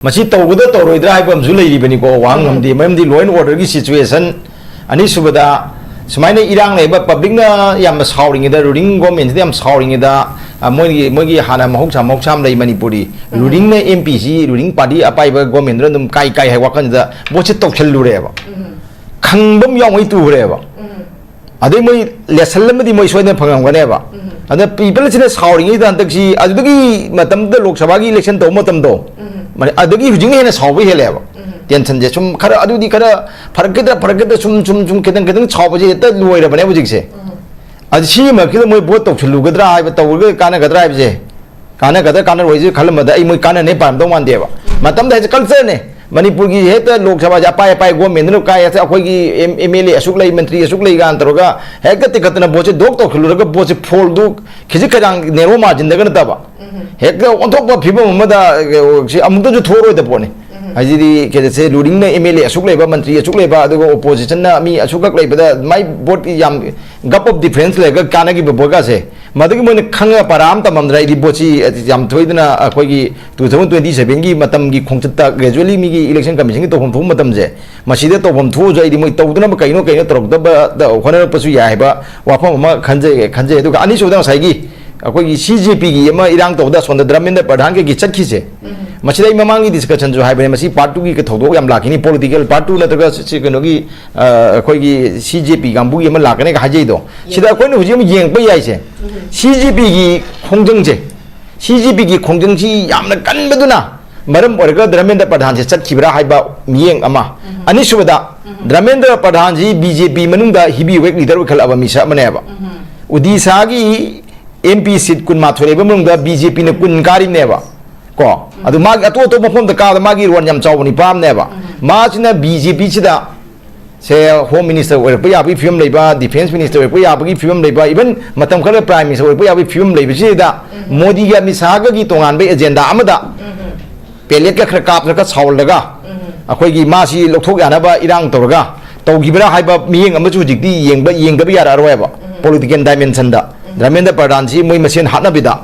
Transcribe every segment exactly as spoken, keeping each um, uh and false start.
ꯃꯁꯤ ꯇꯧꯒꯗ꯭ꯔꯥ ꯇꯧꯔꯣꯏꯗ꯭ꯔꯥ ꯍꯥꯏꯕ ꯑꯃꯁꯨ ꯂꯩꯔꯤꯕꯅꯤꯀꯣ, ꯋꯥꯍꯪ ꯑꯃꯗꯤ꯫ ꯃꯔꯝꯗꯤ law and order ꯒꯤ situation, ꯑꯅꯤꯁꯨꯕꯗ ꯁꯨꯃꯥꯏꯅ ꯏꯔꯥꯡ ꯂꯩꯕ, public ꯅ ꯌꯥꯝꯅ ꯁꯥꯎꯔꯤꯉꯩꯗ, ruling government ꯁꯤꯗ ꯌꯥꯝ ꯁꯥꯎꯔꯤꯉꯩꯗ, ꯑ, ꯃꯣꯏꯒꯤ, ꯃꯣꯏꯒꯤ ꯍꯥꯟꯅ ꯃꯍꯧꯁꯥ, ꯃꯍꯧꯁꯥ ꯑꯃ ꯂꯩ ꯃꯅꯤꯄꯨꯔꯗꯤ꯫ Ruling ꯅ, M P ꯁꯤ, ruling party ꯑꯄꯥꯏꯕ government ꯗꯨꯅ ꯑꯗꯨꯝ ꯀꯥꯏ ꯀꯥꯏ ꯍꯥꯏ ꯋꯥꯈꯜꯁꯤꯗ ꯚꯣꯠꯁꯦ ꯇꯧꯁꯜꯂꯨꯔꯦꯕ꯫ ꯈꯪꯕ ꯑꯃ ꯌꯥꯎꯉꯩ ꯇꯨꯈ꯭ꯔꯦꯕ꯫ ꯑꯗꯩ ꯃꯣꯏ lesson ꯑꯃꯗꯤ ꯃꯣꯏ ꯁꯣꯏꯗꯅ ꯐꯪꯉꯝꯒꯅꯦꯕ꯫ ꯑꯗ people ꯁꯤꯅ ꯁꯥꯎꯔꯤꯉꯩꯗ ꯍꯟꯗꯛꯁꯤ, ꯑꯗꯨꯗꯒꯤ ꯃꯇꯝꯗꯨꯗ ꯂꯣꯛ ꯁꯚꯥꯒꯤ election ꯇꯧꯕ ꯃꯇꯝꯗꯣ, ꯃꯥꯅꯦ, ꯑꯗꯒꯤ ꯍꯧꯖꯤꯛꯅ ꯍꯦꯟꯅ ꯁꯥꯎꯕ ꯍꯦꯜꯂꯦꯕ꯫ Tension ꯁꯦ ꯁꯨꯝ ꯈꯔ, ꯑꯗꯨꯗꯤ ꯈꯔ ꯐꯔꯛꯀꯗ꯭ꯔꯥ, ꯐꯔꯛꯀꯗ꯭ꯔꯥ, ꯁꯨꯝ, ꯁꯨꯝ, ꯁꯨꯝ ꯈꯤꯇꯪ, ꯈꯤꯇꯪ ꯁꯥꯎꯕꯁꯦ ꯍꯦꯛꯇ ꯂꯣꯏꯔꯕꯅꯦ ꯍꯧꯖꯤꯛꯁꯦ꯫ ꯑꯗꯨ ꯁꯤꯒꯤ ꯃꯔꯛꯁꯤꯗ ꯃꯣꯏ ꯚꯣꯠ ꯇꯧꯁꯤꯜꯂꯨꯒꯗ꯭ꯔꯥ ꯍꯥꯏꯕ, ꯇꯧꯔꯒ ꯀꯥꯟꯅꯒꯗ꯭ꯔꯥ ꯍꯥꯏꯕꯁꯦ, ꯀꯥꯟꯅꯒꯗ꯭ꯔꯥ ꯀꯥꯟꯅꯔꯣꯏꯁꯦ ꯈꯜꯂꯝꯕꯗ ꯑꯩ ꯃꯣꯏ ꯀꯥꯟꯅꯅꯦ ꯄꯥꯔꯝꯗꯧ ꯃꯥꯟꯗꯦꯕ꯫ ꯃꯇꯝꯗ ꯍꯥꯏꯁꯦ culture ꯅꯦ꯫ ꯃꯅꯤꯄꯨꯔꯒꯤ ꯍꯦꯛꯇ ꯂꯣꯛ ꯁꯚꯥꯁꯦ ꯑꯄꯥꯏ ꯑꯄꯥꯏ government ꯗꯨꯅ ꯀꯥꯏ, ꯑꯩꯈꯣꯏꯒꯤ M-, M L A ꯑꯁꯨꯛ ꯂꯩ, ꯃꯟꯇ꯭ꯔꯤ ꯑꯁꯨꯛ ꯂꯩ ꯀꯥꯟ ꯇꯧꯔꯒ ꯍꯦꯛꯇ ꯇꯤꯀꯠꯇꯅ ꯚꯣꯠꯁꯦ ꯗꯣꯛ ꯇꯧꯁꯤꯜꯂꯨꯔꯒ ꯚꯣꯠꯁꯦ ꯐꯣꯜꯗꯨ ꯈꯤꯖꯤꯛ ꯈꯔꯥꯡ narrow margin ꯗꯒ ꯅꯠꯇꯕ, ꯍꯦꯛꯇ ꯑꯣꯟꯊꯣꯛꯄ ꯐꯤꯕꯝ ꯑꯃꯗ, ꯑ, ꯁꯤ ꯑꯃꯨꯛꯇꯁꯨ ꯊꯣꯛꯑꯔꯣꯏꯗ ꯄꯣꯠꯅꯤ꯫ ꯍꯥꯏꯁꯤꯗꯤ ꯀꯩꯁꯦ ruling ꯅ M L A ꯑꯁꯨꯛ ꯂꯩꯕ, ꯃꯟꯇ꯭ꯔꯤ ꯑꯁꯨꯛ ꯂꯩꯕ, ꯑꯗꯨꯒ opposition ꯅ ꯃꯤ ꯑꯁꯨꯛꯈꯛ ꯂꯩꯕꯗ ꯃꯥꯏ ꯚꯣꯠ ꯌꯥꯝ gap of difference ꯂꯩꯔꯒ ꯀꯥꯟꯅꯈꯤꯕ ꯚꯣꯠꯀꯥꯁꯦ ꯃꯗꯨꯒꯤ ꯃꯣꯏꯅ ꯈꯪꯉꯒ ꯄꯔꯥ ꯑꯃ ꯇꯝꯃꯝꯗ꯭ꯔꯥ? ꯑꯩꯗꯤ ꯚꯣꯠꯁꯤ ꯌꯥꯝ ꯊꯣꯏꯗꯅ ꯑꯩꯈꯣꯏꯒꯤ two thousand twenty seven ꯒꯤ ꯃꯇꯝꯒꯤ ꯈꯣꯡꯆꯠꯇ gradually ꯃꯤꯒꯤ election commission ꯒꯤ ꯇꯧꯐꯝ ꯊꯣꯛꯄ ꯃꯇꯝꯁꯦ, ꯃꯁꯤꯗ ꯇꯧꯐꯝ ꯊꯣꯛꯑꯁꯨ ꯑꯩꯗꯤ ꯃꯣꯏ ꯇꯧꯗꯅꯕ ꯀꯩꯅꯣ ꯀꯩꯅꯣ ꯇꯧꯔꯛꯇꯕꯗ ꯍꯣꯠꯅꯔꯛꯄꯁꯨ ꯌꯥꯏ ꯍꯥꯏꯕ ꯋꯥꯐꯝ ꯑꯃ ꯈꯟꯖꯩ, ꯈꯟꯖꯩ꯫ ꯑꯗꯨꯒ ꯑꯅꯤꯁꯨꯕꯗ ꯉꯁꯥꯏꯒꯤ ꯑꯩꯈꯣꯏꯒꯤ C J P ꯒꯤ ꯑꯃ ꯏꯔꯥꯡ ꯇꯧꯕꯗ ꯑꯁꯣꯝꯗ ꯙꯔꯃꯦꯟꯗ꯭ꯔ ꯄ꯭ꯔꯙꯥꯟ ꯀꯩꯒꯤ ꯆꯠꯈꯤꯁꯦ, ꯃꯁꯤꯗ ꯑꯩ ꯃꯃꯥꯡꯒꯤ discussion ꯁꯨ ꯍꯥꯏꯕꯅꯦ, ꯃꯁꯤ part two ꯒꯤ ꯊꯧꯗꯣꯛ ꯌꯥꯝ ꯂꯥꯛꯈꯤꯅꯤ, political part two ꯅꯠꯇ꯭ꯔꯒ ꯁꯤ ꯀꯩꯅꯣꯒꯤ, ꯑ, ꯑꯩꯈꯣꯏꯒꯤ C J P ꯀꯥꯡꯕꯨꯒꯤ ꯑꯃ ꯂꯥꯛꯀꯅꯤꯒ ꯍꯥꯏꯖꯩꯗꯣ꯫ ꯁꯤꯗ ꯑꯩꯈꯣꯏꯅ ꯍꯧꯖꯤꯛ ꯑꯃꯨꯛ ꯌꯦꯡꯉꯛꯄ ꯌꯥꯏꯁꯦ, C J P ꯒꯤ ꯈꯣꯡꯖꯪꯁꯦ, C J P ꯒꯤ ꯈꯣꯡꯖꯪꯁꯤ ꯌꯥꯝꯅ ꯀꯟꯕꯗꯨꯅ ꯃꯔꯝ ꯑꯣꯏꯔꯒ ꯙꯔꯃꯦꯟꯗ꯭ꯔ ꯄ꯭ꯔꯙꯥꯟꯁꯦ ꯆꯠꯈꯤꯕ꯭ꯔꯥ ꯍꯥꯏꯕ ꯃꯤꯠꯌꯦꯡ ꯑꯃ꯫ ꯑꯅꯤꯁꯨꯕꯗ, ꯙꯔꯃꯦꯟꯗ꯭ꯔ ꯄ꯭ꯔꯙꯥꯟꯁꯤ B J P ꯃꯅꯨꯡꯗ heavy weight leader ꯑꯣꯏꯈꯠꯂꯛꯑꯕ ꯃꯤꯁꯛ ꯑꯃꯅꯦꯕ꯫ ꯎꯗꯤꯁꯥꯒꯤ M P seat ꯀꯨꯟꯃꯥꯊꯣꯏ ꯂꯩꯕ ꯃꯅꯨꯡꯗ B J P ꯅ ꯀꯨꯟ ꯀꯥꯔꯤꯕꯅꯦꯕ꯫ ꯀꯣ, ꯑꯗꯨ ꯃꯥꯒꯤ ꯑꯇꯣꯞ ꯑꯇꯣꯞꯄ ꯃꯐꯝꯗ ꯀꯥꯕꯗ ꯃꯥꯒꯤ role ꯌꯥꯝ ꯆꯥꯎꯕ ꯅꯤꯄꯥ ꯑꯃꯅꯦꯕ꯫ ꯃꯥꯁꯤꯅ B J P ꯁꯤꯗ ꯁꯦ Home Minister ꯑꯣꯏꯔꯛꯄ ꯌꯥꯕꯒꯤ ꯐꯤꯕꯝ ꯂꯩꯕ, Defence Minister ꯑꯣꯏꯔꯛꯄ ꯌꯥꯕꯒꯤ ꯐꯤꯕꯝ ꯂꯩꯕ, even ꯃꯇꯝ ꯈꯔ Prime Minister ꯑꯣꯏꯔꯛꯄ ꯌꯥꯕꯒꯤ ꯐꯤꯕꯝ ꯂꯩꯕꯁꯤꯗ ꯃꯣꯗꯤꯒ ꯑꯃꯤꯠ ꯁꯥꯍꯒꯒꯤ ꯇꯣꯉꯥꯟꯕ agenda ꯑꯃꯗ palette ꯀ ꯈꯔ ꯀꯥꯞꯇ꯭ꯔꯒ ꯁꯥꯎꯍꯜꯂꯒ ꯑꯩꯈꯣꯏꯒꯤ ꯃꯥꯁꯤ ꯂꯧꯊꯣꯛ ꯌꯥꯅꯕ ꯏꯔꯥꯡ ꯇꯧꯔꯒ ꯇꯧꯈꯤꯕ꯭ꯔꯥ ꯍꯥꯏꯕ ꯃꯤꯠꯌꯦꯡ ꯑꯃꯁꯨ ꯍꯧꯖꯤꯛꯇꯤ ꯌꯦꯡꯕ, ꯌꯦꯡꯗꯕ ꯌꯥꯔꯛꯑꯔꯣꯏꯕ꯫ Political dimension ꯗ ꯙꯔꯃꯦꯟꯗ꯭ꯔ ꯄ꯭ꯔꯙꯥꯟꯁꯤ ꯃꯣꯏ ꯃꯁꯦꯟ ꯍꯥꯠꯅꯕꯤꯗ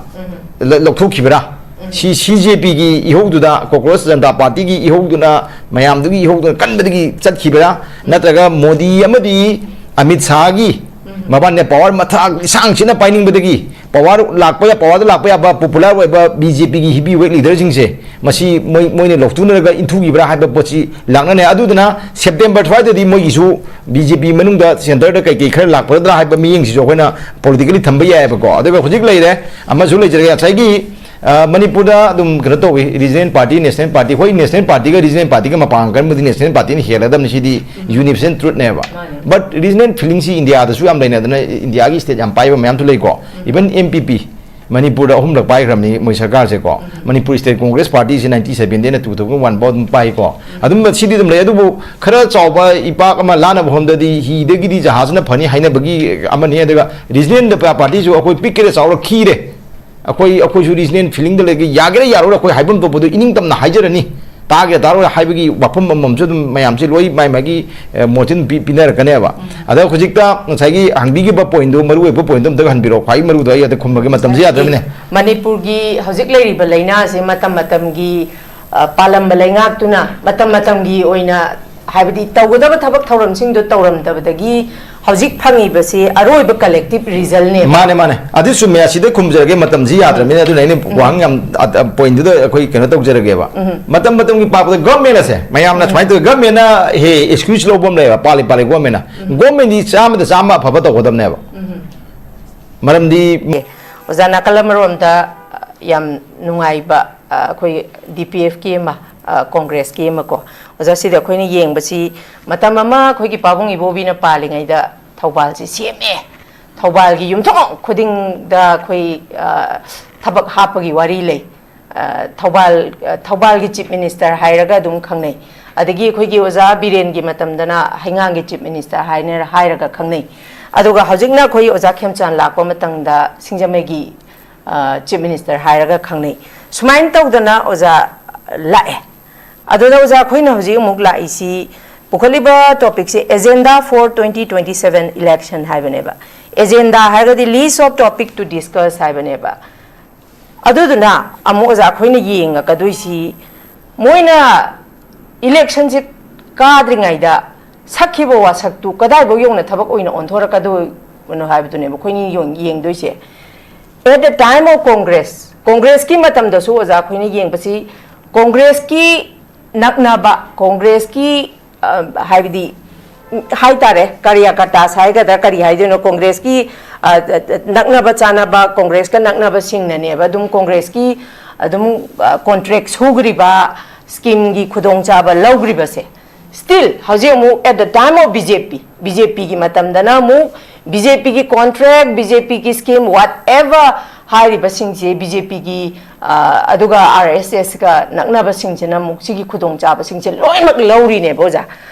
ꯂ-, ꯂꯧꯊꯣꯛꯈꯤꯕ꯭ꯔꯥ? ꯁꯤ ꯁꯤ ꯖꯦ ꯄꯤꯒꯤ ꯏꯍꯧꯗꯨꯗ, ꯀꯣꯀ꯭ꯔꯣꯁ ꯖꯅꯇꯥ ꯄꯥꯔꯇꯤꯒꯤ ꯏꯍꯧꯗꯨꯅ, ꯃꯌꯥꯝꯗꯨꯒꯤ ꯏꯍꯧꯗꯨꯅ ꯀꯟꯕꯗꯒꯤ ꯆꯠꯈꯤꯕ꯭ꯔꯥ, ꯅꯠꯇ꯭ꯔꯒ ꯃꯣꯗꯤ ꯑꯃꯗꯤ ꯑꯃꯤꯠ ꯁꯥꯍꯒꯤ ꯃꯕꯥꯅꯤꯅ ꯄꯋꯥꯔ ꯃꯊꯥꯛ ꯂꯤꯁꯥꯡꯁꯤꯟꯅ ꯄꯥꯏꯅꯤꯡꯕꯗꯒꯤ ꯄꯋꯥꯔ ꯂꯥꯛꯄ ꯌꯥ-, ꯄꯋꯥꯔꯗ ꯂꯥꯛꯄ ꯌꯥꯕ ꯄꯣꯄꯨꯂꯔ ꯑꯣꯏꯕ ꯕꯤ ꯖꯦ ꯄꯤꯒꯤ ꯍꯤꯚꯤ ꯋꯦꯠ ꯂꯤꯗꯔꯁꯤꯡꯁꯦ ꯃꯁꯤ ꯃꯣꯏ, ꯃꯣꯏꯅ ꯂꯧꯊꯣꯛꯅꯔꯒ ꯏꯟꯊꯨꯈꯤꯕ꯭ꯔꯥ ꯍꯥꯏꯕ ꯄꯣꯠꯁꯤ ꯂꯥꯛꯅꯅꯦ꯫ ꯑꯗꯨꯗꯨꯅ ꯁꯦꯞꯇꯦꯝꯕꯔ ꯁ꯭ꯋꯥꯏꯗꯗꯤ ꯃꯣꯏꯒꯤꯁꯨ ꯕꯤ ꯖꯦ ꯄꯤ ꯃꯅꯨꯡꯗ ꯁꯦꯟꯇꯔꯗ ꯀꯩꯀꯩ ꯈꯔ ꯂꯥꯛꯄꯒꯗ꯭ꯔꯥ ꯍꯥꯏꯕ ꯃꯤꯠꯌꯦꯡꯁꯤꯁꯨ ꯑꯩꯈꯣꯏꯅ ꯄꯣꯂꯤꯇꯤꯀꯦꯜꯂꯤ ꯊꯝꯕ ꯌꯥꯏꯑꯕꯀꯣ꯫ ꯑꯗꯨꯒ ꯍꯧꯖꯤꯛ ꯂꯩꯔꯦ, ꯑꯃꯁꯨ ꯂꯩꯖꯔꯒꯦ, ꯉꯁꯥꯏꯒꯤ, ꯑ, ꯃꯅꯤꯄꯨꯔꯗ ꯑꯗꯨꯝ ꯀꯩꯅꯣ ꯇꯧꯏ, ꯔꯤꯖꯅꯦꯜ ꯄꯥꯔꯇꯤ, ꯅꯦꯁꯅꯦꯜ ꯄꯥꯔꯇꯤ꯫ ꯍꯣꯏ, ꯅꯦꯁꯅꯦꯜ ꯄꯥꯔꯇꯤꯒ ꯔꯤꯖꯅꯦꯜ ꯄꯥꯔꯇꯤꯒ ꯃꯄꯥꯡꯒꯜ ꯀꯟꯕꯗꯤ ꯅꯦꯁꯅꯦꯜ ꯄꯥꯔꯇꯤꯅ ꯍꯦꯜꯂꯗꯕꯅꯤ, ꯁꯤꯗꯤ ꯌꯨꯅꯤꯚꯔꯁꯦꯜ ꯇ꯭ꯔꯨꯠꯅꯦꯕ꯫ ꯃꯥꯅꯦ꯫ ꯕꯠ ꯔꯤꯖꯅꯦꯜ ꯐꯤꯂꯤꯡꯁꯤ ꯏꯟꯗꯤꯌꯥꯗꯁꯨ ꯌꯥꯝ ꯂꯩꯅꯗꯅ, ꯏꯟꯗꯤꯌꯥꯒꯤ ꯁ꯭ꯇꯦꯠ ꯌꯥꯝ ꯄꯥꯏꯕ ꯃꯌꯥꯝꯁꯨ ꯂꯩꯀꯣ꯫ ꯏꯚꯟ ꯑꯦꯟ ꯄꯤ ꯄꯤ, ꯃꯅꯤꯄꯨꯔꯗ ꯑꯍꯨꯝꯂꯛ ꯄꯥꯏꯈ꯭ꯔꯕꯅꯤ ꯃꯣꯏ ꯁꯔꯀꯥꯔꯁꯦꯀꯣ꯫ ꯃꯅꯤꯄꯨꯔ ꯁ꯭ꯇꯦꯠ ꯀꯣꯡꯒ꯭ꯔꯦꯁ ꯄꯥꯔꯇꯤꯁꯤ ꯅꯥꯏꯟꯇꯤꯟ ꯁꯕꯦꯟꯇꯤꯗꯩꯅ ꯇꯨ ꯊꯥꯎꯖꯟ ꯋꯥꯟ ꯐꯥꯎ ꯑꯗꯨꯝ ꯄꯥꯏꯀꯣ꯫ ꯑꯗꯨꯝ ꯁꯤꯗꯤ ꯑꯗꯨꯝ ꯂꯩ, ꯑꯗꯨꯕꯨ ꯈꯔ ꯆꯥꯎꯕ ꯏꯄꯥꯛ ꯑꯃ ꯂꯥꯟꯅꯕ ꯍꯣꯝꯗꯗꯤ ꯍꯤꯗꯒꯤꯗꯤ ꯖꯍꯥꯖꯅ ꯐꯅꯤ ꯍꯥꯏꯅꯕꯒꯤ ꯑꯃꯅꯤ꯫ ꯑꯗꯨꯒ ꯔꯤꯖꯅꯦꯜ ꯄꯥꯔꯇꯤꯁꯨ ꯑꯩꯈꯣꯏ ꯄꯤꯛꯀꯦꯔꯥ ꯆꯥꯎꯔ ꯈꯤꯔꯦ, ꯑꯩꯈꯣꯏ, ꯑꯩꯈꯣꯏꯁꯨ ꯔꯤꯖꯅꯦꯜ ꯐꯤꯂꯤꯡꯗ ꯂꯩꯒꯦ, ꯌꯥꯒꯦꯔꯥ ꯌꯥꯔꯣꯏꯔꯥ ꯑꯩꯈꯣꯏ ꯍꯥꯏꯐꯝ ꯊꯣꯛꯄꯗꯣ ꯏꯅꯤꯡ ꯇꯝꯅ ꯍꯥꯏꯖꯔꯅꯤ꯫ ꯇꯥꯒꯦ ꯇꯥꯔꯣꯏ ꯍꯥꯏꯕꯒꯤ ꯋꯥꯐꯝ ꯑꯃꯃꯝꯁꯨ ꯑꯗꯨꯝ ꯃꯌꯥꯝꯁꯦ ꯂꯣꯏ ꯃꯥꯏ ꯃꯥꯒꯤ, ꯑꯦ, ꯃꯣꯠꯁꯦ ꯑꯗꯨꯝ ꯄꯤ-, ꯄꯤꯅꯔꯛꯀꯅꯦꯕ꯫ ꯑꯗ ꯍꯧꯖꯤꯛꯇ ꯉꯁꯥꯏꯒꯤ ꯍꯪꯕꯤꯈꯤꯕ ꯄꯣꯏꯟꯗꯣ, ꯃꯔꯨ ꯑꯣꯏꯕ ꯄꯣꯏꯟꯗꯣ ꯑꯝꯇ ꯍꯟꯕꯤꯔꯛꯑꯣ, ꯈ꯭ꯋꯥꯏ ꯃꯔꯨꯗꯣ ꯑꯩ ꯑꯗ ꯈꯨꯝꯃꯒꯦ, ꯃꯇꯝꯁꯦ ꯌꯥꯗ꯭ꯔꯕꯅꯦ꯫ ꯃꯅꯤꯄꯨꯔꯒꯤ ꯍꯧꯖꯤꯛ ꯂꯩꯔꯤꯕ ꯂꯩꯅꯥꯁꯦ ꯃꯇꯝ ꯃꯇꯝꯒꯤ, ꯑ, ꯄꯥꯜꯂꯝꯕ ꯂꯩꯉꯥꯛꯇꯨꯅ ꯃꯇꯝ ꯃꯇꯝꯒꯤ ꯑꯣꯏꯅ, ꯍꯥꯏꯕꯗꯤ ꯇꯧꯒꯗꯕ ꯊꯕꯛ ꯊꯧꯔꯝꯁꯤꯡꯗꯣ ꯇꯧꯔꯝꯗꯕꯗꯒꯤ ꯍꯧꯖꯤꯛ ꯐꯪꯉꯤꯕꯁꯤ ꯑꯔꯣꯏꯕ ꯀꯂꯦꯛꯇꯤꯚ ꯔꯤꯖꯜꯅꯦꯕ꯫ ꯃꯥꯅꯦ, ꯃꯥꯅꯦ꯫ ꯑꯗꯨ ꯆꯨꯝꯃꯦ꯫ ꯑꯁꯤꯗ ꯈꯨꯝꯖꯔꯒꯦ, ꯃꯇꯝꯁꯤ ꯌꯥꯗ꯭ꯔꯕꯅꯤꯅ, ꯑꯗꯨꯅ ꯑꯩꯅ ꯋꯥꯍꯪ ꯌꯥꯝ, ꯑ, ꯑ, ꯄꯣꯏꯟꯗꯨꯗ ꯑꯩꯈꯣꯏ ꯀꯩꯅꯣ ꯇꯧꯖꯔꯒꯦꯕ꯫ ꯃꯇꯝ ꯃꯇꯝꯒꯤ ꯄꯥꯛꯄꯗ ꯒꯚꯔꯟꯃꯦꯟ ꯑꯁꯦ ꯃꯌꯥꯝꯅ ꯁꯨꯃꯥꯏꯅ ꯇꯧꯋꯤ, ꯒꯚꯔꯟꯃꯦꯟꯅ ꯍꯦ ꯑꯦꯛꯁꯀ꯭ꯌꯨꯁ ꯂꯧꯕ ꯑꯃ ꯂꯩꯌꯦꯕ, ꯄꯥꯜꯂꯤ ꯄꯥꯜꯂꯤ ꯒꯚꯔꯟꯃꯦꯟꯅ꯫ ꯒꯚꯔꯟꯃꯦꯟꯗꯤ ꯆꯥꯝꯃꯗ ꯆꯥꯝꯃ ꯑꯐꯕ ꯇꯧꯒꯗꯕꯅꯦꯕ꯫ ꯃꯔꯝꯗꯤ ꯑꯣꯖꯥ, ꯅꯥꯀꯜ ꯑꯃꯔꯣꯝꯗ, ꯑ, ꯌꯥꯝ ꯅꯨꯡꯉꯥꯏꯕ, ꯑ, ꯑꯩꯈꯣꯏ ꯗꯤ ꯄꯤ ꯑꯦꯐꯀꯤ ꯑꯃ, ꯑ, ꯀꯣꯡꯒ꯭ꯔꯦꯁꯀꯤ ꯑꯃ ꯀꯣ꯫ ꯑꯣꯖꯥ, ꯁꯤꯗ ꯑꯩꯈꯣꯏꯅ ꯌꯦꯡꯕꯁꯤ, ꯃꯇꯝ ꯑꯃ ꯑꯩꯈꯣꯏꯒꯤ ꯄꯥꯕꯨꯡ ꯏꯕꯣꯕꯤꯅ ꯄꯥꯜꯂꯤꯉꯩꯗ ꯊꯧꯕꯥꯜꯁꯤ ꯁꯦꯝꯃꯦ꯫ ꯊꯧꯕꯥꯜꯒꯤ ꯌꯨꯝꯊꯣꯡ ꯈꯨꯗꯤꯡꯗ ꯑꯩꯈꯣꯏ, ꯑ, ꯊꯕꯛ ꯍꯥꯞꯄꯒꯤ ꯋꯥꯔꯤ ꯂꯩ꯫ ꯑ, ꯊꯧꯕꯥꯜ, ꯑ, ꯊꯧꯕꯥꯜꯒꯤ ꯆꯤꯐ ꯃꯤꯅꯤꯁꯇꯔ ꯍꯥꯏꯔꯒ ꯑꯗꯨꯝ ꯈꯪꯅꯩ꯫ ꯑꯗꯒꯤ ꯑꯩꯈꯣꯏꯒꯤ ꯑꯣꯖꯥ ꯕꯤꯔꯦꯟꯒꯤ ꯃꯇꯝꯗꯅ ꯍꯩꯉꯥꯡꯒꯤ ꯆꯤꯐ ꯃꯤꯅꯤꯁꯇꯔ ꯍꯥꯏꯅ, ꯍꯥꯏꯔꯒ ꯈꯪꯅꯩ꯫ ꯑꯗꯨꯒ ꯍꯧꯖꯤꯛꯅ ꯑꯩꯈꯣꯏ ꯑꯣꯖꯥ ꯈꯦꯝꯆꯥꯟ ꯂꯥꯛꯄ ꯃꯇꯝꯗ ꯁꯤꯡꯖꯃꯩꯒꯤ, ꯑ, ꯆꯤꯐ ꯃꯤꯅꯤꯁꯇꯔ ꯍꯥꯏꯔꯒ ꯈꯪꯅꯩ꯫ ꯁꯨꯃꯥꯏꯅ ꯇꯧꯗꯅ ꯑꯣꯖꯥ ꯂꯥꯛꯑꯦ꯫ ꯑꯗꯨꯗ ꯑꯣꯖꯥ, ꯑꯩꯈꯣꯏꯅ ꯍꯧꯖꯤꯛ ꯑꯃꯨꯛ ꯂꯥꯛꯏꯁꯤ, ꯄꯨꯈꯠꯂꯤꯕ ꯇꯣꯄꯤꯛꯁꯦ Agenda for twenty twenty-seven election ꯍꯥꯏꯕꯅꯦꯕ꯫ Agenda ꯍꯥꯏꯔꯒꯗꯤ list of topic to discuss ꯍꯥꯏꯕꯅꯦꯕ꯫ ꯑꯗꯨꯗꯨꯅ ꯑꯃꯨꯛ ꯑꯣꯖꯥ ꯑꯩꯈꯣꯏꯅ ꯌꯦꯡꯉꯛꯀꯗꯣꯏꯁꯤ, ꯃꯣꯏꯅ ꯏꯂꯦꯛꯁꯟꯁꯦ ꯀꯥꯗ꯭ꯔꯤꯉꯩꯗ ꯁꯛꯈꯤꯕ ꯋꯥꯁꯛꯇꯨ ꯀꯗꯥꯏꯐꯥꯎ ꯌꯧꯅ ꯊꯕꯛ ꯑꯣꯏꯅ ꯑꯣꯟꯊꯣꯔꯛꯀꯗꯣꯏꯅꯣ ꯍꯥꯏꯕꯗꯨꯅꯦꯕ ꯑꯩꯈꯣꯏꯅ ꯌꯦꯡ- ꯌꯦꯡꯗꯣꯏꯁꯦ꯫ At the time of Congress, ꯀꯣꯡꯒ꯭ꯔꯦꯁꯀꯤ ꯃꯇꯝꯗꯁꯨ ꯑꯣꯖꯥ ꯑꯩꯈꯣꯏꯅ ꯌꯦꯡꯕꯁꯤ, ꯀꯣꯡꯒ꯭ꯔꯦꯁꯀꯤ ꯅꯛꯅꯕ, ꯀꯣꯡꯒ꯭ꯔꯦꯁꯀꯤ, ꯑ, ꯍꯥꯏꯕꯗꯤ, ꯍꯥꯏꯇꯥꯔꯦ, ꯀꯥꯔꯤꯌꯥꯀꯔꯇꯥꯁ ꯍꯥꯏꯒꯗ꯭ꯔꯥ, ꯀꯔꯤ ꯍꯥꯏꯗꯣꯏꯅꯣ, ꯀꯣꯡꯒ꯭ꯔꯦꯁꯀꯤ, ꯑ, ꯅꯛꯅꯕ ꯆꯥꯅꯕ, ꯀꯣꯡꯒ꯭ꯔꯦꯁꯀ ꯅꯛꯅꯕꯁꯤꯡꯅꯅꯦꯕ ꯑꯗꯨꯝ ꯀꯣꯡꯒ꯭ꯔꯦꯁꯀꯤ ꯑꯗꯨꯝ, ꯑ, ꯀꯣꯟꯇ꯭ꯔꯦꯛ ꯁꯨꯈ꯭ꯔꯤꯕ, ꯁ꯭ꯀꯤꯝꯒꯤ ꯈꯨꯗꯣꯡꯆꯥꯕ ꯂꯧꯈ꯭ꯔꯤꯕꯁꯦ꯫ Still, ꯍꯧꯖꯤꯛ ꯑꯃꯨꯛ at the time of B J P, B J P ꯒꯤ ꯃꯇꯝꯗꯅ ꯑꯃꯨꯛ B J P ꯒꯤ ꯀꯣꯟꯇ꯭ꯔꯦꯛ, B J P ꯒꯤ ꯁ꯭ꯀꯤꯝ, whatever ꯍꯥꯏꯔꯤꯕꯁꯤꯡꯁꯦ B J P ꯒꯤ, ꯑ, ꯑꯗꯨꯒ R S S ꯀ ꯅꯛꯅꯕꯁꯤꯡꯁꯤꯅ ꯑꯃꯨꯛ ꯁꯤꯒꯤ ꯈꯨꯗꯣꯡꯆꯥꯕꯁꯤꯡꯁꯦ ꯂꯣꯏꯅꯃꯛ ꯂꯧꯔꯤꯅꯦꯕ ꯑꯣꯖꯥ꯫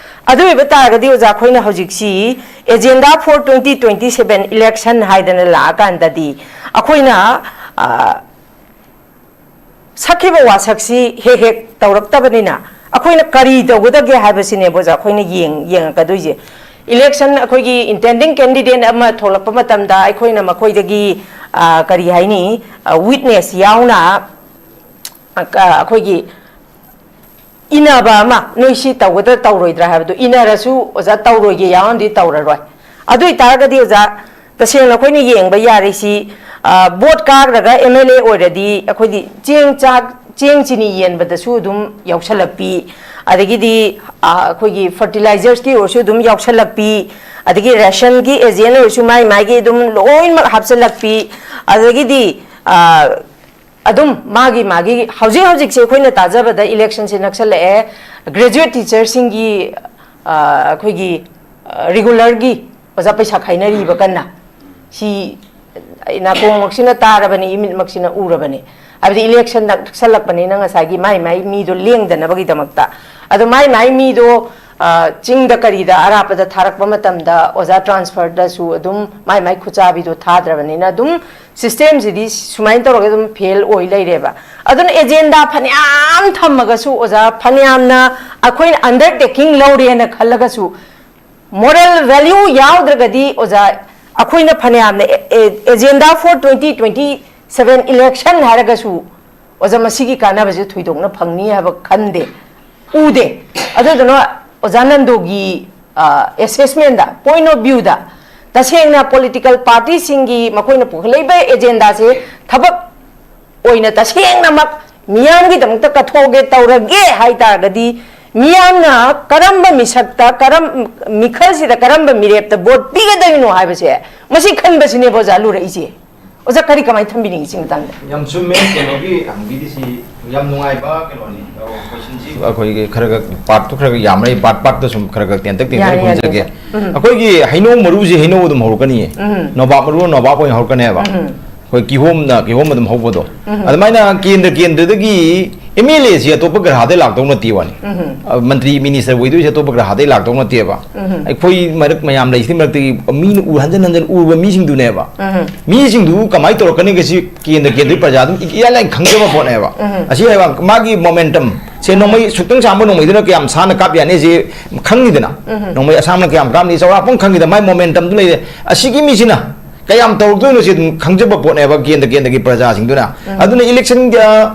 ꯑꯗꯨ ꯑꯣꯏꯕ ꯇꯥꯔꯒꯗꯤ ꯑꯣꯖꯥ, ꯑꯩꯈꯣꯏꯅ ꯍꯧꯖꯤꯛꯁꯤ Agenda for twenty twenty-seven election ꯍꯥꯏꯗꯅ ꯂꯥꯛꯑꯀꯥꯟꯗꯗꯤ ꯑꯩꯈꯣꯏꯅ, ꯑ, ꯁꯛꯈꯤꯕ ꯋꯥꯁꯛꯁꯤ ꯍꯦꯛ ꯍꯦꯛ ꯇꯧꯔꯛꯇꯕꯅꯤꯅ ꯑꯩꯈꯣꯏꯅ ꯀꯔꯤ ꯇꯧꯒꯗꯒꯦ ꯍꯥꯏꯕꯁꯤꯅꯦꯕ ꯑꯣꯖꯥ ꯑꯩꯈꯣꯏꯅ ꯌꯦꯡ-, ꯌꯦꯡꯉꯛꯀꯗꯣꯏꯁꯦ꯫ Election, ꯑꯩꯈꯣꯏꯒꯤ intending candidate ꯑꯃ ꯊꯣꯛꯂꯛꯄ ꯃꯇꯝꯗ ꯑꯩꯈꯣꯏꯅ ꯃꯈꯣꯏꯗꯒꯤ, ꯑ, ꯀꯔꯤ ꯍꯥꯏꯅꯤ, ꯑ, witness ꯌꯥꯎꯅ, ꯑ, ꯀ-, ꯑꯩꯈꯣꯏꯒꯤ ꯏꯟꯅꯕ ꯑꯃ, ꯅꯣꯏ ꯁꯤ ꯇꯧꯒꯗ꯭ꯔꯥ ꯇꯧꯔꯣꯏꯗ꯭ꯔꯥ ꯍꯥꯏꯕꯗꯨ ꯏꯟꯅꯔꯁꯨ ꯑꯣꯖꯥ, ꯇꯧꯔꯣꯏꯒꯦ ꯌꯥꯎꯔꯝꯗꯤ ꯇꯧꯔꯔꯣꯏ꯫ ꯑꯗꯨ ꯑꯣꯏꯇꯥꯔꯒꯗꯤ ꯑꯣꯖꯥ, ꯇꯁꯦꯡꯅ ꯑꯩꯈꯣꯏꯅ ꯌꯦꯡꯕ ꯌꯥꯔꯤꯁꯤ, ꯑ, ꯚꯣꯠ ꯀꯥꯈ꯭ꯔꯒ M L A ꯑꯣꯏꯔꯗꯤ ꯑꯩꯈꯣꯏꯗꯤ ꯆꯦꯡ, ꯆꯥꯛ, ꯆꯦꯡ ꯆꯤꯅꯤ ꯌꯦꯟꯕꯗꯁꯨ ꯑꯗꯨꯝ ꯌꯥꯎꯁꯜꯂꯛꯄꯤ, ꯑꯗꯒꯤꯗꯤ, ꯑ, ꯑꯩꯈꯣꯏꯒꯤ fertilizers ꯀꯤ ꯑꯣꯏꯔꯁꯨ ꯑꯗꯨꯝ ꯌꯥꯎꯁꯜꯂꯛꯄꯤ, ꯑꯗꯒꯤ ration ꯒꯤ agent ꯑꯣꯏꯔꯁꯨ ꯃꯥꯏ ꯃꯥꯏꯒꯤ ꯑꯗꯨꯝ ꯂꯣꯏꯅꯃꯛ ꯍꯥꯞꯆꯜꯂꯛꯄꯤ, ꯑꯗꯒꯤꯗꯤ, ꯑ, ꯑꯗꯨꯝ ꯃꯥꯒꯤ ꯃꯥꯒꯤ ꯍꯧꯖꯤꯛ ꯍꯧꯖꯤꯛꯁꯦ ꯑꯩꯈꯣꯏꯅ ꯇꯥꯖꯕꯗ election ꯁꯦ ꯅꯛꯁꯜꯂꯛꯑꯦ, graduate teacher ꯁꯤꯡꯒꯤ, ꯑ, ꯑꯩꯈꯣꯏꯒꯤ, ꯑ, regular ꯒꯤ ꯑꯣꯖꯥ ꯄꯩꯁꯥ ꯈꯥꯏꯅꯔꯤꯕ ꯀꯟꯅ꯫ ꯁꯤ ꯑꯩ ꯅꯥꯀꯣꯡꯃꯛꯁꯤꯅ ꯇꯥꯔꯕꯅꯤ, ꯏꯃꯤꯠꯃꯛꯁꯤꯅ ꯎꯔꯕꯅꯤ꯫ ꯍꯥꯏꯕꯗꯤ election ꯅꯛꯁꯜꯂꯛꯄꯅꯤꯅ ꯉꯁꯥꯏꯒꯤ ꯃꯥꯏ ꯃꯥꯏ ꯃꯤꯗꯣ ꯂꯦꯡꯗꯅꯕꯒꯤꯗꯃꯛꯇ꯫ ꯑꯗꯣ ꯃꯥꯏ ꯃꯥꯏ ꯃꯤꯗꯣ, ꯑ, ꯆꯤꯡꯗ ꯀꯔꯤꯗ ꯑꯔꯥꯞꯄꯗ ꯊꯥꯔꯛꯄ ꯃꯇꯝꯗ ꯑꯣꯖꯥ transfer ꯗꯁꯨ ꯑꯗꯨꯝ ꯃꯥꯏ ꯃꯥꯏ ꯈꯨꯠꯆꯥꯕꯤꯗꯣ ꯊꯥꯗ꯭ꯔꯕꯅꯤꯅ ꯑꯗꯨꯝ system ꯁꯤꯗꯤ ꯁꯨꯃꯥꯏꯅ ꯇꯧꯔꯒ ꯑꯗꯨꯝ fail ꯑꯣꯏ ꯂꯩꯔꯦꯕ꯫ ꯑꯗꯨꯅ agenda ꯐꯅꯌꯥꯝ ꯊꯝꯃꯒꯁꯨ ꯑꯣꯖꯥ, ꯐꯅꯌꯥꯝꯅ ꯑꯩꯈꯣꯏꯅ undertaking ꯂꯧꯔꯦꯅ ꯈꯜꯂꯒꯁꯨ moral value ꯌꯥꯎꯗ꯭ꯔꯒꯗꯤ ꯑꯣꯖꯥ, ꯑꯩꯈꯣꯏꯅ ꯐꯅꯌꯥꯝꯅ, ꯑꯦ, ꯑꯦ, Agenda for twenty twenty seven election ꯍꯥꯏꯔꯒꯁꯨ ꯑꯣꯖꯥ ꯃꯁꯤꯒꯤ ꯀꯥꯟꯅꯕꯁꯦ ꯊꯣꯏꯗꯣꯛꯅ ꯐꯪꯅꯤ ꯍꯥꯏꯕ ꯈꯟꯗꯦ, ꯎꯗꯦ꯫ ꯑꯗꯨꯗꯨꯅ ꯑꯣꯖꯥ ꯅꯟꯗꯣꯒꯤ ꯑꯦꯁꯦꯁꯃꯦꯟꯗ, ꯄꯣꯏꯟ ꯑꯣꯐ ꯚ꯭ꯌꯨꯗ ꯇꯁꯦꯡꯅ ꯄꯣꯂꯤꯇꯤꯀꯦꯜ ꯄꯥꯔꯇꯤꯁꯤꯡꯒꯤ ꯃꯈꯣꯏꯅ ꯄꯨꯈꯠꯂꯛꯏꯕ ꯑꯦꯖꯦꯟꯗꯥꯁꯦ ꯊꯕꯛ ꯑꯣꯏꯅ ꯇꯁꯦꯡꯅꯃꯛ ꯃꯤꯌꯥꯝꯒꯤꯗꯃꯛꯇ ꯀꯠꯊꯣꯛꯑꯒꯦ ꯇꯧꯔꯒꯦ ꯍꯥꯏ ꯇꯥꯔꯒꯗꯤ, ꯃꯤꯌꯥꯝꯅ ꯀꯔꯝꯕ ꯃꯤꯁꯛꯇ, ꯀꯔꯝ ꯃꯤꯈꯜꯁꯤꯗ ꯀꯔꯝꯕ ꯃꯤꯔꯦꯞꯇ ꯚꯣꯠ ꯄꯤꯒꯗꯣꯏꯅꯣ ꯍꯥꯏꯕꯁꯦ, ꯃꯁꯤ ꯈꯟꯕꯁꯤꯅꯦꯕ ꯑꯣꯖꯥ ꯂꯨꯔꯛꯏꯁꯦ꯫ ꯑꯣꯖꯥ ꯀꯔꯤ, ꯀꯃꯥꯏꯅ ꯊꯝꯕꯤꯅꯤꯡꯉꯤ ꯁꯤ ꯃꯇꯥꯡꯗ? ꯌꯥꯝ ꯆꯨꯝꯃꯦ꯫ ꯀꯩꯅꯣꯒꯤ ꯍꯪꯕꯤꯔꯤꯁꯤ ꯌꯥꯝ ꯅꯨꯡꯉꯥꯏꯕ ꯀꯩꯅꯣꯅꯤ꯫ ꯀꯣꯏꯁꯟꯁꯤ ꯑꯩꯈꯣꯏꯒꯤ ꯈꯔ ꯈꯔ ꯄꯥꯔꯠꯇꯨ ꯈꯔ ꯈꯔ ꯌꯥꯝꯃꯦ, ꯄꯥꯔꯠ ꯄꯥꯔꯠꯇ ꯁꯨꯝ ꯈꯔ ꯈꯔ ꯇꯦꯟꯇꯛ ꯇꯦꯟꯇꯛ ꯌꯥꯅꯤ, ꯌꯥꯅꯤ, ꯈꯨꯝꯖꯒꯦ꯫ ꯑꯣꯖꯥ꯫ ꯎꯝ꯫ ꯑꯩꯈꯣꯏꯒꯤ ꯍꯩꯅꯧ ꯃꯔꯨꯁꯤ ꯍꯩꯅꯧ ꯑꯗꯨꯝ ꯍꯧꯔꯛꯀꯅꯤꯌꯦ꯫ ꯎꯝ꯫ ꯅꯣꯕꯥꯞ ꯃꯔꯨ ꯅꯣꯕꯥꯞ ꯑꯣꯏꯅ ꯍꯧꯔꯛꯀꯅꯦꯕ꯫ ꯎꯝ꯫ ꯑꯩꯈꯣꯏ ꯀꯤꯍꯣꯝꯅ ꯀꯤꯍꯣꯝ ꯑꯗꯨꯝ ꯍꯧꯕꯗꯣ꯫ ꯎꯝ꯫ ꯑꯗꯨꯃꯥꯏꯅ ꯀꯦꯟꯗ꯭ꯔ ꯀꯦꯟꯗ꯭ꯔꯗꯒꯤ ꯑꯦꯝ ꯑꯦꯜ ꯑꯦꯁꯤ ꯑꯇꯣꯞꯄ ꯒ꯭ꯔꯍꯗꯩ ꯂꯥꯛꯇꯧ ꯅꯠꯇꯦ ꯋꯥꯅꯤ꯫ ꯎꯝ꯫ ꯑ, ꯃꯟꯇ꯭ꯔꯤ ꯃꯤꯅꯤꯁꯇꯔ ꯑꯣꯏꯗꯣꯏꯁꯦ ꯑꯇꯣꯞꯄ ꯒ꯭ꯔꯍꯗꯩ ꯂꯥꯛꯇꯧ ꯅꯠꯇꯦꯕ꯫ ꯎꯝ꯫ ꯑꯩꯈꯣꯏ ꯃꯔꯛ ꯃꯌꯥꯝ ꯂꯩꯁꯤꯒꯤ ꯃꯔꯛꯇꯒꯤ ꯃꯤꯅ ꯎ ꯍꯟꯖꯟ ꯍꯟꯖꯟ ꯎꯔꯨꯕ ꯃꯤꯁꯤꯡꯗꯨꯅꯦꯕ꯫ ꯎꯝ꯫ ꯃꯤꯁꯤꯡꯗꯨ ꯀꯃꯥꯏꯅ ꯇꯧꯔꯛꯀꯅꯤꯒ ꯁꯤ ꯀꯦꯟꯗ꯭ꯔ ꯀꯦꯟꯗ꯭ꯔꯒꯤ ꯄ꯭ꯔꯖꯥ ꯑꯗꯨꯝ ꯏꯌꯥ ꯂꯥꯏꯅ ꯈꯪꯖꯕ ꯄꯣꯠꯅꯦꯕ꯫ ꯎꯝ꯫ ꯑꯁꯤ ꯍꯥꯏꯕ ꯃꯥꯒꯤ ꯃꯣꯃꯦꯟꯇꯝ ꯁꯦ, ꯅꯣꯡꯃꯩ ꯁꯨꯛꯇꯪ ꯆꯥꯝꯕ ꯅꯣꯡꯃꯩꯗꯨꯅ ꯀꯌꯥꯝ ꯁꯥꯡꯅ ꯀꯥꯞ ꯌꯥꯅꯤ ꯁꯤ ꯈꯪꯉꯤꯗꯅ꯫ ꯎꯝ꯫ ꯅꯣꯡꯃꯩ ꯑꯁꯥꯡꯅ ꯀꯌꯥꯝ ꯀꯥꯞꯅꯤ ꯆꯥꯎꯔꯥꯛꯄ ꯑꯃ ꯈꯪꯉꯤꯗ, ꯃꯥꯏ ꯃꯣꯃꯦꯟꯇꯝꯗꯨ ꯂꯩꯔꯦ꯫ ꯑꯁꯤꯒꯤ ꯃꯤꯁꯤꯅ ꯀꯌꯥꯝ ꯇꯧꯔꯛꯇꯣꯏꯅꯣ ꯁꯤ ꯑꯗꯨꯝ ꯈꯪꯖꯕ ꯄꯣꯠꯅꯦꯕ ꯀꯦꯟꯗ꯭ꯔ ꯀꯦꯟꯗ꯭ꯔꯒꯤ ꯄ꯭ꯔꯖꯥꯁꯤꯡꯗꯨꯅ꯫ ꯎꯝ꯫ ꯑꯗꯨꯅ ꯏꯂꯦꯛꯁꯟꯒ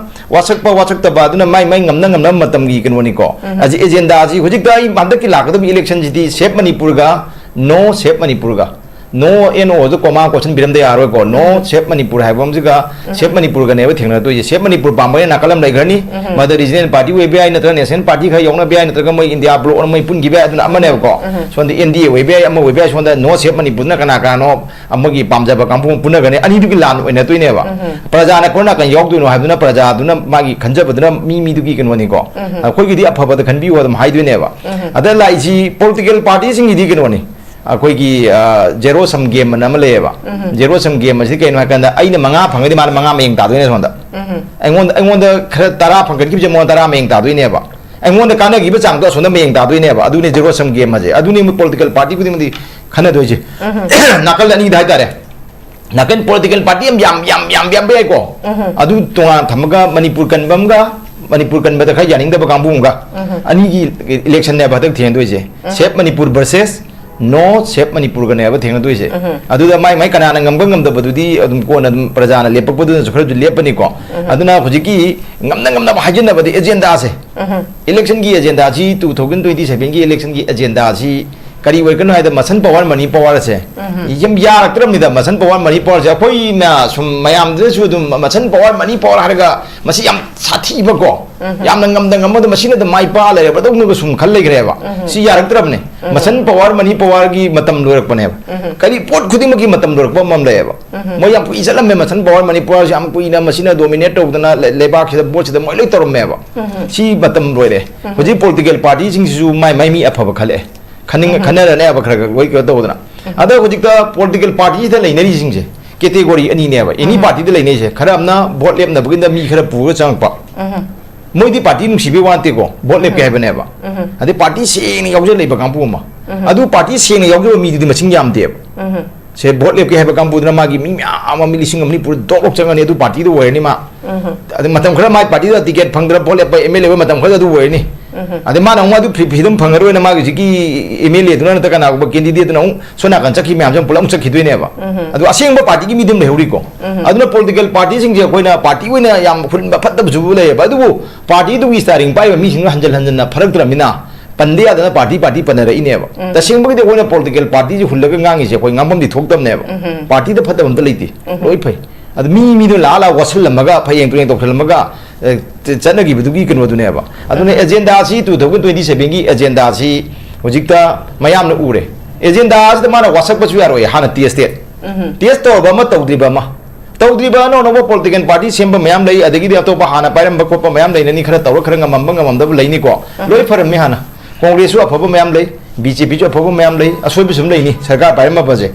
ꯋꯥꯁꯛꯄ ꯋꯥꯁꯛꯇꯕ ꯑꯗꯨꯅ ꯃꯥꯏ ꯃꯥꯏ ꯉꯝꯅ ꯉꯝꯅꯕ ꯃꯇꯝꯒꯤ ꯀꯩꯅꯣꯅꯤꯀꯣ꯫ ꯎꯝ꯫ ꯑꯁꯤ ꯑꯦꯖꯦꯟꯗꯥꯁꯤ ꯍꯧꯖꯤꯛꯇ ꯑꯩ ꯍꯟꯗꯛꯀꯤ ꯂꯥꯛꯀꯗꯕ ꯏꯂꯦꯛꯁꯟꯁꯤꯗꯤ ꯁꯦꯞ ꯃꯅꯤꯄꯨꯔꯒ ꯅꯣ ꯁꯦꯞ ꯃꯅꯤꯄꯨꯔꯒ꯫ ꯅꯣ ꯑꯦꯟ ꯑꯣꯗ ꯀꯣꯃꯥ ꯀꯣꯠꯁꯟꯕꯤꯔꯝꯗ ꯌꯥꯔꯣꯏꯀꯣ꯫ ꯅꯣ ꯎꯝ꯫ ꯁꯦꯞ ꯃꯅꯤꯄꯨꯔ ꯍꯥꯏꯕ ꯑꯃꯁꯤꯒ ꯎꯝ꯫ ꯁꯦꯞ ꯃꯅꯤꯄꯨꯔꯒꯅꯦꯕ ꯊꯦꯡꯅꯗꯣꯏꯁꯦ꯫ ꯁꯦꯞ ꯃꯅꯤꯄꯨꯔ ꯄꯥꯝꯕꯒꯤ ꯅꯥꯀꯜ ꯑꯃ ꯂꯩꯈ꯭ꯔꯅꯤ꯫ ꯎꯝ꯫ ꯃꯗ ꯔꯤꯖꯅꯦꯜ ꯄꯥꯔꯇꯤ ꯑꯣꯏꯕ ꯌꯥꯏ, ꯅꯠꯇ꯭ꯔꯒ ꯅꯦꯁꯅꯦꯜ ꯄꯥꯔꯇꯤ ꯈꯔ ꯌꯥꯎꯅꯕ ꯌꯥꯏ, ꯅꯠꯇ꯭ꯔꯒ ꯃꯣꯏ ꯏꯟꯗꯤꯌꯥ ꯕ꯭ꯂꯣꯛ ꯑꯃ ꯃꯣꯏ ꯄꯨꯟꯈꯤꯕ ꯌꯥꯏ, ꯑꯗꯨꯅ ꯑꯃꯅꯦꯕꯀꯣ꯫ ꯎꯝ꯫ ꯁꯣꯝꯗ ꯑꯦꯟ ꯗꯤ ꯑꯦ ꯑꯣꯏꯕ ꯌꯥꯏ, ꯑꯃ ꯑꯣꯏꯕ ꯌꯥꯏ꯫ ꯁꯣꯝꯗ ꯅꯣ ꯁꯦꯞ ꯃꯅꯤꯄꯨꯔꯅ ꯀꯅꯥ ꯀꯅꯥꯅꯣ ꯑꯃꯒꯤ ꯄꯥꯝꯖꯕ ꯀꯥꯡꯕꯨ ꯑꯃ ꯄꯨꯟꯅꯒꯅꯤ, ꯑꯅꯤꯗꯨꯒꯤ ꯂꯥꯟ ꯑꯣꯏꯅꯗꯣꯏꯅꯦꯕ꯫ ꯎꯝ꯫ ꯄ꯭ꯔꯖꯥꯅ ꯀꯔꯣꯝ ꯅꯥꯀꯟ ꯌꯥꯎꯗꯣꯏꯅꯣ ꯍꯥꯏꯕꯗꯨꯅ ꯄ꯭ꯔꯖꯥꯗꯨꯅ ꯃꯥꯒꯤ ꯈꯟꯖꯕꯗꯨꯅ ꯃꯤ ꯃꯤꯗꯨꯒꯤ ꯀꯩꯅꯣꯅꯤꯀꯣ꯫ ꯎꯝ꯫ ꯑꯩꯈꯣꯏꯒꯤꯗꯤ ꯑꯐꯕꯗ ꯈꯟꯕꯤꯌꯨ ꯑꯗꯨꯝ ꯍꯥꯏꯗꯣꯏꯅꯦꯕ꯫ ꯎꯝ꯫ ꯑꯗ ꯂꯥꯛꯏꯁꯤ ꯄꯣꯂꯤꯇꯤꯀꯦꯜ ꯄꯥꯔꯇꯤꯁꯤꯡꯒꯤꯗꯤ ꯀꯩꯅꯣꯅꯤ, ꯑꯩꯈꯣꯏꯒꯤ, ꯑ, ꯖꯦꯔꯣ ꯁꯝ ꯒꯦꯝ ꯑꯅ ꯑꯃ ꯂꯩꯌꯦꯕ꯫ ꯎꯝ꯫ ꯖꯦꯔꯣ ꯁꯝ ꯒꯦꯝ ꯑꯁꯤ ꯀꯩꯅꯣ ꯍꯥꯏꯀꯥꯟꯗ ꯑꯩꯅ ꯃꯉꯥ ꯐꯪꯉꯗꯤ ꯃꯥꯅ ꯃꯉꯥ ꯃꯌꯦꯡ ꯇꯥꯗꯣꯏꯅꯦ ꯁꯣꯝꯗ꯫ ꯎꯝ꯫ ꯑꯩꯉꯣꯟꯗ, ꯑꯩꯉꯣꯟꯗ ꯈꯔ ꯇꯔꯥ ꯐꯪꯒꯠꯈꯤꯕꯁꯦ ꯃꯉꯣꯟꯗ ꯇꯔꯥ ꯃꯌꯦꯡ ꯇꯥꯗꯣꯏꯅꯦꯕ꯫ ꯑꯩꯉꯣꯟꯗ ꯀꯥꯟꯅꯈꯤꯕ ꯆꯥꯡꯗꯣ ꯑꯁꯣꯝꯗ ꯃꯌꯦꯡ ꯇꯥꯗꯣꯏꯅꯦꯕ꯫ ꯑꯗꯨꯅꯤ ꯖꯦꯔꯣ ꯁꯝ ꯒꯦꯝ ꯑꯁꯦ꯫ ꯑꯗꯨꯅꯤ ꯄꯣꯂꯤꯇꯤꯀꯦꯜ ꯄꯥꯔꯇꯤ ꯈꯨꯗꯤꯡꯃꯛꯇꯤ ꯈꯟꯅꯗꯣꯏꯁꯦ꯫ ꯎꯝ꯫ ꯅꯥꯀꯜ ꯑꯅꯤꯗ ꯍꯥꯏꯇꯥꯔꯦ꯫ ꯅꯥꯀꯜ ꯄꯣꯂꯤꯇꯤꯀꯦꯜ ꯄꯥꯔꯇꯤ ꯌꯥꯝ, ꯌꯥꯝ, ꯌꯥꯝ, ꯌꯥꯝꯕ ꯌꯥꯏꯀꯣ꯫ ꯎꯝ꯫ ꯑꯗꯨ ꯇꯣꯉꯥꯟ ꯊꯝꯃꯒ ꯃꯅꯤꯄꯨꯔ ꯀꯟꯕ ꯑꯃꯒ, ꯃꯅꯤꯄꯨꯔ ꯀꯟꯕꯗ ꯈꯔ ꯌꯥꯅꯤꯡꯗꯕ ꯀꯥꯡꯕꯨ ꯑꯃꯒ, ꯎꯝ꯫ ꯑꯅꯤꯒꯤ ꯏꯂꯦꯛꯁꯟꯅꯦꯕ ꯍꯟꯗꯛ ꯊꯦꯡꯅꯗꯣꯏꯁꯦ꯫ ꯎꯝ꯫ ꯁꯦꯞ ꯃꯅꯤꯄꯨꯔ ꯚꯔꯁꯦꯁ ꯅꯣ ꯁꯦꯞ ꯃꯅꯤꯄꯨꯔꯒꯅꯦꯕ ꯊꯦꯡꯅꯗꯣꯏꯁꯦ꯫ ꯑꯗꯨꯗ ꯃꯥꯏ ꯃꯥꯏ ꯀꯅꯥꯅ ꯉꯝꯕ ꯉꯝꯗꯕꯗꯨꯗꯤ ꯑꯗꯨꯝ ꯀꯣꯟꯅ ꯑꯗꯨꯝ ꯄ꯭ꯔꯖꯥꯅ ꯂꯦꯞꯄꯛꯄꯗꯨꯅꯁꯨ ꯈꯔꯁꯨ ꯂꯦꯞꯄꯅꯤꯀꯣ꯫ ꯑꯗꯨꯅ ꯍꯧꯖꯤꯛꯀꯤ ꯉꯝꯅ ꯉꯝꯅꯕ ꯍꯥꯏꯖꯟꯅꯕꯗꯤ ꯑꯦꯖꯦꯟꯗꯥꯁꯦ, ꯏꯂꯦꯛꯁꯟꯒꯤ ꯑꯦꯖꯦꯟꯗꯥꯁꯤ, ꯇꯨ ꯊꯥꯎꯖꯟ ꯇ꯭ꯋꯦꯟꯇꯤ ꯁꯚꯦꯟꯒꯤ ꯏꯂꯦꯛꯁꯟꯒꯤ ꯑꯦꯖꯦꯟꯗꯥꯁꯤ ꯀꯔꯤ ꯑꯣꯏꯒꯅꯣ ꯍꯥꯏꯗ, ꯃꯁꯟ ꯄꯋꯥꯔ, ꯃꯅꯤ ꯄꯋꯥꯔꯁꯦ ꯌꯥꯝ ꯌꯥꯔꯛꯇ꯭ꯔꯕꯅꯤꯗ꯫ ꯃꯁꯟ ꯄꯋꯥꯔ, ꯃꯅꯤ ꯄꯋꯥꯔꯁꯦ ꯑꯩꯈꯣꯏꯅ ꯁꯨꯝ ꯃꯌꯥꯝꯗꯨꯗꯁꯨ ꯑꯗꯨꯝ ꯃꯁꯟ ꯄꯋꯥꯔ, ꯃꯅꯤ ꯄꯋꯥꯔ ꯍꯥꯏꯔꯒ ꯃꯁꯤ ꯌꯥꯝ ꯁꯥꯊꯤꯕꯀꯣ, ꯌꯥꯝꯅ ꯉꯝꯗ ꯉꯝꯃꯗ ꯃꯁꯤꯅ ꯑꯗꯨꯝ ꯃꯥꯏ ꯄꯥꯛꯑ ꯂꯩꯔꯕꯗꯧꯅꯒ ꯁꯨꯝ ꯈꯜ ꯂꯩꯈ꯭ꯔꯦꯕ꯫ ꯁꯤ ꯌꯥꯔꯛꯇ꯭ꯔꯕꯅꯦ꯫ ꯃꯁꯟ ꯄꯋꯥꯔ, ꯃꯅꯤ ꯄꯋꯥꯔꯒꯤ ꯃꯇꯝ ꯂꯣꯏꯔꯛꯄꯅꯦꯕ꯫ ꯀꯔꯤ ꯄꯣꯠ ꯈꯨꯗꯤꯡꯃꯛꯀꯤ ꯃꯇꯝ ꯂꯣꯏꯔꯛꯄ ꯑꯃ ꯂꯩꯌꯦꯕ꯫ ꯃꯣꯏ ꯌꯥꯝ ꯀꯨꯏ ꯆꯠꯂꯝꯃꯦ, ꯃꯁꯟ ꯄꯋꯥꯔ, ꯃꯅꯤ ꯄꯋꯥꯔꯁꯦ ꯌꯥꯝ ꯀꯨꯏꯅ ꯃꯁꯤꯅ ꯗꯣꯃꯤꯅꯦꯠ ꯇꯧꯗꯅ ꯂꯩ-, ꯂꯩꯕꯥꯛꯁꯤꯗ, ꯕꯣꯠꯁꯤꯗ ꯃꯣꯏ ꯂꯣꯏ ꯇꯧꯔꯝꯃꯦꯕ꯫ ꯁꯤ ꯃꯇꯝ ꯂꯣꯏꯔꯦ꯫ ꯍꯧꯖꯤꯛ ꯄꯣꯂꯤꯇꯤꯀꯦꯜ ꯄꯥꯔꯇꯤꯁꯤꯡꯁꯤꯁꯨ ꯃꯥꯏ ꯃꯥꯏ ꯃꯤ ꯑꯐꯕ ꯈꯜꯂꯛꯑꯦ꯫ ꯈꯟꯅꯤꯡ-, ꯈꯟꯅꯔꯅꯦꯕ ꯈꯔ ꯈꯔ ꯂꯣꯏ ꯀꯩꯅꯣ ꯇꯧꯗꯅ꯫ ꯑꯗꯣ ꯍꯧꯖꯤꯛꯇ ꯄꯣꯂꯤꯇꯤꯀꯦꯜ ꯄꯥꯔꯇꯤꯁꯤꯗ ꯂꯩꯅꯔꯤꯁꯤꯡꯁꯦ ꯀꯦꯇꯦꯒꯣꯔꯤ ꯑꯅꯤꯅꯦꯕ꯫ ꯑꯦꯅꯤ ꯄꯥꯔꯇꯤꯗ ꯂꯩꯅꯩꯁꯦ, ꯈꯔ ꯑꯃꯅ ꯚꯣꯠ ꯂꯦꯞꯅꯕꯒꯤꯗ ꯃꯤ ꯈꯔ ꯄꯨꯔꯒ ꯆꯪꯉꯛꯄ, ꯃꯣꯏꯗꯤ ꯄꯥꯔꯇꯤ ꯅꯨꯡꯁꯤꯕꯩ ꯋꯥ ꯅꯠꯇꯦꯀꯣ, ꯚꯣꯠ ꯂꯦꯞꯀꯦ ꯍꯥꯏꯕꯅꯦꯕ꯫ ꯑꯗꯩ ꯄꯥꯔꯇꯤ ꯁꯦꯡꯅ ꯌꯥꯎꯖ ꯂꯩꯕ ꯀꯥꯡꯕꯨ ꯑꯃ, ꯑꯗꯨ ꯄꯥꯔꯇꯤ ꯁꯦꯡꯅ ꯌꯥꯎꯖꯕ ꯃꯤꯗꯨꯗꯤ ꯃꯁꯤꯡ ꯌꯥꯝꯗꯦꯕ꯫ ꯁꯦ, ꯚꯣꯠ ꯂꯦꯞꯀꯦ ꯍꯥꯏꯕ ꯀꯥꯡꯕꯨꯗꯨꯅ ꯃꯥꯒꯤ ꯃꯤ ꯃꯌꯥꯝ ꯑꯃ, ꯃꯤ ꯂꯤꯁꯤꯡ ꯑꯃ ꯅꯤꯐꯨ ꯗꯣꯛ ꯂꯣꯛ ꯆꯪꯉꯅꯤ, ꯑꯗꯨ ꯄꯥꯔꯇꯤꯗ ꯑꯣꯏꯔꯅꯤ ꯃꯥ꯫ ꯑꯗ ꯃꯇꯝ ꯈꯔ ꯃꯥꯏ ꯄꯥꯔꯇꯤꯗ ꯇꯤꯀꯦꯠ ꯐꯪꯗꯅ ꯚꯣꯠ ꯂꯦꯞꯄ ꯑꯦꯝ ꯑꯦꯜ ꯑꯦ ꯑꯣꯏꯕ ꯃꯇꯝ ꯈꯔꯗ ꯑꯗꯨ ꯑꯣꯏꯔꯅꯤ꯫ ꯑꯗꯩ ꯃꯥꯅ ꯑꯃꯨꯛ ꯑꯗꯨ ꯐ꯭ꯔꯤ-, ꯐ꯭ꯔꯤꯗꯝ ꯐꯪꯉꯔꯣꯏꯅ ꯃꯥꯒꯤ ꯍꯧꯖꯤꯛꯀꯤ ꯑꯦꯝ ꯑꯦꯜ ꯑꯦꯗꯨꯅ ꯅꯠꯇ꯭ꯔꯒ ꯀꯅꯥꯒꯨꯝꯕ ꯀꯦꯟꯗꯤꯗꯦꯠꯇꯨꯅ ꯑꯃꯨꯛ ꯁꯣꯝ ꯅꯥꯀꯟ ꯆꯠꯈꯤ ꯃꯌꯥꯝꯁꯦ ꯑꯃꯨꯛ ꯄꯨꯂꯞ ꯑꯃꯨꯛ ꯆꯠꯈꯤꯗꯣꯏꯅꯦꯕ꯫ ꯑꯗꯣ ꯑꯁꯦꯡꯕ ꯄꯥꯔꯇꯤꯒꯤ ꯃꯤꯗꯤ ꯑꯃ ꯂꯩꯍꯧꯔꯤꯀꯣ꯫ ꯑꯗꯨꯅ ꯄꯣꯂꯤꯇꯤꯀꯦꯜ ꯄꯥꯔꯇꯤꯁꯤꯡꯁꯦ ꯑꯩꯈꯣꯏꯅ ꯄꯥꯔꯇꯤ ꯑꯣꯏꯅ ꯌꯥꯝ ꯍꯨꯟꯕ ꯐꯠꯇꯕꯁꯨ ꯂꯩꯌꯦꯕ꯫ ꯑꯗꯨꯕꯨ ꯄꯥꯔꯇꯤꯗꯨꯒꯤ ꯁ꯭ꯇꯥꯏꯔꯤꯡ ꯄꯥꯏꯔꯤꯕ ꯃꯤꯁꯤꯡꯗꯨꯅ ꯍꯟꯖꯤꯟ ꯍꯟꯖꯤꯟꯅ ꯐꯔꯛꯇ꯭ꯔꯕꯅꯤꯅ ꯄꯟꯗ ꯌꯥꯗꯅ ꯄꯥꯔꯇꯤ ꯄꯥꯔꯇꯤ ꯄꯟꯅꯔꯛꯏꯅꯦꯕ꯫ ꯇꯁꯦꯡꯕꯒꯤꯗꯤ ꯑꯩꯈꯣꯏꯅ ꯄꯣꯂꯤꯇꯤꯀꯦꯜ ꯄꯥꯔꯇꯤꯁꯤ ꯍꯨꯜꯂꯒ ꯉꯥꯡꯉꯤꯁꯦ ꯑꯩꯈꯣꯏ ꯉꯥꯡꯐꯝꯗꯤ ꯊꯣꯛꯇꯕꯅꯦꯕ꯫ ꯄꯥꯔꯇꯤꯗ ꯐꯠꯇꯕ ꯑꯝꯇ ꯂꯩꯇꯦ꯫ ꯂꯣꯏ ꯐꯩ꯫ ꯑꯗꯨ ꯃꯤ ꯃꯤꯗꯣ ꯂꯥꯛꯑ ꯂꯥꯛꯑ ꯋꯥꯠꯁꯤꯜꯂꯝꯃꯒ, ꯐꯌꯦꯡ ꯇꯨꯌꯦꯡ ꯇꯧꯁꯜꯂꯝꯃꯒ, ꯑꯦ, ꯆ-, ꯆꯠꯅꯈꯤꯕꯗꯨꯒꯤ ꯀꯩꯅꯣꯗꯨꯅꯦꯕ꯫ ꯑꯗꯨꯅ ꯑꯦꯖꯦꯟꯗꯥꯁꯤ, ꯇꯨ ꯊꯥꯎꯖꯟ ꯇ꯭ꯋꯦꯟꯇꯤ ꯁꯚꯦꯟꯒꯤ ꯑꯦꯖꯦꯟꯗꯥꯁꯤ ꯍꯧꯖꯤꯛꯇ ꯃꯌꯥꯝꯅ ꯎꯔꯦ꯫ ꯑꯦꯖꯦꯟꯗꯥꯁꯤꯗ ꯃꯥꯅ ꯋꯥꯁꯛꯄꯁꯨ ꯌꯥꯔꯣꯏ, ꯍꯥꯟꯅ ꯇꯦꯁ ꯇꯦꯠ꯫ ꯇꯦꯁ ꯇꯧꯔꯕ ꯑꯃ, ꯇꯧꯗ꯭ꯔꯤꯕ ꯑꯃ꯫ ꯇꯧꯗ꯭ꯔꯤꯕ ꯑꯅꯧ ꯑꯅꯧꯕ ꯄꯣꯂꯤꯇꯤꯀꯦꯜ ꯄꯥꯔꯇꯤ ꯁꯦꯝꯕ ꯃꯌꯥꯝ ꯂꯩ, ꯑꯗꯒꯤꯗꯤ ꯑꯇꯣꯞꯄ ꯍꯥꯟꯅ ꯄꯥꯏꯔꯝꯕ ꯈꯣꯠꯄ ꯃꯌꯥꯝ ꯂꯩꯅꯅꯤ, ꯈꯔ ꯇꯧꯔ ꯈꯔ ꯉꯝꯃꯝꯕ ꯉꯝꯃꯝꯗꯕ ꯂꯩꯅꯤꯀꯣ꯫ ꯂꯣꯏ ꯐꯔꯝꯃꯤ ꯍꯥꯟꯅ꯫ ꯀꯣꯡꯒ꯭ꯔꯦꯁꯁꯨ ꯑꯐꯕ ꯃꯌꯥꯝ ꯂꯩ, ꯕꯤ ꯖꯦ ꯄꯤꯁꯨ ꯑꯐꯕ ꯃꯌꯥꯝ ꯂꯩ, ꯑꯁꯣꯏꯕꯁꯨ ꯑꯗꯨꯝ ꯂꯩꯅꯤ꯫ ꯁꯔꯀꯥꯔ ꯄꯥꯏꯔꯝꯕꯁꯦ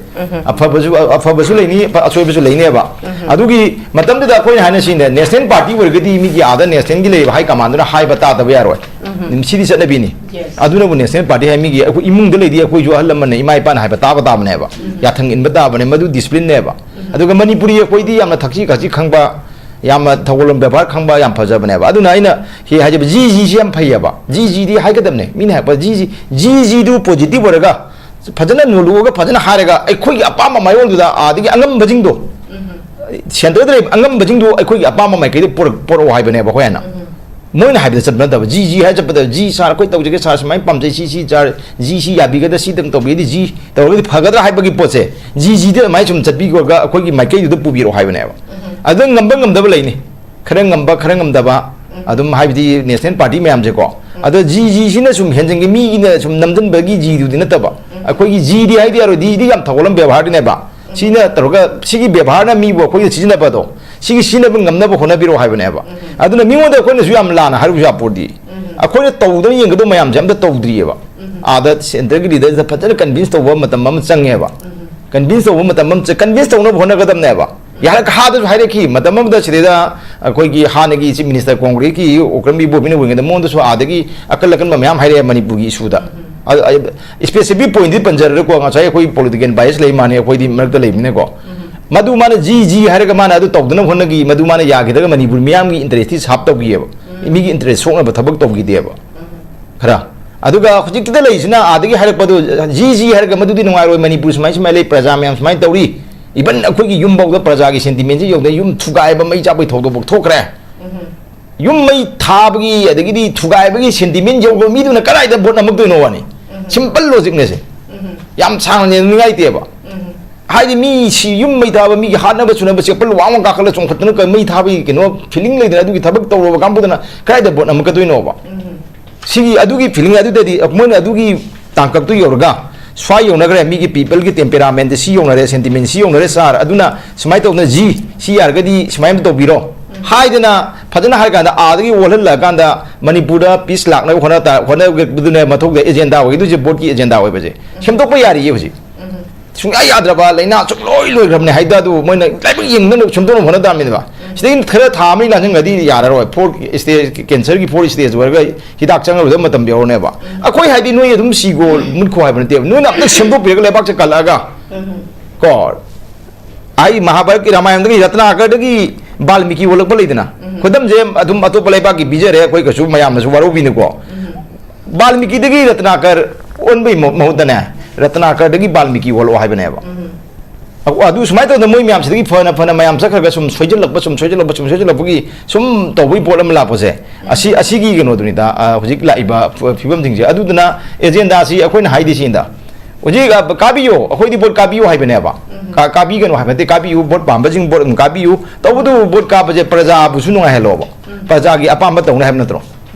ꯑꯐꯕꯁꯨ, ꯑꯐꯕꯁꯨ ꯂꯩꯅꯤ, ꯑꯐ-, ꯑꯁꯣꯏꯕꯁꯨ ꯂꯩꯅꯦꯕ꯫ ꯑꯗꯨꯒꯤ ꯃꯇꯝꯗꯨꯗ ꯑꯩꯈꯣꯏꯅ ꯍꯥꯏꯅ ꯁꯤꯅꯦ, ꯅꯦꯁꯅꯦꯜ ꯄꯥꯔꯇꯤ ꯑꯣꯏꯔꯒꯗꯤ ꯃꯤꯒꯤ ꯑꯥꯗ ꯅꯦꯁꯅꯦꯜꯒꯤ ꯂꯩꯔꯤꯕ ꯍꯥꯏ ꯀꯃꯥꯟꯗꯨꯅ ꯍꯥꯏꯕ ꯇꯥꯗꯕ ꯌꯥꯔꯣꯏ꯫ ꯁꯤꯗꯤ ꯆꯠꯅꯕꯤꯅꯤ꯫ ꯑꯗꯨꯅꯕꯨ ꯅꯦꯁꯅꯦꯜ ꯄꯥꯔꯇꯤ ꯍꯥꯏ, ꯃꯤꯒꯤ ꯑꯩꯈꯣꯏ ꯏꯃꯨꯡꯗ ꯂꯩꯗꯤ ꯑꯩꯈꯣꯏꯁꯨ ꯑꯍꯜ ꯂꯃꯟꯅ, ꯏꯃꯥ ꯏꯄꯥꯅ ꯍꯥꯏꯕ ꯇꯥꯕ ꯇꯥꯕꯅꯦꯕ꯫ ꯌꯥꯊꯪ ꯏꯟꯕ ꯇꯥꯕꯅꯦ, ꯃꯗꯨ ꯗꯤꯁꯤꯄ꯭ꯂꯤꯟꯅꯦꯕ꯫ ꯑꯗꯨꯒ ꯃꯅꯤꯄꯨꯔꯤ ꯑꯩꯈꯣꯏꯗꯤ ꯌꯥꯝꯅ ꯊꯛꯁꯤ ꯈꯥꯁꯤ ꯈꯪꯕ, ꯌꯥꯝꯅ ꯊꯧꯒꯜꯂꯣꯟ ꯕꯦꯕꯥꯔ ꯈꯪꯕ ꯌꯥꯝ ꯐꯖꯕꯅꯦꯕ꯫ ꯑꯗꯨꯅ ꯑꯩꯅ ꯁꯤ ꯍꯥꯏꯖꯕ, ꯖꯤ ꯖꯤꯁꯤ ꯌꯥꯝ ꯐꯩꯌꯦꯕ꯫ ꯖꯤ ꯖꯤꯗꯤ ꯍꯥꯏꯒꯗꯕꯅꯦ, ꯃꯤꯅ ꯍꯥꯏꯔꯛꯄ ꯖꯤ ꯖꯤ, ꯖꯤ ꯖꯤꯗꯨ ꯄꯣꯖꯤꯇꯤꯚ ꯑꯣꯏꯔꯒ ꯐꯖꯅ ꯅꯣꯂꯨꯛꯑꯒ ꯐꯖꯅ ꯍꯥꯏꯔꯒ ꯑꯩꯈꯣꯏꯒꯤ ꯑꯄꯥꯝꯕ ꯃꯥꯏꯑꯣꯟꯗꯨꯗ ꯑꯥꯗꯒꯤ ꯑꯉꯝꯕꯁꯤꯡꯗꯣ, ꯁꯦꯟꯇꯔꯗ ꯂꯩꯕ ꯑꯉꯝꯕꯁꯤꯡꯗꯣ ꯑꯩꯈꯣꯏꯒꯤ ꯑꯄꯥꯝꯕ ꯃꯥꯏꯀꯩꯗ ꯄꯨꯔꯛ-, ꯄꯨꯔꯛꯑꯣ ꯍꯥꯏꯕꯅꯦꯕ ꯑꯩꯈꯣꯏ ꯍꯥꯏꯅ꯫ ꯃꯣꯏꯅ ꯍꯥꯏꯕꯗ ꯆꯠꯄ ꯅꯠꯇꯕ, ꯖꯤ ꯖꯤ ꯍꯥꯏꯔ ꯆꯠꯄꯗ, "ꯖꯤ ꯁꯥꯔ, ꯑꯩꯈꯣꯏ ꯇꯧꯖꯒꯦ ꯁꯥꯔ, ꯁꯨꯃꯥꯏꯅ ꯄꯥꯝꯖꯩ, ꯁꯤ ꯁꯤ ꯁꯥꯔ, ꯖꯤ ꯁꯤ ꯌꯥꯕꯤꯒꯗ꯭ꯔꯥ, ꯁꯤꯗꯪ ꯇꯧꯕꯤꯔꯗꯤ ꯖꯤ ꯇꯧꯔꯒꯗꯤ ꯐꯒꯗ꯭ꯔꯥ?" ꯍꯥꯏꯕꯒꯤ ꯄꯣꯠꯁꯦ ꯖꯤ ꯖꯤꯗ ꯑꯗꯨꯃꯥꯏꯅ ꯁꯨꯝ ꯆꯠꯄꯤꯈ꯭ꯔꯒ ꯑꯩꯈꯣꯏꯒꯤ ꯃꯥꯏꯀꯩꯗꯨꯗ ꯄꯨꯕꯤꯔꯛꯑꯣ ꯍꯥꯏꯕꯅꯦꯕ꯫ ꯑꯗꯨꯗ ꯉꯝꯕ ꯉꯝꯗꯕ ꯂꯩꯅꯤ, ꯈꯔ ꯉꯝꯕ ꯈꯔ ꯉꯝꯗꯕ, ꯑꯗꯨꯝ ꯍꯥꯏꯕꯗꯤ ꯅꯦꯁꯅꯦꯜ ꯄꯥꯔꯇꯤ ꯃꯌꯥꯝꯁꯦꯀꯣ꯫ ꯑꯗꯣ ꯖꯤ ꯖꯤꯁꯤꯅ ꯁꯨꯝ ꯍꯦꯟꯖꯟꯒꯤ ꯃꯤꯒꯤꯅ ꯁꯨꯝ ꯅꯝꯖꯟꯕꯒꯤ ꯖꯤꯗꯨꯗꯤ ꯅꯠꯇꯕ, ꯑꯩꯈꯣꯏꯒꯤ ꯖꯤꯗꯤ ꯍꯥꯏꯗꯤ ꯌꯥꯔꯣꯏ, ꯗꯤꯗꯤ ꯌꯥꯝ ꯊꯧꯒꯜꯂꯝ ꯕꯦꯕꯥꯔꯗꯤꯅꯦꯕ꯫ ꯁꯤꯅ ꯇꯧꯔꯒ ꯁꯤꯒꯤ ꯕꯦꯕꯥꯔꯅ ꯃꯤꯕꯨ ꯑꯩꯈꯣꯏꯅ ꯁꯤꯖꯤꯟꯅꯕꯗꯣ, ꯁꯤꯒꯤ ꯁꯤꯖꯤꯟꯅꯕ ꯉꯝꯅꯕ ꯍꯣꯠꯅꯕꯤꯔꯛꯑꯣ ꯍꯥꯏꯕꯅꯦꯕ꯫ ꯑꯗꯨꯅ ꯃꯤꯉꯣꯟꯗ ꯑꯩꯈꯣꯏꯅꯁꯨ ꯌꯥꯝ ꯂꯥꯟꯅ ꯍꯥꯏꯔꯨꯕꯁꯨ ꯌꯥꯄꯣꯠꯇꯦ꯫ ꯑꯩꯈꯣꯏꯅ ꯇꯧꯗꯅ ꯌꯦꯡꯒꯗꯧꯕ ꯃꯌꯥꯝꯁꯦ ꯑꯝꯇ ꯇꯧꯗ꯭ꯔꯤꯑꯕ꯫ ꯑꯥꯗ ꯁꯦꯟꯇꯔꯒꯤ ꯂꯤꯗꯔꯁꯤꯗ ꯐꯖꯅ ꯀꯟꯚꯤꯟꯁ ꯇꯧꯕ ꯃꯇꯝ ꯑꯃ ꯆꯪꯉꯦꯕ꯫ ꯀꯟꯚꯤꯟꯁ ꯇꯧꯕ ꯃꯇꯝ ꯑꯃ ꯆ-, ꯀꯟꯚꯤꯟꯁ ꯇꯧꯅꯕ ꯍꯣꯠꯅꯒꯗꯕꯅꯦꯕ꯫ ꯌꯥꯔꯛ ꯍꯥꯗꯁꯨ ꯍꯥꯏꯔꯛꯈꯤ, ꯃꯇꯝ ꯑꯃꯗ ꯁꯤꯗꯩꯗ ꯑꯩꯈꯣꯏꯒꯤ ꯍꯥꯟꯅꯒꯤ ꯆꯤꯐ ꯃꯤꯅꯤꯁꯇꯔ ꯀꯣꯡꯒ꯭ꯔꯦꯁꯀꯤ ꯑꯣꯀ꯭ꯔꯝ ꯏꯕꯣꯕꯤꯅ ꯑꯣꯏꯔꯤꯉꯩꯗ ꯃꯉꯣꯟꯗꯁꯨ ꯑꯥꯗꯒꯤ ꯑꯀꯜ ꯑꯀꯟꯕ ꯃꯌꯥꯝ ꯍꯥꯏꯔꯛꯑꯦ ꯃꯅꯤꯄꯨꯔꯒꯤ ꯏꯁꯨꯗ꯫ ꯑꯗꯨ ꯑꯩ ꯏꯁꯄꯦꯁꯤꯐꯤꯛ ꯄꯣꯏꯟꯠꯇꯤ ꯄꯟꯖꯔꯔꯣꯏꯀꯣ, ꯉꯁꯥꯏ ꯑꯩꯈꯣꯏ ꯄꯣꯂꯤꯇꯤꯀꯦꯜ ꯕꯥꯏꯁ ꯂꯩ ꯃꯥꯅꯤ, ꯑꯩꯈꯣꯏꯗꯤ ꯃꯔꯛꯇ ꯂꯩꯕꯅꯤꯅꯀꯣ꯫ ꯃꯗꯨ ꯃꯥꯅ ꯖꯤ ꯖꯤ ꯍꯥꯏꯔꯒ ꯃꯥꯅ ꯑꯗꯨ ꯇꯧꯗꯅꯕ ꯍꯣꯠꯅꯈꯤ, ꯃꯗꯨ ꯃꯥꯅ ꯌꯥꯈꯤꯗ꯭ꯔꯒ ꯃꯅꯤꯄꯨꯔ ꯃꯤꯌꯥꯝꯒꯤ ꯏꯟꯇꯔꯦꯁꯇꯤ ꯁꯥꯞ ꯇꯧꯈꯤꯑꯕ, ꯃꯤꯒꯤ ꯏꯟꯇꯔꯦꯁ ꯁꯣꯛꯅꯕ ꯊꯕꯛ ꯇꯧꯈꯤꯗꯦꯕ꯫ ꯈꯔ꯫ ꯑꯗꯨꯒ ꯍꯧꯖꯤꯛꯀꯤꯗ ꯂꯩꯔꯤꯁꯤꯅ ꯑꯥꯗꯒꯤ ꯍꯥꯏꯔꯛꯄꯗꯨ, ꯖꯤ ꯖꯤ ꯍꯥꯏꯔꯒ ꯃꯗꯨꯗꯤ ꯅꯨꯡꯉꯥꯏꯔꯣꯏ, ꯃꯅꯤꯄꯨꯔ ꯁꯨꯃꯥꯏ ꯁꯨꯃꯥꯏꯅ ꯂꯩ, ꯄ꯭ꯔꯖꯥ ꯃꯌꯥꯝ ꯁꯨꯃꯥꯏꯅ ꯇꯧꯔꯤ, ꯏꯚꯟ ꯑꯩꯈꯣꯏꯒꯤ ꯌꯨꯝꯐꯥꯎꯗ ꯄ꯭ꯔꯖꯥꯒꯤ ꯁꯦꯟꯇꯤꯃꯦꯟꯁꯤ ꯌꯧꯗꯅ ꯌꯨꯝ ꯊꯨꯒꯥꯏꯕ, ꯃꯩ ꯆꯥꯛꯄꯒꯤ ꯊꯧꯗꯣꯛ ꯐꯥꯎ ꯊꯣꯛꯈ꯭ꯔꯦ꯫ ꯌꯨꯝ ꯃꯩ ꯊꯥꯕꯒꯤ ꯑꯗꯒꯤꯗꯤ ꯊꯨꯒꯥꯏꯕꯒꯤ ꯁꯦꯟꯇꯤꯃꯦꯟ ꯌꯧꯕ ꯃꯤꯗꯨꯅ ꯀꯗꯥꯏꯗ ꯚꯣꯠ ꯅꯝꯃꯛꯇꯣꯏꯅꯣ ꯋꯥꯅꯤ? ꯁꯤꯝꯄꯜ ꯂꯣꯖꯤꯛꯅꯦ ꯁꯦ꯫ ꯌꯥꯝ ꯁꯥꯡꯅ ꯅꯤꯡꯉꯥꯏꯇꯦꯕ꯫ ꯍꯥꯏꯗꯤ ꯃꯤ ꯁꯤ ꯌꯨꯝ ꯃꯩ ꯊꯥꯕ, ꯃꯤꯒꯤ ꯍꯥꯠꯅꯕ ꯁꯨꯅꯕ ꯆꯦꯄꯜ ꯋꯥꯡ ꯋꯥꯡ ꯀꯥꯈꯠꯂ ꯆꯣꯡꯈꯠꯇꯅ ꯀ-, ꯃꯩ ꯊꯥꯕꯒꯤ ꯀꯩꯅꯣ ꯐꯤꯂꯤꯡ ꯂꯩꯗꯅ, ꯑꯗꯨꯒꯤ ꯊꯕꯛ ꯇꯧꯔꯕ ꯀꯥꯡꯕꯨꯗꯨꯅ ꯀꯗꯥꯏꯗ ꯚꯣꯠ ꯅꯝꯃꯛꯀꯗꯣꯏꯅꯣꯕ? ꯁꯤꯒꯤ ꯑꯗꯨꯒꯤ ꯐꯤꯂꯤꯡ ꯑꯗꯨꯗꯗꯤ ꯃꯣꯏꯅ ꯑꯗꯨꯒꯤ ꯇꯥꯡꯀꯛꯇꯨ ꯌꯧꯔꯒ ꯁ꯭ꯋꯥꯏ ꯌꯧꯅꯈ꯭ꯔꯦ, ꯃꯤꯒꯤ ꯄꯤꯄꯜꯒꯤ ꯇꯦꯝꯄꯦꯔꯥꯃꯦꯟꯗ ꯁꯤ ꯌꯧꯅꯔꯦ, ꯁꯦꯟꯇꯤꯃꯦꯟ ꯁꯤ ꯌꯧꯅꯔꯦ ꯁꯥꯔ, ꯑꯗꯨꯅ ꯁꯨꯃꯥꯏꯅ ꯇꯧꯗꯅ ꯖꯤ ꯁꯤ ꯌꯥꯔꯒꯗꯤ ꯁꯨꯃꯥꯏꯅ ꯇꯧꯕꯤꯔꯣ ꯍꯥꯏꯗꯅ ꯐꯖꯅ ꯍꯥꯏꯔ ꯀꯥꯟꯗ ꯑꯥꯗꯒꯤ ꯑꯣꯜꯍꯜꯂꯛꯑꯀꯥꯟꯗ ꯃꯅꯤꯄꯨꯔꯗ ꯄꯤꯁ ꯂꯥꯛꯅꯕ ꯍꯣꯠꯅ ꯇꯥ-, ꯍꯣꯠꯅꯕꯗꯨꯅꯦ ꯃꯊꯧꯗ ꯑꯦꯖꯦꯟꯗꯥ ꯑꯣꯏꯒꯗꯣꯏꯁꯦ, ꯚꯣꯠꯀꯤ ꯑꯦꯖꯦꯟꯗꯥ ꯑꯣꯏꯕꯁꯦ ꯁꯦꯝꯗꯣꯛꯄ ꯌꯥꯔꯤꯌꯦ ꯍꯧꯖꯤꯛ꯫ ꯁꯨꯡꯌꯥ ꯌꯥꯗ꯭ꯔꯕ ꯂꯥꯏꯅꯥ ꯁꯨꯡꯂꯣꯏ ꯂꯣꯏꯈ꯭ꯔꯕꯅꯦ ꯍꯥꯏꯗ ꯑꯗꯨ ꯃꯣꯏꯅ ꯂꯥꯏꯕꯛ ꯌꯦꯡꯗꯅ ꯁꯦꯝꯗꯣꯛꯅꯕ ꯍꯣꯠꯅ ꯇꯥꯔꯝꯃꯤꯅꯦꯕ꯫ ꯁꯤꯗꯒꯤ ꯈꯔ ꯊꯥ ꯑꯃꯅꯤ ꯂꯥꯟꯁꯤꯟꯈ꯭ꯔꯗꯤ ꯌꯥꯔꯔꯣꯏ, ꯐꯣꯔ ꯏꯁꯇꯦꯖ, ꯀꯦꯟꯁꯔꯒꯤ ꯐꯣꯔ ꯏꯁꯇꯦꯖ ꯑꯣꯏꯔꯒ ꯍꯤꯗꯥꯛ ꯆꯪꯉꯔꯣꯏꯗꯕ ꯃꯇꯝ ꯌꯧꯔꯅꯦꯕ꯫ ꯑꯩꯈꯣꯏ ꯍꯥꯏꯗꯤ ꯅꯣꯏ ꯑꯗꯨꯝ ꯁꯤꯒꯣ ꯃꯨꯠꯈꯣ ꯍꯥꯏꯕ ꯅꯠꯇꯦꯕ, ꯅꯣꯏꯅ ꯑꯝꯇ ꯁꯦꯝꯗꯣꯛꯄꯤꯔꯒ ꯂꯩꯕꯥꯛꯁꯦ ꯀꯜꯂꯛꯑꯒ ꯀꯣ, ꯑꯩ ꯃꯍꯥꯚꯥꯔꯠꯀꯤ ꯔꯥꯃꯥꯌꯟꯗꯒꯤ ꯔꯠꯅꯥꯀꯔꯗꯒꯤ ꯕꯥꯜꯃꯤꯀꯤ ꯑꯣꯜꯂꯛꯄ ꯂꯩꯗꯅ, ꯈꯨꯗꯝꯁꯦ ꯑꯗꯨꯝ ꯑꯇꯣꯞꯄ ꯂꯩꯕꯥꯛꯀꯤ ꯄꯤꯖꯔꯦ, ꯑꯩꯈꯣꯏ ꯀꯩꯁꯨ ꯃꯌꯥꯝꯅꯁꯨ ꯋꯥꯔꯧꯕꯤꯅꯨꯀꯣ꯫ ꯕꯥꯜꯃꯤꯀꯤꯗꯒꯤ ꯔꯠꯅꯥꯀꯔ ꯑꯣꯟꯕꯒꯤ ꯃꯍꯨꯠꯇꯅꯦ, ꯔꯇꯅꯥꯀꯔꯗꯒꯤ ꯕꯥꯜꯃꯤꯀꯤ ꯑꯣꯜꯂꯛꯑꯣ ꯍꯥꯏꯕꯅꯦꯕ꯫ ꯑꯗꯨ ꯁꯨꯃꯥꯏꯅ ꯇꯧꯗꯅ ꯃꯣꯏ ꯃꯌꯥꯝꯁꯤꯗꯒꯤ ꯐꯅ ꯐꯅ ꯃꯌꯥꯝ ꯆꯠꯈ꯭ꯔꯒ ꯁꯨꯝ ꯁꯣꯏꯖꯜꯂꯛꯄ, ꯁꯨꯝ ꯁꯣꯏꯖꯜꯂꯛꯄ, ꯁꯨꯝ ꯁꯣꯏꯖꯜꯂꯛꯄꯒꯤ ꯁꯨꯝ ꯇꯧꯕꯒꯤ ꯄꯣꯠ ꯑꯃ ꯂꯥꯛꯄꯁꯦ, ꯑꯁꯤ, ꯑꯁꯤꯒꯤ ꯀꯩꯅꯣꯗꯨꯅꯤꯗ, ꯑ, ꯍꯧꯖꯤꯛ ꯂꯥꯛꯏꯕ ꯐ-, ꯐꯤꯕꯝꯁꯤꯡꯁꯦ꯫ ꯑꯗꯨꯗꯨꯅ ꯑꯦꯖꯦꯟꯗꯥꯁꯤ ꯑꯩꯈꯣꯏꯅ ꯍꯥꯏꯗꯣꯏꯁꯤꯗ, ꯍꯧꯖꯤꯛ, ꯑ, ꯀꯥꯕꯤꯌꯣ, ꯑꯩꯈꯣꯏꯗꯤ ꯚꯣꯠ ꯀꯥꯕꯤꯌꯨ ꯍꯥꯏꯕꯅꯦꯕ꯫ ꯀꯥ-, ꯀꯥꯕꯤꯒꯅꯨ ꯍꯥꯏꯕ ꯅꯠꯇꯦ, ꯀꯥꯕꯤꯌꯨ, ꯚꯣꯠ ꯄꯥꯝꯕꯁꯤꯡ ꯚꯣꯠ ꯑꯗꯨꯝ ꯀꯥꯕꯤꯌꯨ꯫ ꯇꯧꯕꯇꯕꯨ ꯚꯣꯠ ꯀꯥꯕꯁꯦ ꯄ꯭ꯔꯖꯥꯕꯨꯁꯨ ꯅꯨꯡꯉꯥꯏꯍꯜꯂꯣꯕ꯫ ꯄ꯭ꯔꯖꯥꯒꯤ ꯑꯄꯥꯝꯕ ꯇꯧꯅꯤ ꯍꯥꯏꯕ ꯅꯠꯇ꯭ꯔꯣ?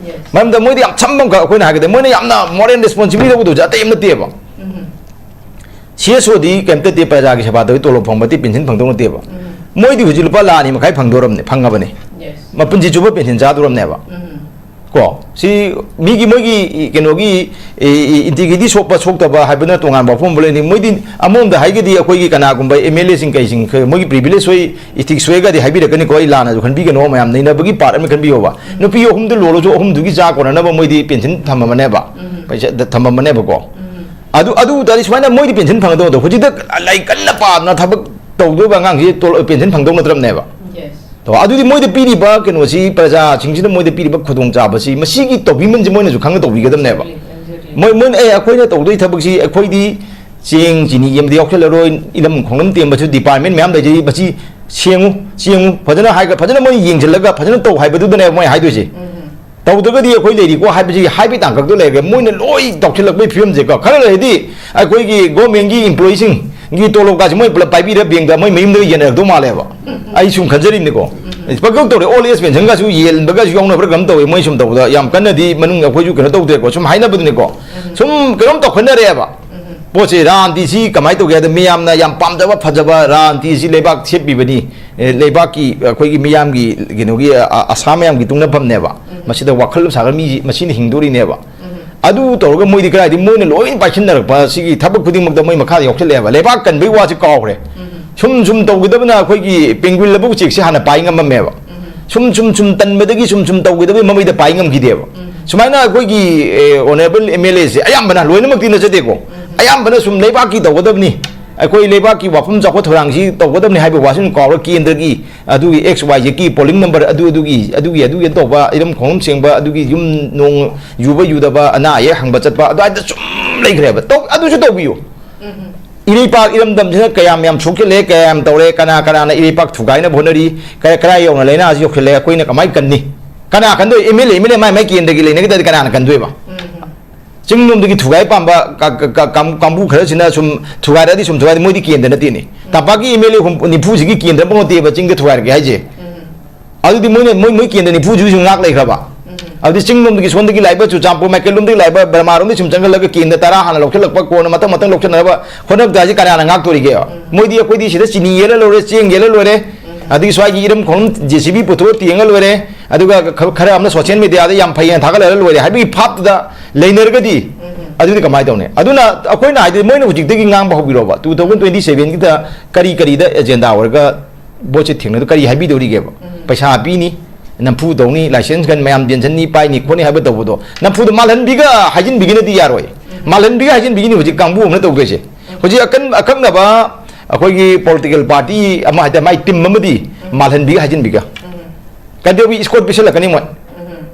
ꯃꯔꯝꯗꯤ ꯃꯣꯏꯗꯤ ꯌꯥꯝ ꯁꯝꯕ ꯑꯃꯈꯛ ꯑꯩꯈꯣꯏꯅ ꯍꯥꯏꯒꯗꯕ, ꯃꯣꯏꯅ ꯌꯥꯝꯅ moral responsibility ꯂꯧꯒꯗꯧꯁꯦ ꯑꯇꯩ ꯑꯃ ꯅꯠꯇꯦꯕ꯫ ꯁꯤ ꯑꯦꯁ ꯑꯣꯗꯤ ꯀꯩꯝꯇ ꯅꯠꯇꯦ, ꯄ꯭ꯔꯖꯥꯒꯤ ꯁꯦꯕꯥ ꯇꯧꯋꯤ, ꯇꯣꯂꯣꯞ ꯐꯪꯕ ꯅꯠꯇꯦ, ꯄꯦꯟꯁꯤꯟ ꯐꯪꯗꯧ ꯅꯠꯇꯦꯕ꯫ ꯃꯣꯏꯗꯤ ꯍꯧꯖꯤꯛ ꯂꯨꯄꯥ ꯂꯥꯈ ꯑꯅꯤ ꯃꯈꯥꯏ ꯐꯪꯗꯣꯔꯝꯅꯦ, ꯐꯪꯉꯕꯅꯦ꯫ ꯃꯄꯨꯟꯁꯤ ꯆꯨꯞꯄ ꯄꯦꯟꯁꯤꯟ ꯆꯥꯗꯣꯔꯝꯅꯦꯕ꯫ ꯀꯣ, ꯁꯤ ꯃꯤꯒꯤ, ꯃꯣꯏꯒꯤ ꯀꯩꯅꯣꯒꯤ, ꯏ-, ꯏ-, integrity ꯁꯣꯛꯄ ꯁꯣꯛꯇꯕ ꯍꯥꯏꯕꯅ ꯇꯣꯉꯥꯟꯕ ꯋꯥꯐꯝ ꯑꯃ ꯂꯩꯅꯤ꯫ ꯃꯣꯏꯗꯤ ꯑꯃꯔꯣꯝꯗ ꯍꯥꯏꯒꯗꯤ ꯑꯩꯈꯣꯏꯒꯤ ꯀꯅꯥꯒꯨꯝꯕ ꯑꯦꯝ ꯑꯦꯜ ꯑꯦꯁꯤꯡ ꯀꯩꯁꯤꯡ ꯈ-, ꯃꯣꯏꯒꯤ privilege ꯑꯣꯏ, ethics ꯑꯣꯏꯒꯗꯤ ꯍꯥꯏꯕꯤꯔꯛꯀꯅꯤꯀꯣ, ꯑꯩ ꯂꯥꯟꯅꯁꯨ ꯈꯟꯕꯤꯒꯅꯣ, ꯃꯌꯥꯝ ꯅꯩꯅꯕꯒꯤ part ꯑꯃ ꯈꯟꯕꯤꯌꯣꯕ꯫ ꯅꯨꯄꯤ ꯑꯍꯨꯝꯗ ꯂꯣꯜꯂꯁꯨ ꯑꯍꯨꯝꯗꯨꯒꯤ ꯆꯥ ꯀꯣꯟꯅꯅꯕ ꯃꯣꯏꯗꯤ ꯄꯦꯟꯁꯤꯟ ꯊꯝꯃꯝꯃꯅꯦꯕ, ꯄꯩꯁꯥ ꯊꯝꯃꯝꯃꯅꯦꯕꯀꯣ꯫ ꯑꯗꯨ, ꯑꯗꯨ ꯇꯥꯔꯗꯤ ꯁꯨꯃꯥꯏꯅ ꯃꯣꯏꯗꯤ ꯄꯦꯟꯁꯤꯟ ꯐꯪꯒꯗꯧꯕꯗꯣ, ꯍꯧꯖꯤꯛꯇ ꯂꯥꯏꯔꯤꯛ ꯀꯟꯅ ꯄꯥꯗꯅ ꯊꯕꯛ ꯇꯧꯗꯣꯏꯕ ꯑꯉꯥꯡꯁꯤ ꯇꯣꯂꯣꯞ, ꯄꯦꯟꯁꯤꯟ ꯐꯪꯗꯧ ꯅꯠꯇ꯭ꯔꯕꯅꯦꯕ꯫ ꯇꯣ, ꯑꯗꯨꯗꯤ ꯃꯣꯏꯗ ꯄꯤꯔꯤꯕ ꯀꯩꯅꯣꯁꯤ, ꯄ꯭ꯔꯖꯥꯁꯤꯡꯁꯤꯗ ꯃꯣꯏꯗ ꯄꯤꯔꯤꯕ ꯈꯨꯗꯣꯡꯆꯥꯕꯁꯤ, ꯃꯁꯤꯒꯤ ꯇꯧꯕꯤꯃꯜꯁꯤ ꯃꯣꯏꯅꯁꯨ ꯈꯪꯅ ꯇꯧꯕꯤꯒꯗꯕꯅꯦꯕ꯫ ꯃꯣꯏ, ꯃꯣꯏꯅ, "ꯑꯦ, ꯑꯩꯈꯣꯏꯅ ꯇꯧꯗꯣꯏ ꯊꯕꯛꯁꯤ ꯑꯩꯈꯣꯏꯗꯤ ꯆꯦꯡ ꯆꯤꯅꯤ ꯑꯃꯗꯤ ꯌꯥꯎꯁꯜꯂꯔꯣꯏ, ꯏꯂꯝ ꯈꯣꯡꯂꯝ ꯇꯦꯝꯕꯁꯨ department ꯃꯌꯥꯝ ꯂꯩꯖꯩ, ꯃꯁꯤ ꯁꯦꯡꯉꯨ, ꯁꯦꯡꯉꯨ, ꯐꯖꯅ ꯍꯥꯏꯒ-, ꯐꯖꯅ ꯃꯣꯏ ꯌꯦꯡꯁꯤꯜꯂꯒ ꯐꯖꯅ ꯇꯧ" ꯍꯥꯏꯕꯗꯨꯗꯅꯦꯕ ꯃꯣꯏ ꯍꯥꯏꯗꯣꯏꯁꯦ꯫ ꯇꯧꯗ꯭ꯔꯒꯗꯤ ꯑꯩꯈꯣꯏ ꯂꯩꯔꯤꯀꯣ ꯍꯥꯏꯕꯁꯤ ꯍꯥꯏꯕꯒꯤ ꯇꯥꯡꯀꯛꯇ ꯂꯩꯔꯒ ꯃꯣꯏꯅ ꯂꯣꯏ ꯇꯧꯁꯤꯜꯂꯛꯄꯒꯤ ꯐꯤꯕꯝꯁꯦꯀꯣ꯫ ꯈꯔ ꯂꯩꯔꯗꯤ ꯑꯩꯈꯣꯏꯒꯤ government ꯀꯤ employee ꯁꯤꯡꯒꯤ ꯇꯣꯂꯣꯞꯀꯥꯁꯦ ꯃꯣꯏ ꯄꯨꯂꯞ ꯄꯥꯏꯕꯤꯔ bank ꯇ ꯃꯣꯏ ꯃꯌꯨꯝꯗꯒ ꯌꯦꯟꯅꯔꯛꯇꯧ ꯃꯥꯜꯂꯦꯕ꯫ ꯑꯩ ꯁꯨꯝ ꯈꯟꯖꯔꯤꯕꯅꯤꯀꯣ꯫ ꯄꯪꯇꯧ ꯇꯧꯔꯦ, old age pension ꯒꯁꯨ ꯌꯦꯟꯕꯒꯁꯨ ꯌꯥꯎꯅꯕ꯭ꯔꯥ ꯀꯩꯅꯣꯝ ꯇꯧꯋꯦ꯫ ꯃꯣꯏ ꯁꯨꯝ ꯇꯧꯕꯗ ꯌꯥꯝ ꯀꯟꯅꯗꯤ ꯃꯅꯨꯡ ꯑꯩꯈꯣꯏꯁꯨ ꯀꯩꯅꯣ ꯇꯧꯗ꯭ꯔꯦꯀꯣ, ꯁꯨꯝ ꯍꯥꯏꯅꯕꯗꯨꯅꯤꯀꯣ꯫ ꯁꯨꯝ ꯀꯩꯅꯣꯝ ꯇꯧꯈꯠꯅꯔꯛꯑꯦꯕ꯫ ꯄꯣꯠꯁꯦ, ꯔꯥꯖꯅꯤꯇꯤꯁꯤ ꯀꯃꯥꯏꯅ ꯇꯧꯒꯦ ꯍꯥꯏꯗ, ꯃꯤꯌꯥꯝꯅ ꯌꯥꯝ ꯄꯥꯝꯖꯕ ꯐꯖꯕ ꯔꯥꯖꯅꯤꯇꯤꯁꯤ ꯂꯩꯕꯥꯛ ꯁꯦꯠꯄꯤꯕꯅꯤ꯫ ꯑꯦ, ꯂꯩꯕꯥꯛꯀꯤ, ꯑꯩꯈꯣꯏꯒꯤ ꯃꯤꯌꯥꯝꯒꯤ, ꯀꯩꯅꯣꯒꯤ, ꯑ, ꯑ, ꯑꯁꯥ ꯃꯌꯥꯝꯒꯤ ꯇꯨꯡꯅꯐꯝꯅꯦꯕ꯫ ꯃꯁꯤꯗ ꯋꯥꯈꯜ ꯁꯥꯒꯠ ꯃꯤ ꯃꯁꯤꯅ ꯍꯤꯡꯗꯣꯔꯤꯅꯦꯕ꯫ ꯑꯗꯨ ꯇꯧꯔꯒ ꯃꯣꯏꯗꯤ ꯀꯗꯥꯏꯗꯒꯤ, ꯃꯣꯏꯅ ꯂꯣꯏꯅ ꯄꯥꯏꯁꯤꯟꯅꯔꯛꯄ ꯁꯤꯒꯤ ꯊꯕꯛ ꯈꯨꯗꯤꯡꯃꯛꯇ ꯃꯣꯏ ꯃꯈꯥꯗ ꯌꯥꯎꯁꯜꯂꯛꯑꯦꯕ꯫ ꯂꯩꯕꯥꯛ ꯀꯟꯕꯒꯤ ꯋꯥꯁꯤ ꯀꯥꯎꯈ꯭ꯔꯦ꯫ ꯁꯨꯝ ꯁꯨꯝ ꯇꯧꯒꯗꯕꯅ ꯑꯩꯈꯣꯏꯒꯤ penguin ꯂꯕꯨꯛ ꯎꯆꯦꯛꯁꯦ ꯍꯥꯟꯅ ꯄꯥꯏ ꯉꯝꯃꯝꯃꯦꯕ꯫ ꯁꯨꯝ ꯁꯨꯝ ꯁꯨꯝ ꯇꯟꯕꯗꯒꯤ ꯁꯨꯝ ꯁꯨꯝ ꯇꯧꯒꯗꯕꯒꯤ ꯃꯃꯩꯗ ꯄꯥꯏ ꯉꯝꯈꯤꯗꯦꯕ꯫ ꯁꯨꯃꯥꯏꯅ ꯑꯩꯈꯣꯏꯒꯤ, ꯑꯦ, honourable M L A ꯁꯦ ꯑꯌꯥꯝꯕꯅ, ꯂꯣꯏꯅꯃꯛꯇꯤ ꯅꯠꯆꯗꯦꯀꯣ, ꯑꯌꯥꯝꯕꯅ ꯁꯨꯝ ꯂꯩꯕꯥꯛꯀꯤ ꯇꯧꯒꯗꯕꯅꯤ, ꯑꯩꯈꯣꯏ ꯂꯩꯕꯥꯛꯀꯤ ꯋꯥꯐꯝ ꯆꯥꯎꯈꯠ ꯊꯧꯔꯥꯡꯁꯤ ꯇꯧꯒꯗꯕꯅꯤ ꯍꯥꯏꯕ ꯋꯥꯁꯤꯡ ꯀꯥꯎꯔ ꯀꯦꯟꯗ꯭ꯔꯒꯤ ꯑꯗꯨꯒꯤ X Y Z ꯀꯤ polling number ꯑꯗꯨ, ꯑꯗꯨꯒꯤ, ꯑꯗꯨꯒꯤ, ꯑꯗꯨꯒꯤ ꯇꯧꯕ, ꯏꯔꯝ ꯈꯣꯡꯂꯝ ꯁꯦꯡꯕ, ꯑꯗꯨꯒꯤ ꯌꯨꯝ ꯅꯣꯡ ꯌꯨꯕ ꯌꯨꯗꯕ, ꯑꯅꯥ ꯑꯌꯦꯛ ꯍꯪꯕ ꯆꯠꯄ, ꯑꯗꯨꯋꯥꯏꯗ ꯁꯨꯝ ꯂꯩꯈ꯭ꯔꯦꯕ꯫ ꯇꯧ-, ꯑꯗꯨꯁꯨ ꯇꯧꯕꯤꯌꯨ꯫ ꯏꯔꯩꯄꯥꯛ ꯏꯔꯝꯗꯝꯁꯤꯅ ꯀꯌꯥꯝ ꯌꯥꯝ ꯁꯣꯛꯆꯤꯜꯂꯦ, ꯀꯌꯥꯝ ꯇꯧꯔꯦ, ꯀꯅꯥ ꯀꯅꯥꯅ ꯏꯔꯩꯄꯥꯛ ꯊꯨꯒꯥꯏꯅꯕ ꯍꯣꯠꯅꯔꯤ, ꯀꯌꯥ-, ꯀꯗꯥꯏ ꯌꯧꯅ ꯂꯥꯏꯅꯥꯁꯤ ꯌꯧꯁꯤꯜꯂꯦ, ꯑꯩꯈꯣꯏꯅ ꯀꯃꯥꯏꯅ ꯀꯟꯅꯤ? ꯀꯅꯥ ꯀꯟꯗꯣꯏ? M L A, M L A ꯃꯥꯏ ꯃꯥꯏ ꯀꯦꯟꯗ꯭ꯔꯒꯤ ꯂꯩꯅꯒ ꯇꯥꯔꯗꯤ ꯀꯅꯥꯅ ꯀꯟꯗꯣꯏꯕ? ꯆꯤꯡꯂꯣꯝꯗꯒꯤ ꯊꯨꯒꯥꯏ ꯄꯥꯝꯕ ꯀ-, ꯀ-, ꯀ-, ꯀꯥꯡ-, ꯀꯥꯡꯕꯨ ꯈꯔꯁꯤꯅ ꯁꯨꯝ ꯊꯨꯒꯥꯏꯔꯛꯑꯗꯤ ꯁꯨꯝ ꯊꯨꯒꯥꯏꯔꯗꯤ ꯃꯣꯏꯗꯤ ꯀꯦꯟꯗ꯭ꯔ ꯅꯠꯇꯦꯅꯦ꯫ ꯇꯝꯄꯥꯛꯀꯤ ꯑꯦꯝ ꯑꯦꯜ ꯑꯦ ꯍꯨꯝꯐꯨ, ꯅꯤꯐꯨꯁꯤꯒꯤ ꯀꯦꯟꯗ꯭ꯔ ꯑꯃ ꯅꯠꯇꯦꯕ ꯆꯤꯡꯗ ꯊꯨꯒꯥꯏꯔꯒꯦ ꯍꯥꯏꯁꯦ꯫ ꯑꯗꯨꯗꯤ ꯃꯣꯏꯅ, ꯃꯣꯏ, ꯃꯣꯏ ꯀꯦꯟꯗ꯭ꯔ ꯅꯤꯐꯨꯁꯤꯁꯨ ꯉꯥꯛ ꯂꯩꯈ꯭ꯔꯕ꯫ ꯑꯗꯨꯗꯤ ꯆꯤꯡꯂꯣꯝꯗꯒꯤ, ꯁꯣꯝꯗꯒꯤ ꯂꯥꯛꯏꯕ ꯆꯨꯔꯆꯥꯟꯄꯨꯔ ꯃꯥꯏꯀꯩꯂꯣꯝꯗꯒꯤ ꯂꯥꯛꯏꯕ ꯕꯔꯃꯥꯔꯣꯝꯗꯒꯤ ꯁꯨꯝ ꯆꯪꯍꯜꯂꯒ ꯀꯦꯟꯗ꯭ꯔ ꯇꯔꯥ ꯍꯥꯟꯅ ꯂꯧꯁꯤꯜꯂꯛꯄ, ꯀꯣꯟꯅ ꯃꯊꯪ ꯃꯊꯪ ꯂꯧꯁꯤꯟꯅꯅꯕ ꯍꯣꯠꯅꯕ ꯇꯥꯔꯗꯤ ꯀꯅꯥꯅ ꯉꯥꯛꯇꯣꯔꯤꯒꯦ? ꯃꯣꯏꯗꯤ ꯑꯩꯈꯣꯏꯗꯤ ꯁꯤꯗ ꯆꯤꯅꯤ ꯌꯦꯜꯂ ꯂꯣꯏꯔꯦ, ꯆꯦꯡ ꯌꯦꯜꯂ ꯂꯣꯏꯔꯦ, ꯑꯗꯒꯤ ꯁ꯭ꯋꯥꯏꯒꯤ ꯏꯔꯝ ꯈꯣꯡ ꯖꯦ ꯁꯤ ꯕꯤ ꯄꯨꯊꯣꯛꯑ ꯇꯦꯡꯉ ꯂꯣꯏꯔꯦ, ꯑꯗꯨꯒ ꯈ-, ꯈꯔ ꯑꯃꯅ ꯁꯣꯁꯤꯌꯦꯜ ꯃꯦꯗꯤꯌꯥꯗ ꯌꯥꯝ ꯐꯩꯌꯦꯅ ꯊꯥꯒꯠꯂꯒ ꯂꯣꯏꯔꯦ ꯍꯥꯏꯕꯒꯤ ꯐꯥꯞꯇꯨꯗ ꯂꯩꯅꯔꯒꯗꯤ, ꯑꯗꯨꯗꯤ ꯀꯃꯥꯏꯅ ꯇꯧꯅꯤ? ꯑꯗꯨꯅ ꯑꯩꯈꯣꯏꯅ ꯍꯥꯏꯗꯤ ꯃꯣꯏꯅ ꯍꯧꯖꯤꯛꯇꯒꯤ ꯉꯥꯡꯕ ꯍꯧꯕꯤꯔꯣꯕ, ꯇꯨ ꯊꯥꯎꯖꯟ ꯇ꯭ꯋꯦꯟꯇꯤ ꯁꯚꯦꯟꯒꯤꯗ ꯀꯔꯤ ꯀꯔꯤꯗ ꯑꯦꯖꯦꯟꯗꯥ ꯑꯣꯏꯔꯒ ꯚꯣꯠꯁꯦ ꯊꯦꯡꯅꯗꯣ ꯀꯔꯤ ꯍꯥꯏꯕꯤꯗꯧꯔꯤꯒꯦꯕ? ꯄꯩꯁꯥ ꯄꯤꯅꯤ, ꯅꯝꯐꯨ ꯇꯧꯅꯤ, ꯂꯥꯏꯁꯦꯟꯁ ꯀꯟ ꯃꯌꯥꯝ ꯇꯦꯟꯁꯟꯅꯤ, ꯄꯥꯏꯅꯤ ꯈꯣꯠꯅꯤ ꯍꯥꯏꯕ ꯇꯧꯕꯗꯣ ꯅꯝꯐꯨꯗ ꯃꯥꯜꯍꯟꯕꯤꯒ ꯍꯥꯏꯖꯤꯟꯕꯤꯒꯅꯗꯤ ꯌꯥꯔꯣꯏ꯫ ꯃꯥꯜꯍꯟꯕꯤꯒ ꯍꯥꯏꯖꯤꯟꯕꯤꯒꯤꯅꯤ ꯍꯧꯖꯤꯛ ꯀꯥꯡꯕꯨ ꯑꯃꯅ ꯇꯧꯗꯣꯏꯁꯦ꯫ ꯍꯧꯖꯤꯛ ꯑꯀꯟ-, ꯑꯀꯛꯅꯕ ꯑꯩꯈꯣꯏꯒꯤ ꯄꯣꯂꯤꯇꯤꯀꯦꯜ ꯄꯥꯔꯇꯤ ꯑꯃ ꯍꯥꯏꯇꯥꯔꯦ, ꯃꯥꯏ ꯇꯤꯝ ꯑꯃꯗꯤ ꯃꯥꯜꯍꯟꯕꯤꯒ ꯍꯥꯏꯖꯤꯟꯕꯤꯒ꯫ ꯀꯩꯗꯧꯕꯤ ꯏꯁꯀꯣꯔꯠ ꯄꯤꯁꯜꯂꯛꯀꯅꯤ ꯃꯣꯏ꯫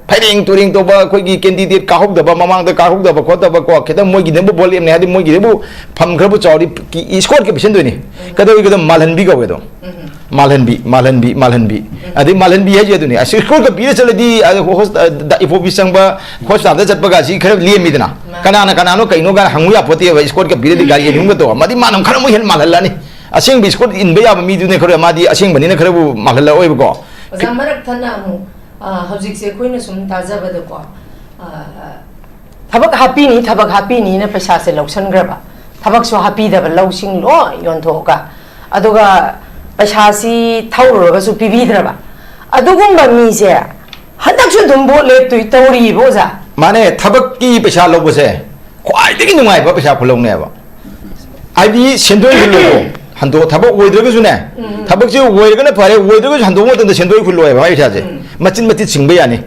ꯐꯩꯔꯦꯡ ꯇꯨꯔꯦꯡ ꯇꯧꯕ, ꯑꯩꯈꯣꯏꯒꯤ ꯀꯦꯟꯗꯤꯗꯦꯠ ꯀꯥꯍꯧꯗꯕ, ꯃꯃꯥꯡꯗ ꯀꯥꯍꯧꯗꯕ ꯈꯣꯠꯇꯕ ꯀꯣ, ꯈꯤꯇꯪ ꯃꯣꯏꯒꯤꯗꯕꯨ ꯚꯣꯠ ꯂꯦꯞꯅꯤ ꯍꯥꯏꯗꯤ ꯃꯣꯏꯒꯤꯗꯕꯨ ꯐꯝ ꯈꯔꯕꯨ ꯆꯥꯎꯔꯗꯤ ꯏꯁꯀꯣꯔꯠꯀ ꯄꯤꯁꯟꯗꯣꯏꯅꯤ꯫ ꯀꯩꯗꯧꯕꯤ? ꯀꯩꯗꯧ ꯃꯥꯜꯍꯟꯕꯤ ꯀꯧꯋꯦ ꯑꯗꯣ꯫ ꯃꯥꯜꯍꯟꯕꯤ, ꯃꯥꯜꯍꯟꯕꯤ, ꯃꯥꯜꯍꯟꯕꯤ꯫ ꯑꯗꯩ ꯃꯥꯜꯍꯟꯕꯤ ꯍꯥꯏꯁꯦ ꯑꯗꯨꯅꯤ꯫ ꯑꯁ, ꯏꯁꯀꯣꯔꯠꯀ ꯄꯤꯔ ꯆꯠꯂꯗꯤ, ꯑ, ꯍꯣꯁ-, ꯑ, ꯗ-, ꯏꯄꯣꯕꯤ ꯆꯪꯕ ꯍꯣꯁꯄꯤꯇꯥꯜꯗ ꯆꯠꯄꯒ ꯑꯁꯤ ꯈꯔ ꯂꯦꯝꯃꯤꯗꯅ꯫ ꯀꯅꯥꯅ ꯀꯅꯥꯅꯣ ꯀꯩꯅꯣꯒ ꯍꯪꯉꯨ ꯌꯥꯄꯣꯠꯇꯦꯕ, ꯏꯁꯀꯣꯔꯠꯀ ꯄꯤꯔꯗꯤ ꯒꯥꯔꯤ ꯑꯅꯤ ꯑꯍꯨꯝꯒ ꯇꯣꯡꯉ꯫ ꯃꯥꯗꯤ ꯃꯥꯅ ꯈꯔ ꯑꯃꯨꯛ ꯍꯦꯟꯅ ꯃꯥꯜꯍꯜꯂꯅꯤ꯫ ꯑꯁꯦꯡꯕ ꯏꯁꯀꯣꯔꯠ ꯏꯟꯕ ꯌꯥꯕ ꯃꯤꯗꯨꯅ ꯈꯔ, ꯃꯥꯗꯤ ꯑꯁꯦꯡꯕꯅꯤꯅ ꯈꯔꯕꯨ ꯃꯥꯜꯍꯜꯂꯛꯑꯣꯏꯕꯀꯣ꯫ ꯑꯣꯖꯥ, ꯃꯔꯛ ꯊꯠꯅ ꯑꯃꯨꯛ, ꯑ, ꯍꯧꯖꯤꯛꯁꯦ ꯑꯩꯈꯣꯏꯅ ꯁꯨꯝ ꯇꯥꯖꯕꯗꯀꯣ, ꯑ, ꯊꯕꯛ ꯍꯥꯞꯄꯤꯅꯤ, ꯊꯕꯛ ꯍꯥꯞꯄꯤꯅꯤꯅ ꯄꯩꯁꯥꯁꯦ ꯂꯧꯁꯟꯈ꯭ꯔꯕ, ꯊꯕꯛꯁꯨ ꯍꯥꯞꯄꯤꯗꯕ, ꯂꯧꯁꯤꯡ ꯂꯣꯏ ꯌꯣꯟꯊꯣꯛꯑꯒ, ꯑꯗꯨꯒ ꯄꯩꯁꯥꯁꯤ ꯊꯧꯔꯨꯔꯒꯁꯨ ꯄꯤꯕꯤꯗ꯭ꯔꯕ, ꯑꯗꯨꯒꯨꯝꯕ ꯃꯤꯁꯦ ꯍꯟꯗꯛꯁꯨ ꯑꯗꯨꯝ ꯚꯣꯠ ꯂꯦꯞꯇꯣꯏ ꯇꯧꯔꯤꯕ, ꯑꯣꯖꯥ? ꯃꯥꯅꯦ, ꯊꯕꯛꯀꯤ ꯄꯩꯁꯥ ꯂꯧꯕꯁꯦ ꯈ꯭ꯋꯥꯏꯗꯒꯤ ꯅꯨꯡꯉꯥꯏꯕ ꯄꯩꯁꯥ ꯈꯨꯂꯧꯅꯦꯕ꯫ ꯍꯥꯏꯗꯤ ꯁꯦꯟꯗꯣꯏ ꯍꯨꯜꯂꯣꯗꯣ ꯍꯟꯗꯣꯛ, ꯊꯕꯛ ꯑꯣꯏꯗ꯭ꯔꯒꯁꯨꯅꯦ, ꯊꯕꯛꯁꯦ ꯑꯣꯏꯔꯒꯅ ꯐꯔꯦ, ꯑꯣꯏꯗ꯭ꯔꯒꯁꯨ ꯍꯟꯗꯣꯛꯄ ꯃꯇꯝꯗ ꯁꯦꯟꯗꯣꯏ ꯍꯨꯜꯂꯣꯏꯕ ꯃꯥꯏ ꯄꯩꯁꯥꯁꯦ꯫ ꯃꯆꯤꯠ ꯃꯆꯤꯠ ꯁꯤꯡꯕ ꯌꯥꯅꯤ꯫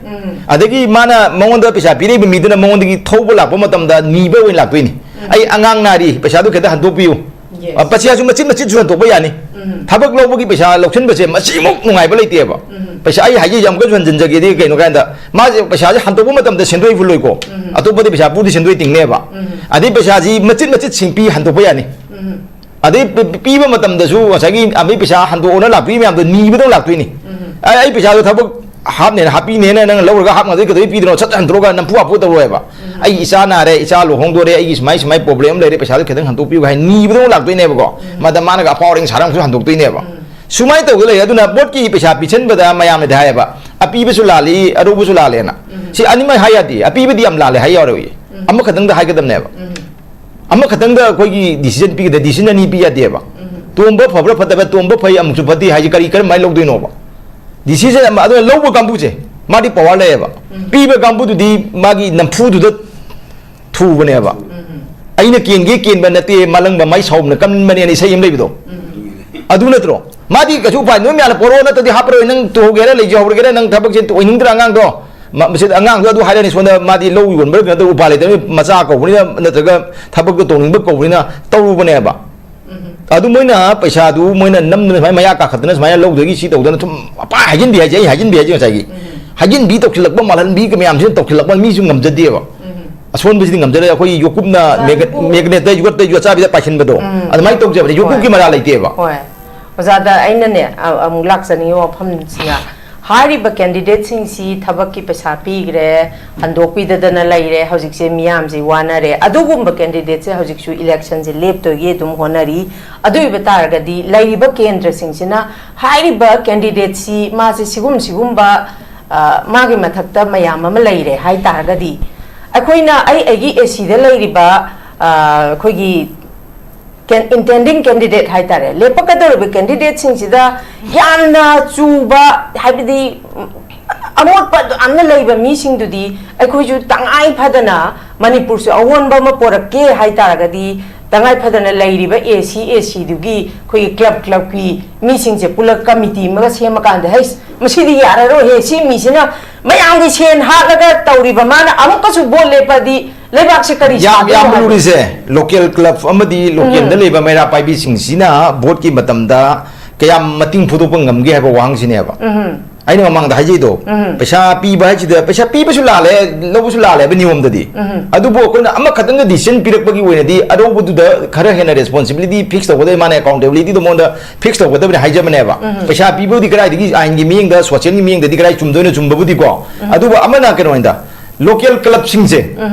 ꯑꯗꯒꯤ ꯃꯥꯅ, ꯃꯉꯣꯟꯗ ꯄꯩꯁꯥ ꯄꯤꯔꯛꯏꯕ ꯃꯤꯗꯨꯅ ꯃꯉꯣꯟꯗꯒꯤ ꯊꯧꯕ ꯂꯥꯛꯄ ꯃꯇꯝꯗ ꯅꯤꯕ ꯑꯣꯏꯅ ꯂꯥꯛꯇꯣꯏꯅꯤ꯫ "ꯑꯩ ꯑꯉꯥꯡ ꯅꯥꯔꯤ, ꯄꯩꯁꯥꯗꯨ ꯈꯤꯇ ꯍꯟꯗꯣꯛꯄꯤꯌꯨ"꯫ Yes. ꯑ, ꯄꯩꯁꯥꯁꯨ ꯃꯆꯤꯠ ꯃꯆꯤꯠꯁꯨ ꯍꯟꯗꯣꯛꯄ ꯌꯥꯅꯤ꯫ ꯊꯕꯛ ꯂꯧꯕꯒꯤ ꯄꯩꯁꯥ ꯂꯧꯁꯤꯟꯕꯁꯦ ꯃꯁꯤꯃꯨꯛ ꯅꯨꯡꯉꯥꯏꯕ ꯂꯩꯇꯦꯕ꯫ ꯄꯩꯁꯥ ꯑꯩ ꯍꯥꯏꯖꯩꯁꯦ ꯑꯃꯨꯛꯀꯁꯨ ꯍꯟꯖꯤꯟꯖꯒꯦꯗꯤ, ꯀꯩꯅꯣ ꯀꯥꯟꯗ ꯃꯥꯁꯦ ꯄꯩꯁꯥꯁꯦ ꯍꯟꯗꯣꯛꯄ ꯃꯇꯝꯗ ꯁꯦꯟꯗꯣꯏ ꯍꯨꯜꯂꯣꯏꯀꯣ꯫ ꯑꯇꯣꯞꯄꯗꯤ ꯄꯩꯁꯥ ꯄꯨꯗꯤ ꯁꯦꯟꯗꯣꯏ ꯇꯤꯡꯅꯦꯕ꯫ ꯑꯗꯩ ꯄꯩꯁꯥꯁꯤ ꯃꯆꯤꯠ ꯃꯆꯤꯠ ꯁꯤꯡꯄꯤ ꯍꯟꯗꯣꯛꯄ ꯌꯥꯅꯤ꯫ ꯑꯗꯩ ꯄꯤ-, ꯄꯤꯕ ꯃꯇꯝꯗꯁꯨ ꯉꯁꯥꯏꯒꯤ ꯑꯗꯩ ꯄꯩꯁꯥ ꯍꯟꯗꯣꯛꯑꯣꯅ ꯂꯥꯛꯄꯤ ꯃꯌꯥꯝꯗꯣ ꯅꯤꯕꯗꯧ ꯂꯥꯛꯇꯣꯏꯅꯤ꯫ "ꯑꯩ, ꯑꯩ ꯄꯩꯁꯥꯗꯣ ꯊꯕꯛ ꯍꯥꯞꯅꯦꯅ ꯍꯥꯞꯄꯤꯅꯦꯅ ꯅꯪ ꯂꯧꯔꯒ ꯍꯥꯞ ꯉꯥꯛꯇ ꯀꯩꯗꯧꯕꯩ ꯄꯤꯗꯣꯏꯅꯣ? ꯁꯠ ꯍꯟꯗꯣꯛꯑꯒ ꯅꯝꯐꯨ ꯍꯥꯞꯄꯨ ꯇꯧꯔꯣꯏꯕ꯫ ꯑꯩ ꯏꯆꯥ ꯅꯥꯔꯦ, ꯏꯆꯥ ꯂꯨꯍꯣꯡꯗꯣꯔꯦ, ꯑꯩꯒꯤ ꯁꯨꯃꯥꯏ ꯁꯨꯃꯥꯏ ꯄ꯭ꯔꯣꯕ꯭ꯂꯦꯝ ꯑꯃ ꯂꯩꯔꯦ, ꯄꯩꯁꯥꯗꯣ ꯈꯤꯇꯪ ꯍꯟꯗꯣꯛꯄꯤꯌꯨ" ꯍꯥꯏ ꯅꯤꯕꯗꯧ ꯂꯥꯛꯇꯣꯏꯅꯦꯕꯀꯣ꯫ ꯃꯗ ꯃꯥꯅꯒ ꯑꯐꯥꯎ ꯑꯔꯤꯡ ꯁꯥꯔ ꯑꯃꯁꯨ ꯍꯟꯗꯣꯛꯇꯣꯏꯅꯦꯕ꯫ ꯁꯨꯃꯥꯏꯅ ꯇꯧꯗ ꯂꯩꯔꯦ꯫ ꯑꯗꯨꯅ ꯚꯣꯠꯀꯤ ꯄꯩꯁꯥ ꯄꯤꯁꯟꯕꯗ ꯃꯌꯥꯝꯅꯗꯤ ꯍꯥꯏꯌꯦꯕ, "ꯑꯄꯤꯕꯁꯨ ꯂꯥꯜꯂꯤ, ꯑꯔꯧꯕꯁꯨ ꯂꯥꯜꯂꯦꯅ"꯫ ꯁꯤ ꯑꯅꯤꯃꯛ ꯍꯥꯏ ꯌꯥꯗꯦ꯫ ꯑꯄꯤꯕꯗꯤ ꯌꯥꯝ ꯂꯥꯜꯂꯦ ꯍꯥꯏ ꯌꯥꯔꯣꯏꯌꯦ꯫ ꯑꯃꯈꯛꯇꯪꯗ ꯍꯥꯏꯒꯗꯕꯅꯦꯕ꯫ ꯑꯃꯈꯛꯇꯪꯗ ꯑꯩꯈꯣꯏꯒꯤ ꯗꯤꯁꯤꯖꯟ ꯄꯤꯒꯗ ꯗꯤꯁꯤꯖꯟ ꯑꯅꯤ ꯄꯤ ꯌꯥꯗꯦꯕ꯫ ꯇꯣꯝꯕ ꯐꯕ꯭ꯔꯥ ꯐꯠꯇꯕ꯭ꯔꯥ, ꯇꯣꯝꯕ ꯐꯩ ꯑꯃꯨꯛꯁꯨ ꯐꯠꯇꯦ ꯍꯥꯏꯁꯦ ꯀꯔꯤ, ꯀꯔꯝꯍꯥꯏꯅ ꯂꯧꯗꯣꯏꯅꯣꯕ? ꯗꯤꯁꯤꯖꯟ ꯑꯃ, ꯑꯗꯨꯅ ꯂꯧꯕ ꯀꯥꯡꯕꯨꯁꯦ ꯃꯥꯗꯤ ꯄꯋꯥꯔ ꯂꯩꯌꯦꯕ꯫ ꯄꯤꯕ ꯀꯥꯡꯕꯨꯗꯨꯗꯤ ꯃꯥꯒꯤ ꯅꯝꯐꯨꯗꯨꯗ ꯊꯨꯕꯅꯦꯕ꯫ "ꯑꯩꯅ ꯀꯦꯟꯒꯦ ꯀꯦꯟꯕ ꯅꯠꯇꯦ, ꯃꯥꯂꯪꯕ ꯃꯥꯏ ꯁꯥꯎꯕꯅ ꯀꯟꯕꯅꯦꯅ" ꯏꯁꯩ ꯑꯃ ꯂꯩꯕꯗꯣ꯫ ꯑꯗꯨ ꯅꯠꯇ꯭ꯔꯣ? ꯃꯥꯗꯤ ꯀꯩꯁꯨ ꯎꯄꯥꯏ, "ꯅꯣꯏ ꯃꯌꯥꯝꯅ ꯄꯣꯔꯛꯑꯣ, ꯅꯠꯇ꯭ꯔꯗꯤ ꯍꯥꯞꯄꯔꯣꯏ, ꯅꯪ ꯇꯣꯛꯍꯧꯒꯦꯔꯥ ꯂꯩꯖꯍꯧꯔꯒꯦꯔꯥ, ꯅꯪ ꯊꯕꯛꯁꯦ ꯑꯣꯏꯅꯤꯡꯗ꯭ꯔꯥ ꯑꯉꯥꯡꯗꯣ?" ꯃ-, ꯃꯁꯤꯗ ꯑꯉꯥꯡꯗꯣ ꯑꯗꯨ ꯍꯥꯏꯔꯅꯤ, ꯁꯣꯝꯗ ꯃꯥꯗꯤ ꯂꯧ ꯌꯣꯟꯕ꯭ꯔꯥ ꯀꯩꯅꯣ ꯇꯧꯔ ꯎꯄꯥꯏ ꯂꯩꯇꯕꯅꯤ, ꯃꯆꯥ ꯀꯧꯕꯅꯤꯅ ꯅꯠꯇ꯭ꯔꯒ ꯊꯕꯛꯇꯣ ꯇꯧꯅꯤꯡꯕ ꯀꯧꯕꯅꯤꯅ ꯇꯧꯔꯨꯕꯅꯦꯕ꯫ ꯑꯗꯨ ꯃꯣꯏꯅ ꯄꯩꯁꯥꯗꯨ ꯃꯣꯏꯅ ꯅꯝꯗꯅ ꯁꯨꯃꯥꯏꯅ ꯃꯌꯥ ꯀꯥꯈꯠꯇꯅ ꯁꯨꯃꯥꯏꯅ ꯂꯧꯗꯣꯏꯒꯤ ꯁꯤ ꯇꯧꯗꯅ ꯁꯨꯝ ꯄꯥꯏ ꯍꯥꯏꯖꯤꯟꯕꯤ ꯍꯥꯏꯁꯦ, ꯑꯩ ꯍꯥꯏꯖꯤꯟꯕꯤ ꯍꯥꯏꯁꯦ ꯉꯁꯥꯏꯒꯤ꯫ ꯍꯥꯏꯖꯤꯟꯕꯤ, ꯇꯧꯁꯤꯜꯂꯛꯄ, ꯃꯥꯜꯍꯟꯕꯤ ꯃꯌꯥꯝꯁꯤꯅ ꯇꯧꯁꯤꯜꯂꯛꯄ ꯃꯤꯁꯨ ꯉꯝꯖꯗꯦꯕ꯫ ꯑꯁꯣꯟꯕꯁꯤꯗꯤ ꯉꯝꯖꯗꯦ꯫ ꯑꯩꯈꯣꯏ ꯌꯣꯀꯨꯞꯅ ꯃꯦꯒ-, ꯃꯦꯒꯅꯦꯠꯇ ꯌꯣꯠꯇ ꯌꯣꯠꯆꯥꯕꯤꯗ ꯄꯥꯏꯁꯤꯟꯕꯗꯣ, ꯑꯗꯨꯃꯥꯏꯅ ꯇꯧꯖꯕꯅꯦ꯫ ꯌꯣꯀꯨꯞꯀꯤ ꯃꯔꯥ ꯂꯩꯇꯦꯕ꯫ ꯍꯣꯏ꯫ ꯑꯣꯖꯥꯗ ꯑꯩꯅꯅꯦ, ꯑ-, ꯑꯃꯨꯛ ꯂꯥꯛꯆꯅꯤꯡꯉꯤ ꯋꯥꯐꯝꯁꯤꯅ, ꯍꯥꯏꯔꯤꯕ ꯀꯦꯟꯗꯤꯗꯦꯠꯁꯤꯡꯁꯤ ꯊꯕꯛꯀꯤ ꯄꯩꯁꯥ ꯄꯤꯈ꯭ꯔꯦ, ꯍꯟꯗꯣꯛꯄꯤꯗꯗꯅ ꯂꯩꯔꯦ, ꯍꯧꯖꯤꯛꯁꯦ ꯃꯤꯌꯥꯝꯁꯤ ꯋꯥꯅꯔꯦ꯫ ꯑꯗꯨꯒꯨꯝꯕ ꯀꯦꯟꯗꯤꯗꯦꯠꯁꯦ ꯍꯧꯖꯤꯛꯁꯨ ꯏꯂꯦꯛꯁꯟꯁꯦ ꯂꯦꯞꯇꯣꯏꯒꯤ ꯑꯗꯨꯝ ꯍꯣꯠꯅꯔꯤ꯫ ꯑꯗꯨ ꯑꯣꯏꯕ ꯇꯥꯔꯒꯗꯤ ꯂꯩꯔꯤꯕ ꯀꯦꯟꯗ꯭ꯔꯁꯤꯡꯁꯤꯅ ꯍꯥꯏꯔꯤꯕ ꯀꯦꯟꯗꯤꯗꯦꯠꯁꯤ ꯃꯥꯁꯦ ꯁꯤꯒꯨꯝ ꯁꯤꯒꯨꯝꯕ, ꯑ, ꯃꯥꯒꯤ ꯃꯊꯛꯇ ꯃꯌꯥꯝ ꯑꯃ ꯂꯩꯔꯦ ꯍꯥꯏ ꯇꯥꯔꯒꯗꯤ, ꯑꯩꯈꯣꯏꯅ ꯑꯩ ꯑꯩꯒꯤ ꯑꯦ ꯁꯤꯗ ꯂꯩꯔꯤꯕ, ꯑ, ꯑꯩꯈꯣꯏꯒꯤ ꯀꯦꯟ-, intending candidate ꯍꯥꯏꯇꯥꯔꯦ, ꯂꯦꯞꯄꯛꯀꯗꯧꯔꯤꯕ ꯀꯦꯟꯗꯤꯗꯦꯠꯁꯤꯡꯁꯤꯗ ꯌꯥꯝꯅ ꯆꯨꯕ, ꯍꯥꯏꯕꯗꯤ, ꯎꯝ, ꯑꯃꯣꯠꯄ ꯌꯥꯝꯅ ꯂꯩꯕ ꯃꯤꯁꯤꯡꯗꯨꯗꯤ ꯑꯩꯈꯣꯏꯁꯨ ꯇꯉꯥꯏ ꯐꯗꯅ ꯃꯅꯤꯄꯨꯔꯁꯨ ꯑꯑꯣꯟꯕ ꯑꯃ ꯄꯣꯔꯛꯀꯦ ꯍꯥꯏ ꯇꯥꯔꯒꯗꯤ, ꯇꯉꯥꯏ ꯐꯗꯅ ꯂꯩꯔꯤꯕ ꯑꯦ ꯁꯤ, ꯑꯦ ꯁꯤꯗꯨꯒꯤ ꯑꯩꯈꯣꯏꯒꯤ ꯀ꯭ꯂꯕ, ꯀ꯭ꯂꯕꯀꯤ ꯃꯤꯁꯤꯡꯁꯦ ꯄꯨꯂꯞ ꯀꯃꯤꯇꯤ ꯑꯃꯒ ꯁꯦꯝꯃꯀꯥꯟꯗ, "ꯍꯩꯁ, ꯃꯁꯤꯗꯤ ꯌꯥꯔꯔꯣꯏꯍꯦ, ꯁꯤ ꯃꯤꯁꯤꯅ ꯃꯌꯥꯝꯒꯤ ꯁꯦꯟ ꯍꯥꯠꯂꯒ ꯇꯧꯔꯤꯕ, ꯃꯥꯅ ꯑꯃꯨꯛꯀꯁꯨ ꯚꯣꯠ ꯂꯦꯞꯄꯗꯤ ꯂꯩꯕꯥꯛꯁꯦ ꯀꯔꯤ ꯌꯥꯝ ꯁꯥꯗꯣꯏꯅꯣ ꯌꯥꯝꯅ ꯍꯥꯏꯕ? ꯂꯨꯔꯤꯁꯦ, ꯂꯣꯀꯦꯜ ꯀ꯭ꯂꯕ ꯑꯃꯗꯤ ꯂꯣꯀꯦꯜꯗ ꯂꯩꯕ ꯃꯩꯔꯥ ꯄꯥꯏꯕꯤꯁꯤꯡꯁꯤꯅ ꯚꯣꯠꯀꯤ ꯃꯇꯝꯗ ꯀꯌꯥꯝ ꯃꯇꯤꯡ ꯐꯨꯗꯣꯛꯄ ꯉꯝꯒꯦ ꯍꯥꯏꯕ ꯋꯥꯍꯪꯁꯤꯅꯦꯕ꯫ ꯑꯩꯅ ꯃꯃꯥꯡꯗ ꯍꯥꯏꯖꯩꯗꯣ, ꯄꯩꯁꯥ ꯄꯤꯕ ꯍꯥꯏꯁꯤꯗ, ꯄꯩꯁꯥ ꯄꯤꯕꯁꯨ ꯂꯥꯜꯂꯦ, ꯂꯧꯕꯁꯨ ꯂꯥꯜꯂꯦ ꯍꯥꯏꯕ ꯅꯤꯌꯣꯝꯗꯗꯤ꯫ ꯑꯗꯨꯕꯨ ꯑꯩꯈꯣꯏꯅ ꯑꯃꯈꯛꯇꯪꯒ ꯗꯤꯁꯤꯖꯟ ꯄꯤꯔꯛꯄꯒꯤ ꯑꯣꯏꯅꯗꯤ ꯑꯔꯧꯕꯗꯨꯗ ꯈꯔ ꯍꯦꯟꯅ ꯔꯦꯁꯄꯣꯟꯁꯤꯕꯤꯂꯤꯇꯤ ꯐꯤꯛꯁ ꯇꯧꯒꯗꯕꯅꯤ, ꯃꯥꯅ ꯑꯦꯀꯥꯎꯟꯇꯦꯕꯤꯂꯤꯇꯤꯗꯣ ꯃꯉꯣꯟꯗ ꯐꯤꯛꯁ ꯇꯧꯒꯗꯕꯅꯤ ꯍꯥꯏꯖꯕꯅꯦꯕ꯫ ꯄꯩꯁꯥ ꯄꯤꯕꯕꯨꯗꯤ ꯀꯗꯥꯏꯗꯒꯤ ꯑꯥꯏꯟꯒꯤ ꯃꯤꯠꯌꯦꯡꯗ, ꯁꯣꯁꯤꯌꯦꯜꯒꯤ ꯃꯤꯠꯌꯦꯡꯗꯗꯤ ꯀꯗꯥꯏ ꯆꯨꯝꯗꯣꯏꯅꯣ, ꯆꯨꯝꯕꯕꯨꯗꯤꯀꯣ꯫ ꯑꯗꯨꯕꯨ ꯑꯃꯅ ꯀꯩꯅꯣ ꯑꯣꯏꯅ ꯂꯣꯀꯦꯜ ꯀ꯭ꯂꯕꯁꯤꯡꯁꯦ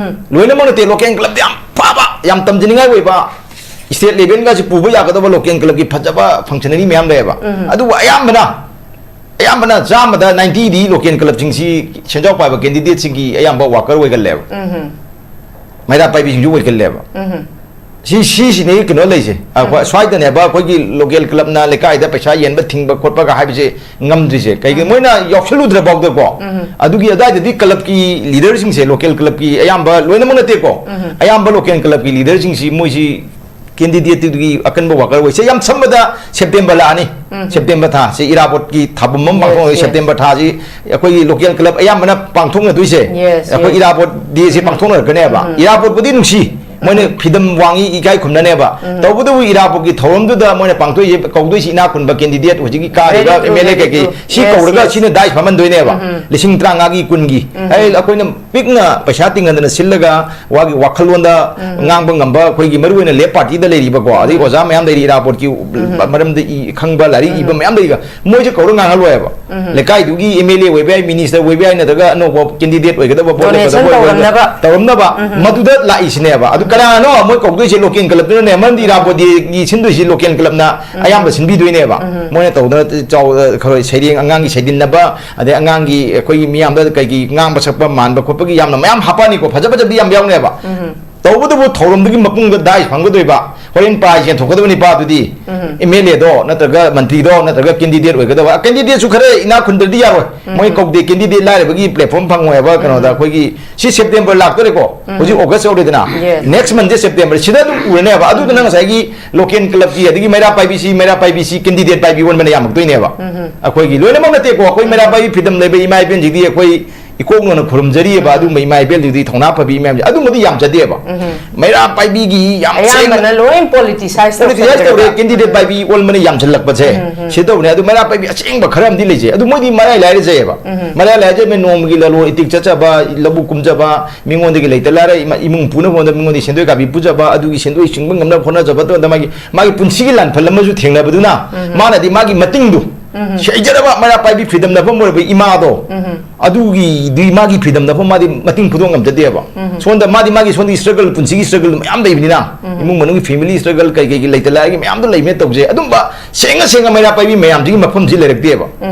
ꯂꯣꯏꯅꯃꯛ ꯅꯠꯇꯦ, ꯂꯣꯀꯦꯜ ꯀ꯭ꯂꯕꯇ ꯌꯥꯝ ꯐꯕ, ꯌꯥꯝ ꯇꯝꯖꯅꯤꯡꯉꯥꯏ ꯑꯣꯏꯕ, ꯁ꯭ꯇꯦꯠ ꯂꯦꯚꯦꯜꯒꯁꯤ ꯄꯨꯕ ꯌꯥꯒꯗꯕ ꯂꯣꯀꯦꯜ ꯀ꯭ꯂꯕꯀꯤ ꯐꯖꯕ ꯐꯪꯁꯅꯔꯤ ꯃꯌꯥꯝ ꯂꯩꯌꯦꯕ꯫ ꯑꯗꯨꯕꯨ ꯑꯌꯥꯝꯕꯅ, ꯑꯌꯥꯝꯕꯅ ꯆꯥꯝꯃꯗ ꯅꯥꯏꯟꯇꯤꯗꯤ ꯂꯣꯀꯦꯜ ꯀ꯭ꯂꯕꯁꯤꯡꯁꯤ ꯁꯦꯟꯖꯥꯎ ꯄꯥꯏꯕ ꯀꯦꯟꯗꯤꯗꯦꯠꯁꯤꯡꯒꯤ ꯑꯌꯥꯝꯕ ꯋꯥꯀꯔ ꯑꯣꯏꯒꯜꯂꯦꯕ, ꯃꯩꯔꯥ ꯄꯥꯏꯕꯤꯁꯤꯡꯁꯨ ꯑꯣꯏꯒꯜꯂꯦꯕ꯫ ꯁꯤ, ꯁꯤꯁꯤꯅꯦ ꯀꯩꯅꯣ ꯂꯩꯁꯦ꯫ ꯑꯩꯈꯣꯏ ꯁ꯭ꯋꯥꯏꯗꯅꯦꯕ ꯑꯩꯈꯣꯏꯒꯤ ꯂꯣꯀꯦꯜ ꯀ꯭ꯂꯕꯅ ꯂꯩꯀꯥꯏꯗ ꯄꯩꯁꯥ ꯌꯦꯟꯕ ꯊꯤꯡꯕ ꯈꯣꯠꯄꯒ ꯍꯥꯏꯕꯁꯦ ꯉꯝꯗ꯭ꯔꯤꯁꯦ꯫ ꯀꯩꯒꯤꯅꯣ? ꯃꯣꯏꯅ ꯌꯥꯎꯁꯜꯂꯨꯗ꯭ꯔ ꯐꯥꯎꯗꯀꯣ, ꯑꯗꯨꯒꯤ ꯑꯗꯨꯋꯥꯏꯗꯗꯤ ꯀ꯭ꯂꯕꯀꯤ ꯂꯤꯗꯔꯁꯤꯡꯁꯦ, ꯂꯣꯀꯦꯜ ꯀ꯭ꯂꯕꯀꯤ ꯑꯌꯥꯝꯕ, ꯂꯣꯏꯅꯃꯛ ꯅꯠꯇꯦꯀꯣ, ꯑꯌꯥꯝꯕ ꯂꯣꯀꯦꯜ ꯀ꯭ꯂꯕꯀꯤ ꯂꯤꯗꯔꯁꯤꯡꯁꯤ ꯃꯣꯏꯁꯤ ꯀꯦꯟꯗꯤꯗꯦꯠꯇꯨꯒꯤ ꯑꯀꯟꯕ ꯋꯥꯀꯔ ꯑꯣꯏ꯫ ꯁꯦ ꯌꯥꯝ ꯁꯝꯕꯗ ꯁꯦꯞꯇꯦꯝꯕꯔ ꯂꯥꯛꯑꯅꯤ꯫ ꯁꯦꯞꯇꯦꯝꯕꯔ ꯊꯥ, ꯁꯤ ꯏꯔꯥꯕꯣꯠꯀꯤ ꯊꯥꯕꯨꯝ ꯑꯃ ꯄꯥꯡꯊꯣꯛꯑꯒ, Yes, yes. ꯁꯦꯞꯇꯦꯝꯕꯔ ꯊꯥꯁꯤ ꯑꯩꯈꯣꯏꯒꯤ ꯂꯣꯀꯦꯜ ꯀ꯭ꯂꯕ ꯑꯌꯥꯝꯕꯅ ꯄꯥꯡꯊꯣꯛꯅꯗꯣꯏꯁꯦ, Yes, ꯑꯩꯈꯣꯏ yes. ꯏꯔꯥꯕꯣꯠ ꯗꯦꯁꯤ ꯄꯥꯡꯊꯣꯛꯅꯔꯛꯀꯅꯦꯕ꯫ ꯏꯔꯥꯕꯣꯠꯄꯨꯗꯤ ꯅꯨꯡꯁꯤ, ꯃꯣꯏꯅ ꯐꯤꯗꯝ ꯋꯥꯡꯉꯤ, ꯏꯀꯥꯏ ꯈꯨꯝꯅꯅꯦꯕ꯫ ꯇꯧꯕꯇꯕꯨ ꯏꯔꯥꯕꯣꯠꯀꯤ ꯊꯧꯔꯝꯗꯨꯗ ꯃꯣꯏꯅ ꯄꯥꯡꯊꯣꯛꯏꯁꯦ, ꯀꯧꯗꯣꯏꯁꯤ ꯏꯅꯥꯛ ꯈꯨꯟꯕ ꯀꯦꯟꯗꯤꯗꯦꯠ, ꯍꯧꯖꯤꯛꯀꯤ ꯀꯥꯔꯤꯕ Very true, ꯑꯦꯝ ꯑꯦꯜ ꯑꯦ very ꯀꯩꯀꯩ, true. ꯁꯤ Yes, ꯀꯧꯔꯒ yes. ꯁꯤꯅ ꯗꯥꯏꯁ ꯐꯝꯍꯟꯗꯣꯏꯅꯦꯕ꯫ ꯂꯤꯁꯤꯡ ꯇꯔꯥꯃꯉꯥꯒꯤ, ꯀꯨꯟꯒꯤ꯫ ꯑꯩ, ꯑꯩꯈꯣꯏꯅ ꯄꯤꯛꯅ ꯄꯩꯁꯥ ꯇꯤꯡꯍꯟꯗꯅ ꯁꯤꯜꯂꯒ ꯋꯥꯒꯤ ꯋꯥꯈꯜꯂꯣꯟꯗ ꯉꯥꯡꯕ ꯉꯝꯕ, ꯑꯩꯈꯣꯏꯒꯤ ꯃꯔꯨ ꯑꯣꯏꯅ ꯂꯦꯞ ꯄꯥꯔꯇꯤꯗ ꯂꯩꯔꯤꯕꯀꯣ, ꯑꯗꯩ ꯑꯣꯖꯥ ꯃꯌꯥꯝ ꯂꯩꯔꯤ, ꯏꯔꯥꯕꯣꯠꯀꯤ ꯃꯔꯝꯗ ꯏ-, ꯈꯪꯕ, ꯂꯥꯏꯔꯤꯛ ꯏꯕ ꯃꯌꯥꯝ ꯂꯩꯔꯤꯕ, ꯃꯣꯏꯁꯦ ꯀꯧꯔ ꯉꯥꯡꯍꯜꯂꯣꯏꯕ꯫ ꯂꯩꯀꯥꯏꯗꯨꯒꯤ ꯑꯦꯝ ꯑꯦꯜ ꯑꯦ ꯑꯣꯏꯕ ꯌꯥꯏ, ꯃꯤꯅꯤꯁꯇꯔ ꯑꯣꯏꯕ ꯌꯥꯏ, ꯅꯠꯇ꯭ꯔꯒ ꯑꯅꯧꯕ ꯀꯦꯟꯗꯤꯗꯦꯠ ꯑꯣꯏꯒꯗꯕ, ꯚꯣꯠ Donation ꯂꯦꯞꯀꯗꯕ ꯑꯣꯏꯕ, ꯇꯧꯔꯝꯅꯕ꯫ ꯇꯧꯔꯝꯅꯕ, ꯃꯗꯨꯗ ꯂꯥꯛꯏꯁꯤꯅꯦꯕ꯫ ꯑꯗꯨ ꯀꯅꯥꯅꯣ ꯃꯣꯏ ꯀꯧꯗꯣꯏꯁꯦ? ꯂꯣꯀꯦꯜ ꯀ꯭ꯂꯕꯇꯨꯅꯅꯦ, ꯃꯔꯝꯗꯤ ꯏꯔꯥꯕꯣꯠꯀꯤ ꯁꯤꯟꯗꯣꯏꯁꯤ ꯂꯣꯀꯦꯜ ꯀ꯭ꯂꯕꯅ ꯑꯌꯥꯝꯕ ꯁꯤꯟꯕꯤꯗꯣꯏꯅꯦꯕ꯫ ꯃꯣꯏꯅ ꯇꯧꯗꯅ ꯆꯥꯎ-, ꯈꯔ ꯁꯩꯔꯦꯡ, ꯑꯉꯥꯡꯒꯤ ꯁꯩꯗꯤꯟꯅꯕ, ꯑꯗꯩ ꯑꯉꯥꯡꯒꯤ ꯑꯩꯈꯣꯏꯒꯤ ꯃꯤꯌꯥꯝꯗ ꯀꯩꯒꯤ ꯉꯥꯡꯕ ꯁꯛꯄ ꯃꯥꯟꯕ ꯈꯣꯠꯄꯒꯤ ꯌꯥꯝꯅ ꯃꯌꯥꯝ ꯍꯥꯞꯄꯛꯑꯅꯤꯀꯣ, ꯐꯖ ꯐꯖꯕꯗꯤ ꯌꯥꯝ ꯌꯥꯎꯅꯦꯕ꯫ ꯇꯧꯕꯇꯕꯨ ꯊꯧꯔꯝꯗꯨꯒꯤ ꯃꯄꯨꯡꯗ ꯗꯥꯏꯁ ꯐꯪꯒꯗꯣꯏꯕ, ꯍꯣꯔꯦꯟ ꯄ꯭ꯔꯥꯏꯖ ꯌꯦꯟꯊꯣꯛꯀꯗꯕ ꯅꯤꯄꯥꯗꯨꯗꯤ ꯑꯦꯝ ꯑꯦꯜ ꯑꯦꯗꯣ ꯅꯠꯇ꯭ꯔꯒ ꯃꯟꯇ꯭ꯔꯤꯗꯣ ꯅꯠꯇ꯭ꯔꯒ ꯀꯦꯟꯗꯤꯗꯦꯠ ꯑꯣꯏꯒꯗꯕ, ꯀꯦꯟꯗꯤꯗꯦꯠꯁꯨ ꯈꯔ ꯏꯅꯥꯛ ꯈꯨꯟꯗ꯭ꯔꯗꯤ ꯌꯥꯔꯣꯏ꯫ ꯃꯣꯏ ꯀꯧꯗꯦ, ꯀꯦꯟꯗꯤꯗꯦꯠ ꯂꯥꯏꯔꯕꯒꯤ ꯄ꯭ꯂꯦꯠꯐꯣꯔꯝ ꯐꯪꯉꯣꯏ ꯍꯥꯏꯕ ꯀꯩꯅꯣꯗ꯫ ꯑꯩꯈꯣꯏꯒꯤ ꯁꯤ ꯁꯦꯞꯇꯦꯝꯕꯔ ꯂꯥꯛꯇꯣꯔꯦꯀꯣ, ꯍꯧꯖꯤꯛ ꯑꯣꯒꯁ ꯌꯧꯔꯦꯗꯅ, Yes. ꯅꯦꯛꯁ ꯃꯟꯁꯦ ꯁꯦꯞꯇꯦꯝꯕꯔ, ꯁꯤꯗ ꯑꯗꯨꯝ ꯎꯔꯅꯦꯕ꯫ ꯑꯗꯨꯗꯨꯅ ꯉꯁꯥꯏꯒꯤ ꯂꯣꯀꯦꯜ ꯀ꯭ꯂꯕꯀꯤ ꯑꯗꯒꯤ ꯃꯩꯔꯥ ꯄꯥꯏꯕꯤꯁꯤ, ꯃꯩꯔꯥ ꯄꯥꯏꯕꯤꯁꯤ ꯀꯦꯟꯗꯤꯗꯦꯠ ꯄꯥꯏꯕꯤ ꯑꯣꯟꯕꯅ ꯌꯥꯝꯃꯛꯇꯣꯏꯅꯦꯕ꯫ ꯑꯩꯈꯣꯏꯒꯤ ꯂꯣꯏꯅꯃꯛ ꯅꯠꯇꯦꯀꯣ, ꯑꯩꯈꯣꯏ ꯃꯩꯔꯥ ꯄꯥꯏꯕꯤ ꯐ꯭ꯔꯤꯗꯝ ꯂꯩꯕ ꯏꯃꯥ ꯏꯕꯦꯟꯁꯤꯡꯗꯤ ꯑꯩꯈꯣꯏ ꯏꯀꯣꯛꯅꯣꯅ ꯈꯨꯔꯨꯝꯖꯔꯤꯑꯕ ꯑꯗꯨꯒꯨꯝꯕ ꯏꯃꯥ ꯏꯕꯦꯜꯗꯨꯗꯤ ꯊꯧꯅꯥ ꯐꯕꯤ ꯃꯌꯥꯝꯁꯦ꯫ ꯑꯗꯨꯝꯕꯗꯤ ꯌꯥꯝꯖꯗꯦꯕ꯫ ꯃꯩꯔꯥ ꯄꯥꯏꯕꯤꯒꯤ ꯌꯥꯝ ꯁꯦꯡꯅ ꯑꯌꯥꯝꯕꯅ ꯂꯣꯏ ꯄꯣꯂꯤꯇꯤꯁꯥꯏꯁ ꯄꯣꯂꯤꯇꯤꯁꯥꯏꯁ ꯇꯧꯔꯦ꯫ ꯀꯦꯟꯗꯤꯗꯦꯠ ꯄꯥꯏꯕꯤ ꯑꯣꯟꯕꯅ ꯌꯥꯝꯁꯤꯜꯂꯛꯄꯁꯦ꯫ ꯁꯤ ꯇꯧꯕꯅꯦ꯫ ꯑꯗꯨ ꯃꯩꯔꯥ ꯄꯥꯏꯕꯤ ꯑꯁꯦꯡꯕ ꯈꯔ ꯑꯃꯗꯤ ꯂꯩꯖꯩ꯫ ꯑꯗꯨ ꯃꯣꯏꯗꯤ ꯃꯔꯥꯏ ꯂꯥꯏꯔꯖꯩꯑꯕ꯫ ꯃꯔꯥꯏ ꯂꯥꯏꯔꯖꯩ꯫ ꯅꯣꯡꯃꯒꯤ ꯂꯂꯣꯟ ꯏꯇꯤꯛ ꯆꯠꯆꯕ, ꯂꯧꯕꯨꯛ ꯀꯨꯝꯖꯕ, ꯃꯤꯉꯣꯟꯗꯒꯤ ꯂꯩꯇ ꯂꯥꯏꯔ ꯏꯃ- ꯏꯃꯨꯡ ꯄꯨꯅꯕ ꯍꯣꯠꯅꯕ ꯃꯤꯉꯣꯟꯗꯒꯤ ꯁꯦꯟꯗꯣꯏ ꯀꯥꯕꯤ ꯄꯨꯖꯕ, ꯑꯗꯨꯒꯤ ꯁꯦꯟꯗꯣꯏ ꯁꯤꯡꯕ ꯉꯝꯅꯕ ꯍꯣꯠꯅꯖꯕ ꯇꯧꯕꯗ ꯃꯥꯒꯤ ꯃꯥꯒꯤ ꯄꯨꯟꯁꯤꯒꯤ ꯂꯥꯟꯐꯝ ꯑꯃꯁꯨ ꯊꯦꯡꯅꯕꯗꯨꯅ ꯃꯥꯅꯗꯤ ꯃꯥꯒꯤ ꯃꯇꯤꯡꯗꯨ ꯁꯦ-, ꯍꯩꯖꯔꯕ ꯃꯩꯔꯥ ꯄꯥꯏꯕꯤ ꯐ꯭ꯔꯤꯗꯝ ꯅꯐꯝ ꯑꯣꯏꯔꯕ ꯏꯃꯥꯗꯣ, ꯑꯗꯨꯒꯤꯗꯤ ꯃꯥꯒꯤ ꯐ꯭ꯔꯤꯗꯝ ꯅꯐꯝ ꯃꯥꯗꯤ ꯃꯇꯤꯡ ꯐꯨꯗꯣꯛ ꯉꯝꯖꯗꯦꯕ꯫ ꯁꯣꯝꯗ ꯃꯥꯗꯤ ꯃꯥꯒꯤ ꯁꯣꯝꯗꯒꯤ ꯁ꯭ꯇ꯭ꯔꯒꯜ, ꯄꯨꯟꯁꯤꯒꯤ ꯁ꯭ꯇ꯭ꯔꯒꯜ ꯃꯌꯥꯝ ꯂꯩꯕꯅꯤꯅ, ꯏꯃꯨꯡ ꯃꯅꯨꯡꯒꯤ ꯐꯦꯃꯤꯂꯤ ꯁ꯭ꯇ꯭ꯔꯒꯜ ꯀꯩ ꯀꯩꯒꯤ ꯂꯩꯇ ꯂꯥꯏꯔꯒꯤ ꯃꯌꯥꯝꯗꯣ ꯂꯩꯕꯅꯤꯅ ꯇꯧꯖꯩ꯫ ꯑꯗꯨꯝꯕ ꯁꯦꯡꯉ ꯁꯦꯡꯉ ꯃꯩꯔꯥ ꯄꯥꯏꯕꯤ ꯃꯌꯥꯝꯁꯤꯒꯤ ꯃꯐꯝꯁꯤ ꯂꯩꯔꯛꯇꯦꯕ꯫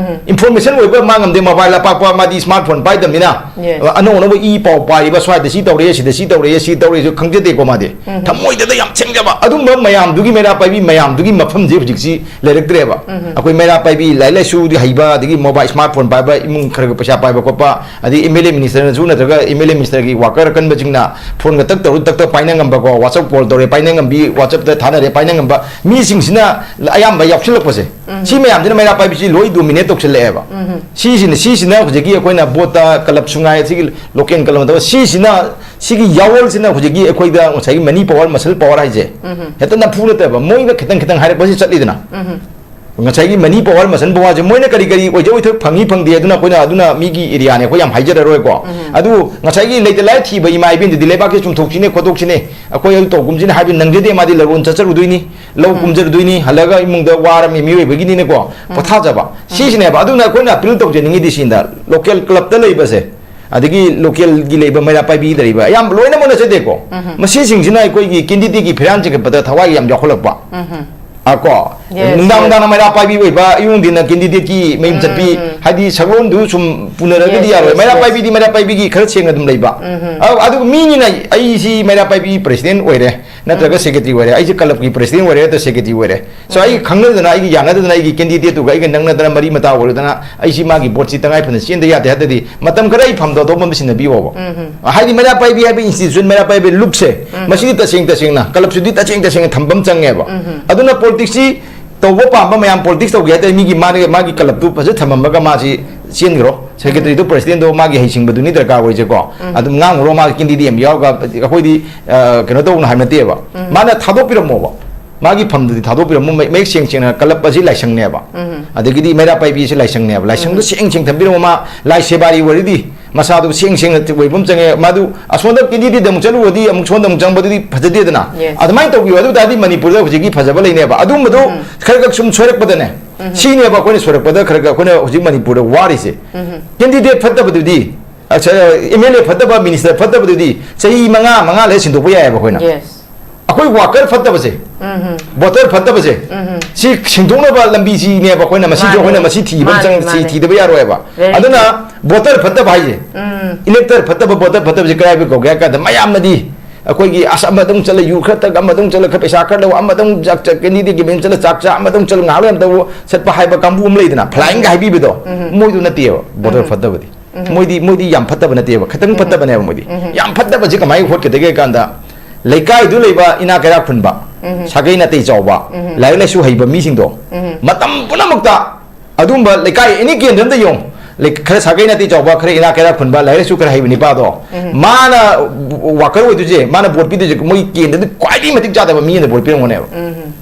ꯏꯟꯐꯣꯔꯃꯦꯁꯟ ꯑꯣꯏꯕ ꯃꯥ ꯉꯝꯗꯦ꯫ ꯃꯣꯕꯥꯏꯜ ꯑꯄꯥꯛꯄ, ꯃꯥꯗꯤ ꯁ꯭ꯃꯥꯔꯠ ꯐꯣꯟ ꯄꯥꯏꯗꯕꯅꯤꯅ, Yes. ꯑꯅꯧ ꯑꯅꯧꯕ ꯏ ꯄꯥꯎ ꯄꯥꯏꯔꯤꯕ, ꯁ꯭ꯋꯥꯏꯗ ꯁꯤ ꯇꯧꯔꯛꯑꯦ, ꯁꯤꯗ ꯁꯤ ꯇꯧꯔꯛꯑꯦ, ꯁꯤ ꯇꯧꯔꯛꯑꯦꯁꯨ ꯈꯪꯖꯗꯦꯀꯣ ꯃꯥꯗꯤ꯫ ꯊꯃꯣꯏꯗꯗ ꯌꯥꯝ ꯁꯦꯡꯖꯕ ꯑꯗꯨꯝꯕ ꯃꯌꯥꯝꯗꯨꯒꯤ, ꯃꯩꯔꯥ ꯄꯥꯏꯕꯤ ꯃꯌꯥꯝꯗꯨꯒꯤ ꯃꯐꯝꯁꯦ ꯍꯧꯖꯤꯛꯁꯤ ꯂꯩꯔꯛꯇ꯭ꯔꯦꯕ꯫ ꯑꯩꯈꯣꯏ ꯃꯩꯔꯥ ꯄꯥꯏꯕꯤ, ꯂꯥꯏꯔꯤꯛ ꯂꯥꯏꯁꯨꯗꯤ ꯍꯩꯕ, ꯑꯗꯒꯤ ꯃꯣꯕꯥꯏꯜ ꯁ꯭ꯃꯥꯔꯠ ꯐꯣꯟ ꯄꯥꯏꯕ ꯏꯃꯨꯡ ꯈꯔ ꯈꯔ ꯄꯩꯁꯥ ꯄꯥꯏꯕ ꯈꯣꯠꯄ, ꯑꯗꯩ ꯑꯦꯝ ꯑꯦꯜ ꯑꯦ ꯃꯤꯅꯤꯁꯇꯔꯅꯁꯨ ꯅꯠꯇ꯭ꯔꯒ ꯑꯦꯝ ꯑꯦꯜ ꯑꯦ ꯃꯤꯅꯤꯁꯇꯔꯒꯤ ꯋꯥꯀꯔ ꯑꯀꯟꯕꯁꯤꯡꯅ ꯐꯣꯟꯒ ꯇꯛ ꯇꯧꯔ ꯇꯛ ꯇꯛ ꯄꯥꯏꯅ ꯉꯝꯕꯀꯣ, ꯋꯥꯆꯞ ꯀꯣꯜ ꯇꯧꯔꯦ ꯄꯥꯏꯅ ꯉꯝꯕꯤ, ꯋꯥꯆꯞꯇ ꯊꯥꯅꯔꯦ ꯄꯥꯏꯅ ꯉꯝꯕ ꯃꯤꯁꯤꯡꯁꯤꯅ ꯑꯌꯥꯝꯕ ꯌꯥꯎꯁꯤꯜꯂꯛꯄꯁꯦ꯫ ꯁꯤ ꯃꯌꯥꯝꯁꯤꯅ ꯃꯩꯔꯥ ꯄꯥꯏꯕꯤꯁꯤ ꯂꯣꯏ ꯗꯣꯃꯤꯅꯦꯠ ꯇꯧꯁꯤꯜꯂꯛꯑꯦꯕ꯫ ꯁꯤꯁꯤꯅ, ꯁꯤꯁꯤꯅ ꯍꯧꯖꯤꯛꯀꯤ ꯑꯩꯈꯣꯏꯅ ꯕꯣꯠꯇ ꯀꯂꯕꯁꯨ ꯉꯥꯏ, ꯁꯤꯒꯤ ꯂꯣꯀꯦꯜ ꯀꯂꯕ ꯅꯠꯇꯕ, ꯁꯤꯁꯤꯅ, ꯁꯤꯒꯤ ꯌꯥꯋꯣꯜꯁꯤꯅ ꯍꯧꯖꯤꯛꯀꯤ ꯑꯩꯈꯣꯏꯗ ꯉꯁꯥꯏꯒꯤ ꯃꯅꯤ ꯄꯋꯥꯔ, ꯃꯁꯜ ꯄꯋꯥꯔ ꯍꯥꯏꯁꯦ ꯍꯦꯛꯇ ꯅꯝꯐꯨ ꯅꯠꯇꯕ, ꯃꯣꯏꯅ ꯈꯤꯇꯪ ꯈꯤꯇꯪ ꯍꯥꯏꯔꯛꯄꯁꯤ ꯆꯠꯂꯤꯗꯅ꯫ ꯉꯁꯥꯏꯒꯤ ꯃꯅꯤ ꯄꯋꯥꯔ, ꯃꯁꯜ ꯄꯋꯥꯔꯁꯦ ꯃꯣꯏꯅ ꯀꯔꯤ ꯀꯔꯤ ꯑꯣꯏꯖ ꯑꯣꯏꯊꯣꯛ ꯐꯪꯉꯤ ꯐꯪꯗꯦ, ꯑꯗꯨꯅ ꯑꯩꯈꯣꯏꯅ, ꯑꯗꯨꯅ ꯃꯤꯒꯤ ꯑꯦꯔꯤꯌꯥꯅꯦ, ꯑꯩꯈꯣꯏ ꯌꯥꯝ ꯍꯥꯏꯖꯔꯔꯣꯏꯀꯣ꯫ ꯑꯗꯨ ꯉꯁꯥꯏꯒꯤ ꯂꯩꯇ ꯂꯥꯏꯔ ꯊꯤꯕ ꯏꯃꯥ ꯏꯕꯦꯟꯗꯨꯗꯤ ꯂꯩꯕꯥꯛꯁꯦ ꯆꯨꯝꯊꯣꯛꯁꯤꯅꯦ ꯈꯣꯠꯇꯣꯛꯁꯤꯅꯦ, ꯑꯩꯈꯣꯏ ꯑꯗꯨ ꯇꯧꯒꯨꯝꯁꯤꯅ ꯍꯥꯏꯕꯗꯤ ꯅꯪꯖꯗꯦ꯫ ꯃꯥꯗꯤ ꯂꯂꯣꯟ ꯆꯠꯆꯔꯨꯗꯣꯏꯅꯤ, ꯂꯧ ꯀꯨꯝꯖꯔꯨꯗꯣꯏꯅꯤ, ꯍꯜꯂꯒ ꯏꯃꯨꯡꯗ ꯋꯥꯔꯝꯃꯤ ꯃꯤꯑꯣꯏꯕꯒꯤꯅꯤꯅꯀꯣ, ꯄꯣꯊꯥꯖꯕ꯫ ꯁꯤꯁꯤꯅꯦꯕ꯫ ꯑꯗꯨꯅ ꯑꯩꯈꯣꯏꯅ ꯑꯄꯤꯜ ꯇꯧꯖꯅꯤꯡꯉꯤꯗꯤ ꯁꯤꯗ ꯂꯣꯀꯦꯜ ꯀ꯭ꯂꯕꯇ ꯂꯩꯕꯁꯦ, ꯑꯗꯒꯤ ꯂꯣꯀꯦꯜꯒꯤ ꯂꯩꯕ ꯃꯩꯔꯥ ꯄꯥꯏꯕꯤꯗ ꯂꯩꯕ ꯑꯌꯥꯝꯕ ꯂꯣꯏꯅꯃꯛ ꯅꯠꯆꯗꯦꯀꯣ꯫ ꯃꯁꯤꯁꯤꯡꯁꯤꯅ ꯑꯩꯈꯣꯏꯒꯤ ꯀꯦꯟꯗꯤꯗꯦꯠꯀꯤ ꯐꯤꯔꯥꯜ ꯆꯤꯡꯈꯠꯄꯗ ꯊꯋꯥꯏ ꯌꯥꯝ ꯌꯥꯎꯈꯠꯂꯛꯄ꯫ ꯑ, ꯀꯣ? Yes, ꯅꯨꯡꯗꯥꯡ yes. ꯅꯨꯡꯗꯥꯡꯅ ꯃꯩꯔꯥ ꯄꯥꯏꯕꯤ ꯑꯣꯏꯕ, ꯑꯌꯨꯛ ꯅꯨꯡꯊꯤꯟꯅ ꯀꯦꯟꯗꯤꯗꯦꯠꯀꯤ ꯃꯌꯨꯝ ꯆꯠꯄꯤ, ꯍꯥꯏꯗꯤ ꯁꯛꯂꯣꯟꯗꯨ ꯁꯨꯝ ꯄꯨꯅꯔꯒꯗꯤ Yes, ꯌꯥꯔꯣꯏ꯫ Yes, ꯃꯩꯔꯥ yes. ꯄꯥꯏꯕꯤꯗꯤ ꯃꯩꯔꯥ ꯄꯥꯏꯕꯤꯒꯤ ꯈꯔ ꯁꯦꯡꯅ ꯑꯗꯨꯝ ꯂꯩꯕ꯫ ꯑ, ꯑꯗꯨꯒ ꯃꯤꯅꯤꯅ ꯑꯩꯁꯤ ꯃꯩꯔꯥ ꯄꯥꯏꯕꯤ ꯄ꯭ꯔꯁꯤꯗꯦꯟ ꯑꯣꯏꯔꯦ, ꯅꯠꯇ꯭ꯔꯒ ꯁꯦꯀ꯭ꯔꯦꯇꯔꯤ ꯑꯣꯏꯔꯦ, ꯑꯩꯁꯦ ꯀꯂꯕꯀꯤ ꯄ꯭ꯔꯁꯤꯗꯦꯟ ꯑꯣꯏꯔꯦ, ꯅꯠꯇ꯭ꯔꯒ ꯁꯦꯀ꯭ꯔꯦꯇꯔꯤ ꯑꯣꯏꯔꯦ꯫ So ꯑꯩ ꯈꯪꯅꯗꯅ, ꯑꯩꯒꯤ ꯌꯥꯅꯗꯗꯅ, ꯑꯩꯒꯤ ꯀꯦꯟꯗꯤꯗꯦꯠꯇꯨꯒ ꯑꯩꯒ ꯅꯛꯅꯗꯅ ꯃꯔꯤ ꯃꯇꯥ ꯑꯣꯏꯔꯨꯗꯅ ꯑꯩꯁꯤ ꯃꯥꯒꯤ ꯚꯣꯠꯁꯤ ꯇꯉꯥꯏ ꯐꯗꯅ ꯆꯦꯟꯗ ꯌꯥꯗꯦ ꯍꯥꯏꯔꯗꯤ ꯃꯇꯝ ꯈꯔ ꯑꯩ ꯐꯝꯗ ꯊꯣꯛꯄ ꯑꯃ ꯁꯤꯟꯅꯕꯤꯌꯣꯕ꯫ ꯍꯥꯏꯗꯤ ꯃꯩꯔꯥ ꯄꯥꯏꯕꯤ ꯍꯥꯏꯕ ꯏꯟꯁꯇꯤꯇ꯭ꯌꯨꯁꯟ, ꯃꯩꯔꯥ ꯄꯥꯏꯕꯤ ꯂꯨꯞꯁꯦ, ꯃꯁꯤꯗꯤ ꯇꯁꯦꯡ ꯇꯁꯦꯡꯅ ꯀꯂꯕꯁꯤꯗꯤ ꯇꯁꯦꯡ ꯇꯁꯦꯡꯅ ꯊꯝꯕ ꯑꯃ ꯆꯪꯉꯦꯕ꯫ ꯑꯗꯨꯅ ꯄꯣꯂꯤꯇꯤꯛꯁꯁꯤ ꯇꯧꯕ ꯄꯥꯝꯕ ꯃꯌꯥꯝ ꯄꯣꯂꯤꯇꯤꯛꯁ ꯇꯧꯒꯦ ꯍꯥꯏ ꯇꯥꯔꯗꯤ ꯃꯤꯒꯤ, ꯃꯥꯒꯤ, ꯃꯥꯒꯤ ꯀꯂꯕꯇꯨ ꯐꯖ ꯊꯝꯃꯝꯃꯒ ꯃꯥꯁꯤ ꯆꯦꯟꯈ꯭ꯔꯣ꯫ ꯁꯦꯀ꯭ꯔꯦꯇꯔꯤꯗꯣ ꯄ꯭ꯔꯁꯤꯗꯦꯟꯗꯣ ꯃꯥꯒꯤ ꯍꯩꯁꯤꯡꯕꯗꯨꯅꯤ ꯗꯔꯀꯥꯔ ꯑꯣꯏꯁꯦꯀꯣ꯫ ꯑꯗꯨꯝ ꯉꯥꯡꯉꯨꯔꯣ, ꯃꯥꯒꯤ ꯀꯦꯟꯗꯤꯗꯦꯠ ꯑꯃ ꯌꯥꯎꯔꯒ ꯑꯩꯈꯣꯏꯗꯤ, ꯑ, ꯀꯩꯅꯣ ꯇꯧꯅ ꯍꯥꯏꯕ ꯅꯠꯇꯦꯕ꯫ ꯃꯥꯅ ꯊꯥꯗꯣꯛꯄꯤꯔꯝꯃꯣꯕ, ꯃꯥꯒꯤ ꯐꯝꯗꯨꯗꯤ ꯊꯥꯗꯣꯛꯄꯤꯔꯝꯃꯣ꯫ ꯃ-, ꯃꯌꯦꯛ ꯁꯦꯡ ꯁꯦꯡꯅ ꯀꯂꯞ ꯑꯁꯤ ꯂꯥꯏꯁꯪꯅꯦꯕ꯫ ꯑꯗꯒꯤꯗꯤ ꯃꯩꯔꯥ ꯄꯥꯏꯕꯤ ꯑꯁꯤ ꯂꯥꯏꯁꯪꯅꯦꯕ꯫ ꯂꯥꯏꯁꯪꯗꯣ ꯁꯦꯡ ꯁꯦꯡ ꯊꯝꯕꯤꯔꯝꯃꯣ꯫ ꯃꯥ ꯂꯥꯏ ꯁꯦꯕꯥꯔꯤ ꯑꯣꯏꯔꯗꯤ ꯃꯁꯥꯗꯨ ꯁꯦꯡ ꯁꯦꯡꯅ ꯑꯣꯏꯕ ꯑꯃ ꯆꯪꯉꯦ꯫ ꯃꯥꯗꯨ ꯑꯁꯣꯝꯗ ꯀꯦꯟꯗꯤꯗꯦꯠ ꯑꯃꯨꯛ ꯆꯠꯂꯨꯔꯗꯤ ꯑꯃꯨꯛ ꯁꯣꯝꯗ ꯑꯃꯨꯛ ꯆꯪꯕꯗꯨꯗꯤ ꯐꯖꯗꯦꯗꯅ꯫ Yes. ꯑꯗꯨꯃꯥꯏꯅ ꯇꯧꯕꯤꯌꯨ꯫ ꯑꯗꯨ ꯇꯥꯔꯗꯤ ꯃꯅꯤꯄꯨꯔꯗ ꯍꯧꯖꯤꯛꯀꯤ ꯐꯖꯕ ꯂꯩꯅꯦꯕ꯫ ꯑꯗꯨꯝꯕꯗꯣ ꯈꯔ ꯈꯛ ꯁꯨꯝ ꯁꯣꯏꯔꯛꯄꯗꯅꯦ, ꯁꯤꯅꯦꯕ ꯑꯩꯈꯣꯏꯅ ꯁꯣꯏꯔꯛꯄꯗ ꯈꯔ ꯈꯔ ꯑꯩꯈꯣꯏꯅ ꯍꯧꯖꯤꯛ ꯃꯅꯤꯄꯨꯔꯗ ꯋꯥꯔꯤꯁꯦ꯫ ꯀꯦꯟꯗꯤꯗꯦꯠ ꯐꯠꯇꯕꯗꯨꯗꯤ, ꯑꯦꯝ ꯑꯦꯜ ꯑꯦ ꯐꯠꯇꯕ, ꯃꯤꯅꯤꯁꯇꯔ ꯐꯠꯇꯕꯗꯨꯗꯤ ꯆꯍꯤ ꯃꯉꯥ, ꯃꯉꯥ ꯂꯩꯔ ꯁꯤꯟꯗꯣꯛꯄ ꯌꯥꯏꯑꯕ ꯑꯩꯈꯣꯏꯅ꯫ Yes. ꯑꯩꯈꯣꯏ ꯋꯥꯀꯔ ꯐꯠꯇꯕꯁꯦ, ꯚꯣꯇꯔ ꯐꯠꯇꯕꯁꯦ, ꯁꯤ ꯁꯦꯡꯗꯣꯛꯅꯕ ꯂꯝꯕꯤꯁꯤꯅꯦꯕ ꯑꯩꯈꯣꯏꯅ ꯃꯁꯤꯁꯨ ꯃꯥꯅꯦ꯫ ꯑꯩꯈꯣꯏꯅ ꯃꯁꯤ ꯊꯤꯕ ꯑꯃ ꯃꯥꯅꯦ, ꯆꯪ-, ꯁꯤ ꯃꯥꯅꯦ꯫ ꯊꯤꯗꯕ ꯌꯥꯔꯣꯏꯕ꯫ Very ꯑꯗꯨꯅ true. ꯚꯣꯇꯔ ꯐꯠꯇꯕ ꯍꯥꯏꯁꯦ, ꯎꯝ꯫ ꯏꯂꯦꯛꯇꯔ ꯐꯠꯇꯕ, ꯚꯣꯇꯔ ꯐꯠꯇꯕꯁꯦ ꯀꯗꯥꯏ ꯀꯧꯒꯦ ꯍꯥꯏ ꯀꯥꯟꯗ ꯃꯌꯥꯝꯅꯗꯤ ꯑꯩꯈꯣꯏꯒꯤ ꯑꯁ ꯑꯃꯗꯧ ꯆꯠꯂ ꯌꯨ ꯈꯔ ꯊꯛ, ꯑꯃꯗꯧ ꯆꯠꯂ ꯈꯔ ꯄꯩꯁꯥ ꯈꯔ ꯂꯧ, ꯑꯃꯗꯧ ꯆꯥꯛ ꯆꯠ, ꯀꯦꯟꯗꯤꯗꯦꯠꯀꯤ ꯃꯌꯨꯝ ꯆꯠꯂ ꯆꯥꯛ ꯆꯥ, ꯑꯃꯗꯧ ꯆꯠꯂ ꯉꯥꯏꯍꯥꯛ ꯂꯩꯔꯝ ꯇꯧ ꯆꯠꯄ ꯍꯥꯏꯕ ꯀꯥꯡꯕꯨ ꯑꯃ ꯂꯩꯗꯅ, ꯐ꯭ꯂꯥꯏꯌꯤꯡꯒ ꯍꯥꯏꯕꯤꯕꯗꯣ, ꯎꯝ꯫ ꯃꯣꯏꯗꯨ ꯅꯠꯇꯦꯕ ꯚꯣꯇꯔ ꯎꯝ꯫ ꯐꯠꯇꯕꯗꯤ꯫ ꯎꯝ꯫ ꯃꯣꯏꯗꯤ, ꯃꯣꯏꯗꯤ ꯌꯥꯝ ꯐꯠꯇꯕ ꯅꯠꯇꯦꯕ, ꯈꯤꯇꯪ ꯎꯝ꯫ ꯐꯠꯇꯕꯅꯦꯕ ꯃꯣꯏꯗꯤ꯫ ꯎꯝ꯫ ꯌꯥꯝ ꯐꯠꯇꯕꯁꯦ ꯀꯃꯥꯏꯅ ꯍꯣꯠꯀꯗꯒꯦ ꯍꯥꯏ ꯀꯥꯟꯗ, ꯂꯩꯀꯥꯏꯗꯨ ꯂꯩꯕ ꯏꯅꯥꯛ ꯀꯩꯔꯥꯛ ꯈꯨꯟꯕ, ꯎꯝ꯫ ꯁꯥꯒꯩ ꯅꯥꯇꯩ ꯆꯥꯎꯕ, ꯎꯝ꯫ ꯂꯥꯏꯔꯤꯛ ꯂꯥꯏꯁꯨ ꯍꯩꯕ ꯃꯤꯁꯤꯡꯗꯣ ꯎꯝ꯫ ꯃꯇꯝ ꯄꯨꯝꯅꯃꯛꯇ ꯑꯗꯨꯝꯕ ꯂꯩꯀꯥꯏ ꯑꯦꯅꯤ ꯀꯦꯟꯗ꯭ꯔ ꯑꯝꯗ ꯌꯦꯡꯉꯨ, ꯂꯩ-, ꯈꯔ ꯁꯥꯒꯩ ꯅꯥꯇꯩ ꯆꯥꯎꯕ, ꯈꯔ ꯏꯅꯥꯛ ꯀꯩꯔꯥꯛ ꯈꯨꯟꯕ, ꯂꯥꯏꯔꯤꯛ ꯂꯥꯏꯁꯨ ꯈꯔ ꯍꯩꯕ ꯅꯤꯄꯥꯗꯣ, ꯎꯝ꯫ ꯃꯥꯅ ꯋꯥꯀꯔ ꯑꯣꯏꯗꯣꯏꯁꯦ, ꯃꯥꯅ ꯚꯣꯠ ꯄꯤꯗꯣꯏꯁꯦ, ꯃꯣꯏ ꯀꯦꯟꯗ꯭ꯔꯗ ꯈ꯭ꯋꯥꯏꯗꯒꯤ ꯃꯇꯤꯛ ꯆꯥꯗꯕ ꯃꯤꯅ ꯚꯣꯠ ꯄꯤꯔꯝꯒꯅꯦꯕ꯫ ꯎꯝ꯫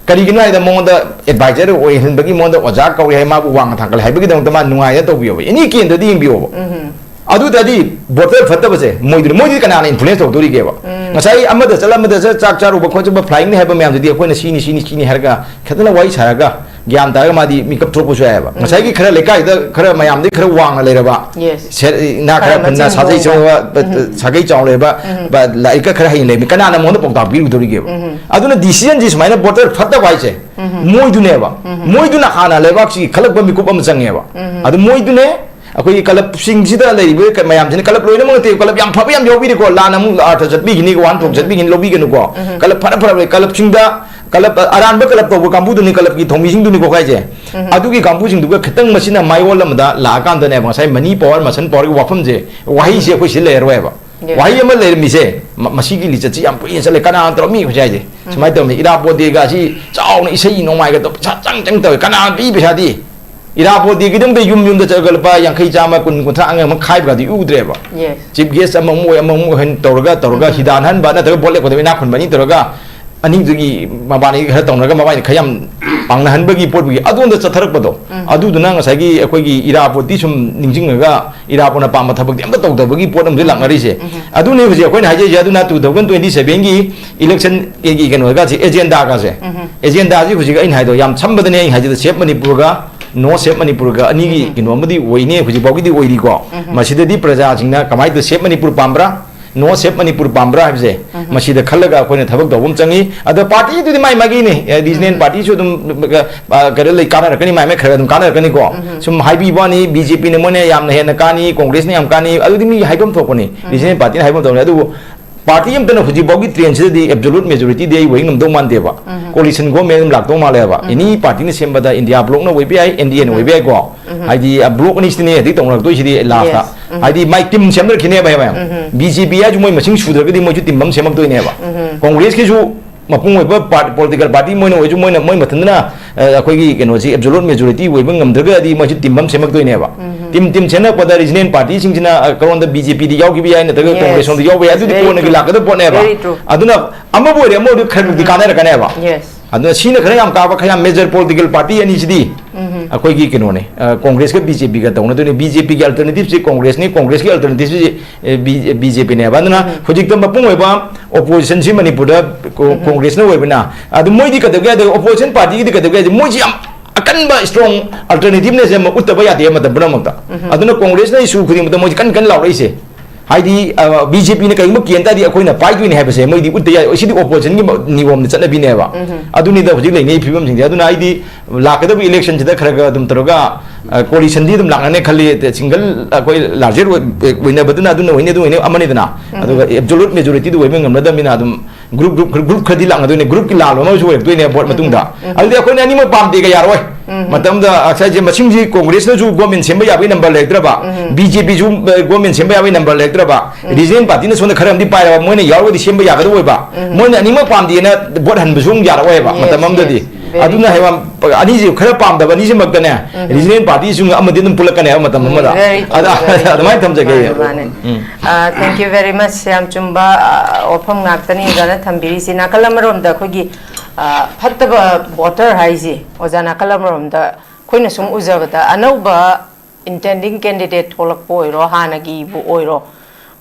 ꯀꯔꯤꯒꯤꯅꯣ ꯍꯥꯏꯗ ꯃꯉꯣꯟꯗ ꯑꯦꯗꯚꯥꯏꯖꯔ ꯑꯣꯏꯍꯟꯕꯒꯤ, ꯃꯉꯣꯟꯗ ꯑꯣꯖꯥ ꯀꯧꯏ ꯍꯥꯏ, ꯃꯥꯕꯨ ꯋꯥꯡꯅ ꯊꯥꯡꯒꯠꯂꯦ ꯍꯥꯏꯕꯒꯤꯗꯃꯛꯇ ꯃꯥ ꯅꯨꯡꯉꯥꯏꯅ ꯇꯧꯕꯤꯌꯣꯕ, ꯑꯦꯅꯤ ꯀꯦꯟꯗ꯭ꯔꯗ ꯌꯦꯡꯕꯤꯌꯣꯕ꯫ ꯎꯝ꯫ ꯑꯗꯨꯗꯗꯤ ꯚꯣꯇꯔ ꯐꯠꯇꯕꯁꯦ ꯃꯣꯏꯗꯨꯅ, ꯃꯣꯏꯗꯤ ꯀꯅꯥꯅ ꯏꯟꯐ꯭ꯂꯨꯌꯦꯟꯁ ꯇꯧꯗꯣꯔꯤꯒꯦꯕ? ꯎꯝ꯫ ꯉꯁꯥꯏ ꯑꯃꯗ ꯆꯠꯂ ꯑꯃꯗ ꯆꯠ ꯆꯥꯛ ꯆꯥꯔꯨꯕ ꯈꯣꯠꯆꯨꯕ ꯐ꯭ꯂꯥꯏꯡꯅꯤ ꯍꯥꯏꯕ ꯃꯌꯥꯝꯗꯨꯗꯤ ꯑꯩꯈꯣꯏꯅ ꯁꯤꯅꯤ, ꯁꯤꯅꯤ, ꯁꯤꯅꯤ ꯍꯥꯏꯔꯒ ꯈꯤꯇꯪ ꯋꯥꯔꯤ ꯁꯥꯔꯒ ꯒ꯭ꯌꯥꯟ ꯇꯥꯔꯒ ꯃꯥꯗꯤ ꯃꯤꯀꯞ ꯊꯣꯛꯄꯁꯨ ꯌꯥꯏꯑꯕ꯫ ꯎꯝ꯫ ꯉꯁꯥꯏꯒꯤ ꯈꯔ ꯂꯩꯀꯥꯏꯗ ꯈꯔ ꯃꯌꯥꯝꯗꯒꯤ ꯈꯔ ꯋꯥꯡꯅ ꯂꯩꯔꯕ, ꯌꯦꯁ꯫ ꯁꯦ-, ꯏꯅꯥꯛ ꯈꯔ ꯈꯔ ꯈꯨꯟꯅ ꯃꯆꯤꯟ ꯁꯥꯖꯩ ꯇꯣꯡꯕ꯫ ꯆꯥꯎꯕ, ꯎꯝ꯫ ꯁꯥꯒꯩ ꯆꯥꯎꯅ ꯂꯩꯕ, ꯎꯝ꯫ ꯕ-, ꯂꯥꯏꯔꯤꯛꯀ ꯈꯔ ꯍꯩꯅ ꯂꯩꯕ ꯀꯅꯥꯅ ꯃꯉꯣꯟꯗ ꯄꯥꯎꯇꯥꯛ ꯄꯤꯔꯨꯗꯣꯔꯤꯒꯦꯕ? ꯎꯝ꯫ ꯑꯗꯨꯅ ꯗꯤꯁꯤꯖꯟꯁꯤ ꯁꯨꯃꯥꯏꯅ ꯚꯣꯇꯔ ꯐꯠꯇꯕ ꯍꯥꯏꯁꯦ ꯎꯝ꯫ ꯃꯣꯏꯗꯨꯅꯦꯕ꯫ ꯎꯝ꯫ ꯃꯣꯏꯗꯨꯅ ꯍꯥꯟꯅ ꯂꯩꯕꯥꯛꯁꯤꯒꯤ ꯈꯜꯂꯛꯄ ꯃꯤꯀꯨꯞ ꯑꯃ ꯆꯪꯉꯦꯕ꯫ ꯎꯝ꯫ ꯑꯗꯨ ꯃꯣꯏꯗꯨꯅꯦ ꯑꯩꯈꯣꯏꯒꯤ ꯀꯂꯕꯁꯤꯡꯁꯤꯗ ꯂꯩꯔꯤꯕ ꯀ-, ꯃꯌꯥꯝꯁꯤꯅ, ꯀꯂꯕ ꯂꯣꯏꯅꯃꯛ ꯅꯠꯇꯦ, ꯀꯂꯕ ꯌꯥꯝ ꯐꯕ ꯌꯥꯝ ꯌꯥꯎꯕꯤꯔꯤꯀꯣ, ꯂꯥꯟꯅ ꯑꯃꯨꯛ ꯑꯔꯊ ꯆꯠꯄꯤꯒꯅꯤ, ꯋꯥꯍꯟꯊꯣꯛ ꯎꯝ꯫ ꯆꯠꯄꯤꯒꯅꯤ, ꯂꯧꯕꯤꯒꯅꯨꯀꯣ꯫ ꯎꯝ꯫ ꯀꯂꯕ ꯐꯔ ꯐꯔꯕ ꯂꯩ, ꯀꯂꯕꯁꯤꯡꯗ, ꯀꯂꯕ ꯑꯔꯥꯟꯕ ꯀꯂꯕ ꯇꯧꯕ ꯀꯥꯡꯕꯨꯗꯨꯅꯤ, ꯀꯂꯕꯀꯤ ꯊꯧꯃꯤꯁꯤꯡꯗꯨꯅꯤꯀꯣ ꯍꯥꯏꯁꯦ꯫ ꯎꯝ꯫ ꯑꯗꯨꯒꯤ ꯀꯥꯡꯕꯨꯁꯤꯡꯗꯨꯒ ꯈꯤꯇꯪ ꯃꯁꯤꯅ ꯃꯥꯏꯑꯣꯟ ꯑꯃꯗ ꯂꯥꯛꯑꯀꯥꯟꯗꯅꯦꯕ ꯉꯁꯥꯏ ꯃꯅꯤ ꯄꯋꯥꯔ, ꯃꯁꯟ ꯄꯋꯥꯔꯒꯤ ꯋꯥꯐꯝꯁꯦ, ꯋꯥꯍꯩꯁꯦ ꯑꯩꯈꯣꯏ ꯁꯤ ꯂꯩꯔꯔꯣꯏꯕ꯫ ꯌꯦꯁ꯫ ꯋꯥꯍꯩ ꯑꯃ ꯂꯩꯔꯝꯃꯤꯁꯦ, ꯃ-, ꯃꯁꯤꯒꯤ ꯂꯤꯆꯠꯁꯤ ꯌꯥꯝ ꯀꯨꯏꯅ ꯆꯠꯂꯦ, ꯀꯅꯥꯅ ꯇꯧꯔꯝꯃꯤ ꯍꯧꯖꯤꯛ ꯍꯥꯏꯁꯦ? ꯎꯝ꯫ ꯁꯨꯃꯥꯏꯅ ꯇꯧꯔꯝꯃꯤ, ꯏꯔꯥꯕꯣꯠ ꯗꯦꯒ ꯑꯁꯤ ꯆꯥꯎꯅ ꯏꯁꯩ ꯅꯣꯡꯃꯥꯏꯒ ꯇꯧ-, ꯄꯩꯁꯥ ꯆꯪ ꯆꯪ ꯇꯧꯋꯦ, ꯀꯅꯥꯅ ꯄꯤ ꯄꯩꯁꯥꯗꯤ? ꯏꯔꯥꯕꯣꯠꯇꯤꯒꯤꯗꯃꯛꯇ ꯌꯨꯝ ꯌꯨꯝꯗ ꯆꯠꯂꯒ ꯂꯨꯄꯥ ꯌꯥꯡꯈꯩ, ꯆꯥꯝꯃ, ꯀꯨꯟ, ꯀꯨꯟꯊ꯭ꯔꯥ ꯑꯉꯥꯡ ꯑꯃ ꯈꯥꯏꯕꯒꯗꯤ ꯎꯗ꯭ꯔꯦꯕ꯫ Yes. Chief guest ꯑꯃꯃꯨꯛ ꯑꯣꯏ, ꯑꯃꯃꯨꯛ ꯑꯣꯏ ꯍꯥꯏꯅ ꯇꯧꯔꯒ, ꯇꯧꯔꯒ ꯎꯝ꯫ ꯍꯤꯗꯥꯟꯍꯟꯕ, ꯅꯠꯇ꯭ꯔꯒ ꯚꯣꯠ ꯂꯦꯞꯄꯗ ꯏꯅꯥꯛ ꯈꯨꯟꯕ ꯑꯅꯤ ꯇꯧꯔꯒ, ꯑꯅꯤꯗꯨꯒꯤ ꯃꯕꯥꯅꯤ ꯈꯔ ꯇꯧꯅꯔꯒ ꯃꯕꯥꯅꯤ ꯈꯔ ꯌꯥꯝ ꯄꯥꯡꯅꯍꯟꯕꯒꯤ ꯄꯣꯠꯄꯨꯒꯤ ꯑꯗꯣꯝꯗ ꯆꯠꯊꯔꯛꯄꯗꯣ, ꯎꯝ꯫ ꯑꯗꯨꯗꯨꯅ ꯉꯁꯥꯏꯒꯤ ꯑꯩꯈꯣꯏꯒꯤ ꯏꯔꯥꯕꯣꯠꯇꯤ ꯁꯨꯝ ꯅꯤꯡꯁꯤꯡꯉꯒ ꯏꯔꯥꯕꯣꯠꯅ ꯄꯥꯝꯕ ꯊꯕꯛꯇꯤ ꯑꯝꯇ ꯇꯧꯗꯕꯒꯤ ꯄꯣꯠ ꯑꯃꯗꯤ ꯂꯥꯛꯅꯔꯤꯁꯦ꯫ ꯎꯝ꯫ ꯑꯗꯨꯅꯤ ꯍꯧꯖꯤꯛ ꯑꯩꯈꯣꯏꯅ ꯍꯥꯏꯖꯩꯁꯦ꯫ ꯑꯗꯨꯅ two thousand twenty sevenꯒꯤ election ꯒꯤ ꯀꯩꯅꯣꯒꯁꯦ, agendaꯒꯁꯦ, ꯎꯝ꯫ Agendaꯁꯤ ꯍꯧꯖꯤꯛ ꯑꯩꯅ ꯍꯥꯏꯗꯣ ꯌꯥꯝ ꯁꯝꯕꯗꯅꯦ ꯑꯩꯅ ꯍꯥꯏꯖꯗꯣ, Save ꯃꯅꯤꯄꯨꯔꯒ No Save ꯃꯅꯤꯄꯨꯔꯒ ꯑꯅꯤꯒꯤ ꯎꯝ꯫ ꯀꯩꯅꯣ ꯑꯃꯗꯤ ꯑꯣꯏꯅꯤ, ꯍꯧꯖꯤꯛ ꯐꯥꯎꯒꯤꯗꯤ ꯑꯣꯏꯔꯤꯀꯣ꯫ ꯎꯝ꯫ ꯃꯁꯤꯗꯗꯤ ꯄ꯭ꯔꯖꯥꯁꯤꯡꯅ ꯀꯃꯥꯏꯅ ꯇꯧ-, Save ꯃꯅꯤꯄꯨꯔ ꯄꯥꯝꯕ꯭ꯔꯥ, No Save ꯃꯅꯤꯄꯨꯔ ꯄꯥꯝꯕ꯭ꯔꯥ ꯍꯥꯏꯕꯁꯦ, ꯎꯝ꯫ ꯃꯁꯤꯗ ꯈꯜꯂꯒ ꯑꯩꯈꯣꯏꯅ ꯊꯕꯛ ꯇꯧꯕ ꯑꯃ ꯆꯪꯉꯤ꯫ ꯑꯗꯣ partyꯗꯨꯗꯤ ꯃꯥꯏ ꯃꯥꯒꯤꯅꯤ꯫ ꯑꯦ, regional ꯎꯝ꯫ Partyꯁꯨ ꯑꯗꯨꯝ, ꯑ, ꯀꯩꯅꯣ ꯂꯩ, ꯀꯥꯟꯅꯔꯛꯀꯅꯤ, ꯃꯥꯏ ꯃꯥꯏ ꯈꯔ ꯑꯗꯨꯝ ꯀꯥꯟꯅꯔꯛꯀꯅꯤꯀꯣ꯫ ꯎꯝ꯫ ꯁꯨꯝ ꯍꯥꯏꯕꯤꯕ ꯋꯥꯅꯤ, BJPꯅ ꯃꯣꯏꯅ ꯌꯥꯝꯅ ꯍꯦꯟꯅ ꯀꯥꯅꯤ, Congressꯅ ꯌꯥꯝ ꯀꯥꯅꯤ, ꯑꯗꯨꯗꯤ ꯃꯤ ꯍꯥꯏꯐꯝ ꯊꯣꯛꯄꯅꯤ꯫ ꯎꯝ꯫ Regional partyꯅ ꯍꯥꯏꯐꯝ ꯊꯣꯛꯄꯅꯤ꯫ ꯑꯗꯨꯕꯨ party ꯑꯝꯇꯅ ꯍꯧꯖꯤꯛ ꯐꯥꯎꯒꯤ trendꯁꯤꯗꯗꯤ absolute majorityꯗꯤ ꯑꯩ ꯑꯣꯏ ꯉꯝꯗꯧ ꯃꯥꯟꯗꯦꯕ꯫ ꯎꯝ꯫ Coalition government ꯑꯗꯨꯝ ꯂꯥꯛꯇꯧ ꯃꯥꯜꯂꯦꯕ꯫ ꯎꯝ꯫ Any partyꯅ ꯁꯦꯝꯕꯗ, India blockꯅ ꯑꯣꯏꯕ ꯌꯥꯏ, NDAꯅ ꯎꯝ꯫ ꯑꯣꯏꯕ ꯌꯥꯏꯀꯣ꯫ ꯎꯝ꯫ ꯍꯥꯏꯗꯤ, ꯑ, block ꯑꯅꯤꯁꯤꯅꯅꯦ ꯍꯧꯖꯤꯛ ꯇꯧꯅꯔꯛꯇꯣꯏꯁꯤꯗꯤ lastꯇ꯫ Yes꯫ ꯎꯝ꯫ ꯍꯥꯏꯗꯤ, ꯃꯥꯏ team ꯁꯦꯝꯅꯔꯛꯈꯤꯅꯦꯕ, ꯃꯌꯥꯝ꯫ ꯎꯝ꯫ BJP ꯍꯥꯏꯁꯨ ꯃꯣꯏ ꯃꯁꯤꯡ ꯁꯨꯗ꯭ꯔꯒꯗꯤ ꯃꯣꯏꯁꯨ team ꯑꯃ ꯁꯦꯝꯃꯛꯇꯣꯏꯅꯦꯕ꯫ ꯎꯝ꯫ Congressꯀꯤꯁꯨ ꯃꯄꯨꯡ ꯑꯣꯏꯕ part-, political party ꯃꯣꯏꯅ ꯑꯣꯏꯁꯨ, ꯃꯣꯏꯅ, ꯃꯣꯏ ꯃꯊꯟꯇꯅ, ꯑ, ꯑꯩꯈꯣꯏꯒꯤ ꯀꯩꯅꯣꯁꯤ absolute majority ꯑꯣꯏꯕ ꯉꯝꯗ꯭ꯔꯒꯗꯤ ꯃꯣꯏꯁꯨ team ꯑꯃ ꯁꯦꯝꯃꯛꯇꯣꯏꯅꯦꯕ꯫ ꯎꯝ꯫ Team, team ꯁꯦꯝꯃꯛꯄꯗ regional partyꯁꯤꯡꯁꯤꯅ, ꯑ, ꯀꯔꯣꯝꯗ BJPꯗ ꯌꯥꯎꯈꯤꯕ ꯌꯥꯏ, ꯅꯠꯇ꯭ꯔꯒ Yes꯫ Congressꯂꯣꯝꯗ ꯌꯥꯎꯕ ꯌꯥꯏ, ꯑꯗꯨꯗꯤ Very ꯀꯣꯟꯅꯒꯤ true꯫ ꯂꯥꯛꯀꯗꯕ ꯄꯣꯠꯅꯦꯕ꯫ Very true꯫ ꯑꯗꯨꯅ ꯑꯃꯕꯨ ꯑꯣꯏꯔꯦ, ꯑꯃꯕꯨ ꯑꯣꯏꯔꯦ, ꯈꯔ ꯈꯔꯗꯤ ꯎꯝ꯫ ꯀꯥꯟꯅꯔꯛꯀꯅꯦꯕ꯫ Yes꯫ ꯑꯗꯨꯅ ꯁꯤꯅ ꯈꯔ ꯌꯥꯝ ꯀꯥꯕ, ꯈꯔ ꯌꯥꯝ major political party ꯑꯅꯤꯁꯤꯗꯤ ꯎꯝ꯫ ꯑꯩꯈꯣꯏꯒꯤ ꯀꯩꯅꯣꯅꯦ, ꯑ, Congressꯀ BJPꯒ ꯇꯧꯅꯗꯣꯏꯅꯦ꯫ BJPꯒꯤ alternativeꯁꯤ Congressꯅꯤ, Congressꯀꯤ alternativeꯁꯤ, ꯑꯦ, ꯕꯤ-, BJPꯅꯦꯕ꯫ ꯑꯗꯨꯅ ꯎꯝ꯫ ꯍꯧꯖꯤꯛꯇ ꯃꯄꯨꯡ ꯑꯣꯏꯕ oppositionꯁꯤ ꯃꯅꯤꯄꯨꯔꯗ ꯀꯣ-, ꯎꯝ꯫ Congressꯅ ꯑꯣꯏꯕꯅ, ꯑꯗꯨ ꯃꯣꯏꯗꯤ ꯀꯩꯗꯧꯒꯦ ꯍꯥꯏꯗ, opposition partyꯒꯤꯗꯤ ꯀꯩꯗꯧꯒꯦ ꯍꯥꯏꯗꯤ, ꯃꯣꯏꯁꯤ ꯌꯥꯝ ꯑꯀꯟꯕ strong alternativeꯅꯦꯁꯦ ꯑꯃ ꯎꯠꯇꯕ ꯌꯥꯗꯦ ꯃꯇꯝ ꯄꯨꯝꯅꯃꯛꯇ꯫ ꯎꯝ꯫ ꯑꯗꯨꯅ Congressꯅ issue ꯈꯨꯗꯤꯡꯃꯛꯇ ꯃꯣꯏꯁꯤ ꯀꯟ ꯀꯟ ꯂꯥꯎꯔꯛꯏꯁꯦ꯫ ꯍꯥꯏꯗꯤ, ꯑ, BJPꯅ ꯀꯔꯤꯒꯨꯝꯕ ꯀꯦꯟ ꯇꯥꯔꯗꯤ ꯑꯩꯈꯣꯏꯅ ꯄꯥꯏꯗꯣꯏꯅꯦ ꯍꯥꯏꯕꯁꯦ ꯃꯣꯏꯗꯤ ꯎꯠꯇ ꯌꯥꯏ꯫ ꯁꯤꯗꯤ oppositionꯒꯤ ꯃ-, ꯅꯤꯌꯣꯝꯗ ꯆꯠꯅꯕꯤꯅꯦꯕ꯫ ꯎꯝ꯫ ꯑꯗꯨꯅꯤꯗ ꯍꯧꯖꯤꯛ ꯂꯩꯅꯩ ꯐꯤꯕꯝꯁꯤꯡꯁꯦ꯫ ꯑꯗꯨꯅ ꯑꯩꯗꯤ ꯂꯥꯛꯀꯗꯕ electionꯁꯤꯗ ꯈꯔ ꯈꯔ ꯑꯗꯨꯝ ꯇꯧꯔꯒ, ꯑ, coalitionꯗꯤ ꯑꯗꯨꯝ ꯂꯥꯛꯅꯅꯦ ꯈꯜꯂꯤ꯫ Single ꯑꯩꯈꯣꯏ larger ꯑꯣꯏ-, ꯑꯣꯏꯅꯕꯗꯨꯅ ꯑꯗꯨꯅ ꯑꯣꯏꯅꯤ, ꯑꯗꯨ ꯑꯣꯏꯅꯤ, ꯑꯃꯅꯤꯗꯅ꯫ ꯎꯝ꯫ ꯑꯗꯨꯒ absolute majorityꯗꯨ ꯑꯣꯏꯕ ꯉꯝꯅꯗꯕꯅꯤꯅ ꯑꯗꯨꯝ group, group, group ꯈꯔꯗꯤ ꯂꯥꯛꯅꯗꯣꯏꯅꯦ꯫ Groupꯀꯤ ꯂꯥꯜꯂꯣ ꯑꯃꯁꯨ ꯑꯣꯏꯔꯛꯇꯣꯏꯅꯦ vote ꯎꯝ꯫ ꯃꯇꯨꯡꯗ꯫ ꯎꯝ꯫ ꯑꯗꯨꯗꯤ ꯑꯩꯈꯣꯏꯅ ꯑꯅꯤꯃꯛ ꯄꯥꯝꯗꯦꯒ ꯌꯥꯔꯣꯏ꯫ ꯎꯝ꯫ ꯃꯇꯝꯗ ꯉꯁꯥꯏꯁꯦ ꯃꯁꯤꯡꯁꯤ Congressꯅꯁꯨ government ꯁꯦꯝꯕ ꯌꯥꯕꯒꯤ number ꯂꯩꯔꯛꯇ꯭ꯔꯕ, ꯎꯝ꯫ BJPꯁꯨ, ꯑ, government ꯁꯦꯝꯕ ꯌꯥꯕꯒꯤ number ꯂꯩꯔꯛꯇ꯭ꯔꯕ, ꯎꯝ꯫ Regional partyꯅ ꯁꯣꯝꯗ ꯈꯔ ꯑꯃꯗꯤ ꯄꯥꯏꯔꯕ, ꯃꯣꯏꯅ ꯌꯥꯎꯔꯒꯗꯤ ꯁꯦꯝꯕ ꯌꯥꯒꯗꯕ ꯑꯣꯏꯕ, ꯎꯝ꯫ ꯃꯣꯏꯅ ꯑꯅꯤꯃꯛ ꯄꯥꯝꯗꯦꯅ vote ꯍꯟꯕꯁꯨ ꯑꯃꯨꯛ ꯌꯥꯔꯛꯑꯣꯏꯕ Yes, ꯃꯇꯝ ꯑꯃꯗꯗꯤ꯫ Yes꯫ ꯑꯗꯨꯅ ꯍꯌꯦꯡ ꯑꯅꯤꯁꯤ ꯈꯔ ꯄꯥꯝꯗꯕ ꯑꯅꯤꯁꯤꯃꯛꯇꯅꯦ, ꯎꯝ, regional party issue ꯑꯃꯗꯤ ꯑꯗꯨꯝ ꯄꯨꯜꯂꯛꯀꯅꯦꯕ ꯃꯇꯝ ꯑꯃꯗ꯫ Very true, ꯑꯗ-, very true, ꯑꯗꯨꯃꯥꯏꯅ ꯊꯝꯖꯒꯦ꯫ ꯃꯥꯅꯦ, ꯃꯥꯅꯦ꯫ ꯎꯝ꯫ ꯑ, thank you very much, ꯌꯥꯝ ꯆꯨꯝꯕ, ꯑ, ꯋꯥꯐꯝ ꯉꯥꯛꯇꯅꯤ ꯑꯣꯖꯥꯅ ꯊꯝꯕꯤꯔꯤꯁꯤ꯫ ꯅꯥꯀꯜ ꯑꯃꯔꯣꯝꯗ ꯑꯩꯈꯣꯏꯒꯤ, ꯑ, ꯐꯠꯇꯕ voter ꯍꯥꯏꯁꯤ, ꯑꯣꯖꯥ, ꯅꯥꯀꯜ ꯑꯃꯔꯣꯝꯗ ꯑꯩꯈꯣꯏꯅ ꯁꯨꯝ ꯎꯖꯕꯗ ꯑꯅꯧꯕ intending candidate ꯊꯣꯛꯂꯛꯄ ꯑꯣꯏꯔꯣ, ꯍꯥꯟꯅꯒꯤꯕꯨ ꯑꯣꯏꯔꯣ,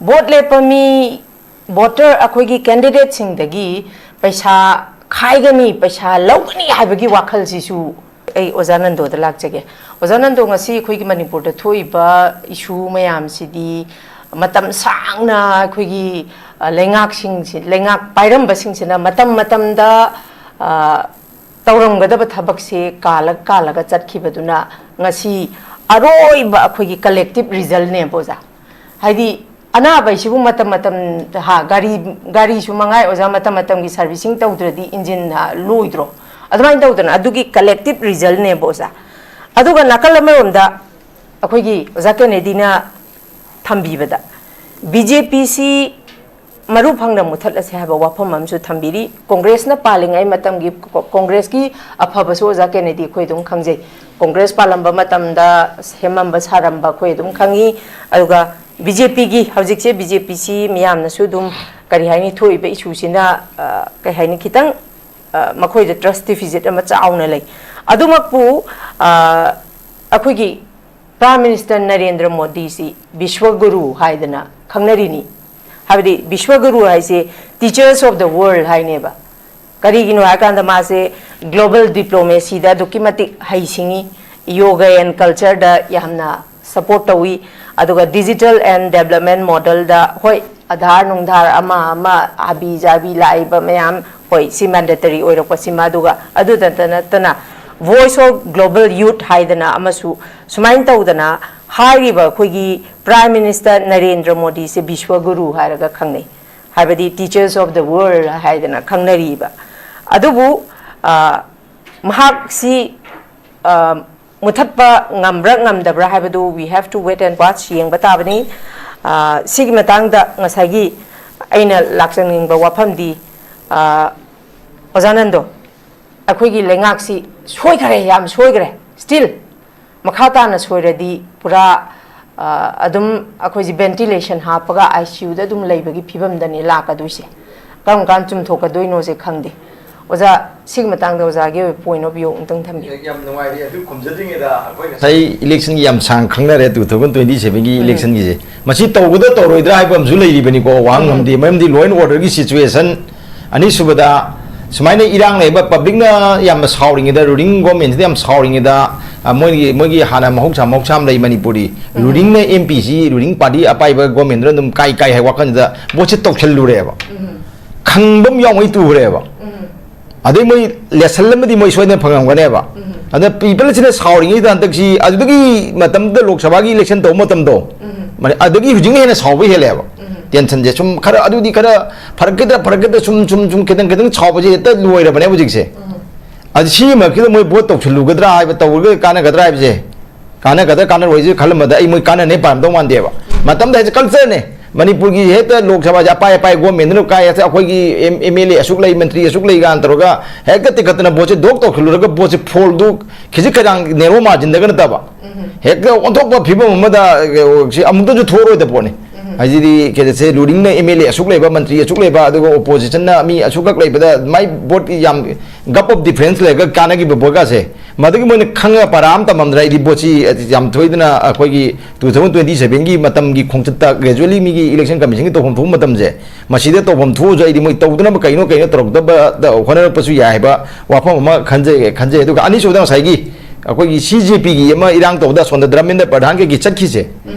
vote ꯂꯦꯞꯄ ꯃꯤ, voter ꯑꯩꯈꯣꯏꯒꯤ candidateꯁꯤꯡꯗꯒꯤ ꯄꯩꯁꯥ ꯈꯥꯏꯒꯅꯤ, ꯄꯩꯁꯥ ꯂꯧꯒꯅꯤ ꯍꯥꯏꯕꯒꯤ ꯋꯥꯈꯜꯁꯤꯁꯨ ꯑꯩ ꯑꯣꯖꯥ ꯅꯟꯗꯣꯗ ꯂꯥꯛꯆꯒꯦ꯫ ꯑꯣꯖꯥ ꯅꯟꯗꯣ, ꯉꯁꯤ ꯑꯩꯈꯣꯏꯒꯤ ꯃꯅꯤꯄꯨꯔꯗ ꯊꯣꯛꯏꯕ issue ꯃꯌꯥꯝꯁꯤꯗꯤ ꯃꯇꯝ ꯁꯥꯡꯅ ꯑꯩꯈꯣꯏꯒꯤ, ꯑ, ꯂꯩꯉꯥꯛꯁꯤꯡꯁꯤ, ꯂꯩꯉꯥꯛ ꯄꯥꯏꯔꯝꯕꯁꯤꯡꯁꯤꯅ ꯃꯇꯝ ꯃꯇꯝꯗ, ꯑ, ꯇꯧꯔꯝꯒꯗꯕ ꯊꯕꯛꯁꯦ ꯀꯥꯜꯂ ꯀꯥꯜꯂꯒ ꯆꯠꯈꯤꯕꯗꯨꯅ ꯉꯁꯤ ꯑꯔꯣꯏꯕ ꯑꯩꯈꯣꯏꯒꯤ collective resultꯅꯦꯕ, ꯑꯣꯖꯥ꯫ ꯍꯥꯏꯗꯤ ꯑꯅꯥꯕ ꯍꯥꯏꯁꯤꯕꯨ ꯃꯇꯝ ꯃꯇꯝ, ꯍꯥ, ꯒꯥꯔꯤ, ꯒꯥꯔꯤꯁꯨ ꯃꯉꯥꯏ ꯑꯣꯖꯥ, ꯃꯇꯝ ꯃꯇꯝꯒꯤ servicing ꯇꯧꯗ꯭ꯔꯗꯤ engine, ꯍꯥ, ꯂꯣꯏꯗ꯭ꯔꯣ? ꯑꯗꯨꯃꯥꯏꯅ ꯇꯧꯗꯅ ꯑꯗꯨꯒꯤ collective resultꯅꯦꯕ, ꯑꯣꯖꯥ꯫ ꯑꯗꯨꯒ ꯅꯥꯀꯜ ꯑꯃꯔꯣꯝꯗ ꯑꯩꯈꯣꯏꯒꯤ ꯑꯣꯖꯥ ꯀꯦꯅꯦꯗꯤꯅ ꯊꯝꯕꯤꯕꯗ, BJPꯁꯤ ꯃꯔꯨ ꯐꯪꯅ ꯃꯨꯊꯠꯂꯁꯦ ꯍꯥꯏꯕ ꯋꯥꯐꯝ ꯑꯃꯁꯨ ꯊꯝꯕꯤꯔꯤ꯫ ꯀꯣꯡꯒ꯭ꯔꯦꯁꯅ ꯄꯥꯜꯂꯤꯉꯩ ꯃꯇꯝꯒꯤ ꯀꯣ-, ꯀꯣꯡꯒ꯭ꯔꯦꯁꯀꯤ ꯑꯐꯕꯁꯨ ꯑꯣꯖꯥ ꯀꯦꯅꯦꯗꯤ ꯑꯩꯈꯣꯏ ꯑꯗꯨꯝ ꯈꯪꯖꯩ꯫ ꯀꯣꯡꯒ꯭ꯔꯦꯁ ꯄꯥꯜꯂꯝꯕ ꯃꯇꯝꯗ ꯁꯦꯝꯃꯝꯕ ꯁꯥꯔꯝꯕ ꯑꯩꯈꯣꯏ ꯑꯗꯨꯝ ꯈꯪꯉꯤ꯫ ꯑꯗꯨꯒ BJPꯒꯤ, ꯍꯧꯖꯤꯛꯁꯦ BJPꯁꯤ ꯃꯤꯌꯥꯝꯅꯁꯨ ꯑꯗꯨꯝ, ꯀꯔꯤ ꯍꯥꯏꯅꯤ, ꯊꯣꯛꯏꯕ issueꯁꯤꯅ, ꯑ, ꯀꯔꯤ ꯍꯥꯏꯅꯤ, ꯈꯤꯇꯪ, ꯑ, ꯃꯈꯣꯏꯗ trust deficit ꯑꯃ ꯆꯥꯎꯅ ꯂꯩ꯫ ꯑꯗꯨꯃꯛꯄꯨ, ꯑ, ꯑꯩꯈꯣꯏꯒꯤ Prime Minister ꯅꯔꯦꯟꯗ꯭ꯔ ꯃꯣꯗꯤꯁꯤ ꯕꯤꯁ꯭ꯋꯒꯨꯔꯨ ꯍꯥꯏꯗꯅ ꯈꯪꯅꯔꯤꯅꯤ꯫ ꯍꯥꯏꯕꯗꯤ ꯕꯤꯁ꯭ꯋꯒꯨꯔꯨ ꯍꯥꯏꯁꯦ teachers of the world ꯍꯥꯏꯅꯦꯕ꯫ ꯀꯔꯤꯒꯤꯅꯣ ꯍꯥꯏꯀꯥꯟꯗ ꯃꯥꯁꯦ global diplomacyꯗ ꯑꯗꯨꯛꯀꯤ ꯃꯇꯤꯛ ꯍꯩꯁꯤꯡꯉꯤ, yoga and cultureꯗ ꯌꯥꯝꯅ support ꯇꯧꯏ, ꯑꯗꯨꯒ digital and development modelꯗ, ꯍꯣꯏ, ꯑꯙꯥꯔ ꯅꯨꯡꯙꯥꯔ ꯑꯃ ꯑꯃ ꯍꯥꯕꯤ ꯖꯥꯕꯤ ꯂꯥꯛꯏꯕ ꯃꯌꯥꯝ, ꯍꯣꯏ, ꯁꯤ mandatory ꯑꯣꯏꯔꯛꯄꯁꯤꯃ, ꯑꯗꯨꯒ ꯑꯗꯨꯗꯇ ꯅꯠꯇꯅ Voice of Global Youth ꯍꯥꯏꯗꯅ ꯑꯃꯁꯨ, ꯁꯨꯃꯥꯏꯅ ꯇꯧꯗꯅ ꯍꯥꯏꯔꯤꯕ ꯑꯩꯈꯣꯏꯒꯤ Prime Minister ꯅꯔꯦꯟꯗ꯭ꯔ ꯃꯣꯗꯤꯁꯦ ꯕꯤꯁ꯭ꯋꯒꯨꯔꯨ ꯍꯥꯏꯔꯒ ꯈꯪꯅꯩ꯫ ꯍꯥꯏꯕꯗꯤ teachers of the world ꯍꯥꯏꯗꯅ ꯈꯪꯅꯔꯤꯕ꯫ ꯑꯗꯨꯕꯨ, ꯑ, ꯃꯍꯥꯛꯁꯤ, ꯑ, ꯃꯨꯊꯠꯄ ꯉꯝꯕ꯭ꯔꯥ ꯉꯝꯗꯕ꯭ꯔꯥ ꯍꯥꯏꯕꯗꯨ we have to wait and watch, ꯌꯦꯡꯕ ꯇꯥꯕꯅꯤ꯫ ꯑ, ꯁꯤꯒꯤ ꯃꯇꯥꯡꯗ ꯉꯁꯥꯏꯒꯤ ꯑꯩꯅ ꯂꯥꯛꯆꯅꯤꯡꯕ ꯋꯥꯐꯝꯗꯤ, ꯑ, ꯑꯣꯖꯥ ꯅꯟꯗꯣ, ꯑꯩꯈꯣꯏꯒꯤ ꯂꯩꯉꯥꯛꯁꯤ ꯁꯣꯏꯈ꯭ꯔꯦ, ꯌꯥꯝ ꯁꯣꯏꯈ꯭ꯔꯦ꯫ Still ꯃꯈꯥ ꯇꯥꯅ ꯁꯣꯏꯔꯗꯤ ꯄꯨꯔꯥ, ꯑ, ꯑꯗꯨꯝ ꯑꯩꯈꯣꯏꯁꯤ ventilation ꯍꯥꯞꯄꯒ I C U ꯗ ꯑꯗꯨꯝ ꯂꯩꯕꯒꯤ ꯐꯤꯕꯝꯗꯅꯤ ꯂꯥꯛꯀꯗꯣꯏꯁꯦ꯫ ꯀꯔꯝ ꯀꯥꯟ ꯆꯨꯝꯊꯣꯛꯀꯗꯣꯏꯅꯣꯁꯦ ꯈꯪꯗꯦ꯫ ꯑꯣꯖꯥ, ꯁꯤꯒꯤ ꯃꯇꯥꯡꯗ ꯑꯣꯖꯥꯒꯤ ꯑꯣꯏꯕ point of view ꯑꯃꯨꯛꯇꯪ ꯊꯝꯕꯤꯌꯨ꯫ ꯌꯥꯝ ꯅꯨꯡꯉꯥꯏꯔꯤ꯫ ꯑꯗꯨ ꯈꯨꯝꯖꯗ꯭ꯔꯤꯉꯩꯗ ꯑꯩꯈꯣꯏ ꯉꯁꯥꯏ election ꯒꯤ ꯌꯥꯝ ꯁꯥꯡ ꯈꯪꯅꯔꯦ, two thousand twenty seven ꯒꯤ election ꯒꯤꯁꯦ꯫ ꯃꯁꯤ ꯇꯧꯒꯗ ꯇꯧꯔꯣꯏꯗ꯭ꯔꯥ ꯍꯥꯏꯕ ꯑꯃꯁꯨ ꯂꯩꯔꯤꯕꯅꯤꯀꯣ, ꯋꯥꯍꯪ ꯑꯃꯗꯤ꯫ ꯃꯔꯝꯗꯤ law and order ꯒꯤ situation, ꯑꯅꯤꯁꯨꯕꯗ ꯁꯨꯃꯥꯏꯅ ꯏꯔꯥꯡ ꯂꯩꯕ, public ꯅ ꯌꯥꯝꯅ ꯁꯥꯎꯔꯤꯉꯩꯗ, ruling government ꯁꯤꯗ ꯌꯥꯝ ꯁꯥꯎꯔꯤꯉꯩꯗ, ꯑ, ꯃꯣꯏꯒꯤ, ꯃꯣꯏꯒꯤ ꯍꯥꯟꯅ ꯃꯍꯧꯁꯥ, ꯃꯍꯧꯁꯥ ꯑꯃ ꯂꯩ ꯃꯅꯤꯄꯨꯔꯗꯤ꯫ Ruling ꯅ, M P ꯁꯤ, ruling party ꯑꯄꯥꯏꯕ government ꯗꯨꯅ ꯑꯗꯨꯝ ꯀꯥꯏ ꯀꯥꯏ ꯍꯥꯏ ꯋꯥꯈꯜꯁꯤꯗ ꯚꯣꯠꯁꯦ ꯇꯧꯁꯜꯂꯨꯔꯦꯕ꯫ ꯈꯪꯕ ꯑꯃ ꯌꯥꯎꯉꯩ ꯇꯨꯈ꯭ꯔꯦꯕ꯫ ꯑꯗꯩ ꯃꯣꯏ lesson ꯑꯃꯗꯤ ꯃꯣꯏ ꯁꯣꯏꯗꯅ ꯐꯪꯉꯝꯒꯅꯦꯕ꯫ ꯑꯗ people ꯁꯤꯅ ꯁꯥꯎꯔꯤꯉꯩꯗ ꯍꯟꯗꯛꯁꯤ, ꯑꯗꯨꯗꯒꯤ ꯃꯇꯝꯗ ꯂꯣꯛ ꯁꯚꯥꯒꯤ election ꯇꯧꯕ ꯃꯇꯝꯗꯣ, ꯃꯥꯅꯦ, ꯑꯗꯒꯤ ꯍꯧꯖꯤꯛꯅ ꯍꯦꯟꯅ ꯁꯥꯎꯕ ꯍꯦꯜꯂꯦꯕ꯫ Tension ꯁꯦ ꯁꯨꯝ ꯈꯔ, ꯑꯗꯨꯗꯤ ꯈꯔ ꯐꯔꯛꯀꯗ꯭ꯔꯥ, ꯐꯔꯛꯀꯗ꯭ꯔꯥ, ꯁꯨꯝ, ꯁꯨꯝ, ꯁꯨꯝ ꯈꯤꯇꯪ, ꯈꯤꯇꯪ ꯁꯥꯎꯕꯁꯦ ꯍꯦꯛꯇ ꯂꯣꯏꯔꯕꯅꯦ ꯍꯧꯖꯤꯛꯁꯦ꯫ ꯑꯗꯨ ꯁꯤꯒꯤ ꯃꯔꯛꯁꯤꯗ ꯃꯣꯏ ꯚꯣꯠ ꯇꯧꯁꯜꯂꯨꯒꯗ꯭ꯔꯥ ꯍꯥꯏꯕ, ꯇꯧꯔꯒ ꯀꯥꯟꯅꯒꯗ꯭ꯔꯥ ꯍꯥꯏꯕꯁꯦ, ꯀꯥꯟꯅꯒꯗ꯭ꯔꯥ ꯀꯥꯟꯅꯔꯣꯏꯁꯦ ꯈꯜꯂꯝꯕꯗ ꯑꯩ ꯃꯣꯏ ꯀꯥꯟꯅꯅꯦ ꯄꯥꯔꯝꯗꯧ ꯃꯥꯟꯗꯦꯕ꯫ ꯃꯇꯝꯗ ꯍꯥꯏꯁꯦ culture ꯅꯦ꯫ ꯃꯅꯤꯄꯨꯔꯒꯤ ꯍꯦꯛꯇ ꯂꯣꯛ ꯁꯚꯥꯁꯦ ꯑꯄꯥꯏ ꯑꯄꯥꯏ government ꯗꯨꯅ ꯀꯥꯏ, ꯑꯩꯈꯣꯏꯒꯤ M-, M L A ꯑꯁꯨꯛ ꯂꯩ, ꯃꯟꯇ꯭ꯔꯤ ꯑꯁꯨꯛ ꯂꯩ ꯀꯥꯏꯅ ꯇꯧꯔꯒ ꯍꯦꯛꯇ ꯇꯤꯛꯈꯠꯇꯅ ꯚꯣꯠꯁꯦ ꯗꯣꯛ ꯇꯧꯁꯜꯂꯨꯔꯒ ꯚꯣꯠꯁꯦ ꯐꯣꯜꯗꯨ ꯈꯤꯖꯤꯛ ꯈꯔꯥꯡ narrow margin ꯗꯒ ꯅꯠꯇꯕ, ꯍꯦꯛꯇ ꯑꯣꯟꯊꯣꯛꯄ ꯐꯤꯕꯝ ꯑꯃꯗ, ꯑ, ꯁꯤ ꯑꯃꯨꯛꯇꯁꯨ ꯊꯣꯛꯑꯔꯣꯏꯗꯕ ꯄꯣꯠꯅꯤ꯫ ꯍꯥꯏꯁꯤꯗꯤ ꯀꯩꯁꯦ, ruling ꯅ M L A ꯑꯁꯨꯛ ꯂꯩꯕ, ꯃꯟꯇ꯭ꯔꯤ ꯑꯁꯨꯛ ꯂꯩꯕ, ꯑꯗꯨꯒ opposition ꯅ ꯃꯤ ꯑꯁꯨꯛꯈꯛ ꯂꯩꯕꯗ ꯃꯥꯏ ꯚꯣꯠ ꯌꯥꯝ gap of difference ꯂꯩꯔꯒ ꯀꯥꯟꯅꯈꯤꯕ ꯚꯣꯠꯀꯥꯁꯦ, ꯃꯗꯨꯒꯤ ꯃꯣꯏꯅ ꯈꯪꯉꯒ ꯄꯔꯥ ꯑꯃ ꯇꯝꯃꯝꯗ꯭ꯔꯥ? ꯑꯩꯗꯤ ꯚꯣꯠꯁꯤ ꯌꯥꯝ ꯊꯣꯏꯗꯅ ꯑꯩꯈꯣꯏꯒꯤ two thousand twenty seven ꯒꯤ ꯃꯇꯝꯒꯤ ꯈꯣꯡꯆꯠꯇ gradually ꯃꯤꯒꯤ election commission ꯒꯤ ꯇꯧꯐꯝ ꯊꯣꯛꯄ ꯃꯇꯝꯁꯦ, ꯃꯁꯤꯗ ꯇꯧꯐꯝ ꯊꯣꯛꯑꯁꯨ ꯑꯩꯗꯤ ꯃꯣꯏ ꯇꯧꯗꯅꯕ ꯀꯩꯅꯣ ꯀꯩꯅꯣ ꯇꯧꯔꯛꯇꯕꯗ ꯍꯣꯠꯅꯔꯛꯄꯁꯨ ꯌꯥꯏ ꯍꯥꯏꯕ ꯋꯥꯐꯝ ꯑꯃ ꯈꯟꯖꯩ, ꯈꯟꯖꯩ꯫ ꯑꯗꯨꯒ ꯑꯅꯤꯁꯨꯕꯗ ꯉꯁꯥꯏꯒꯤ ꯑꯩꯈꯣꯏꯒꯤ C J P ꯒꯤ ꯑꯃ ꯏꯔꯥꯡ ꯇꯧꯕꯗ ꯑꯁꯣꯝꯗ ꯙꯔꯃꯦꯟꯗ꯭ꯔ ꯄ꯭ꯔꯙꯥꯟ ꯀꯩꯒꯤ ꯆꯠꯈꯤꯁꯦ,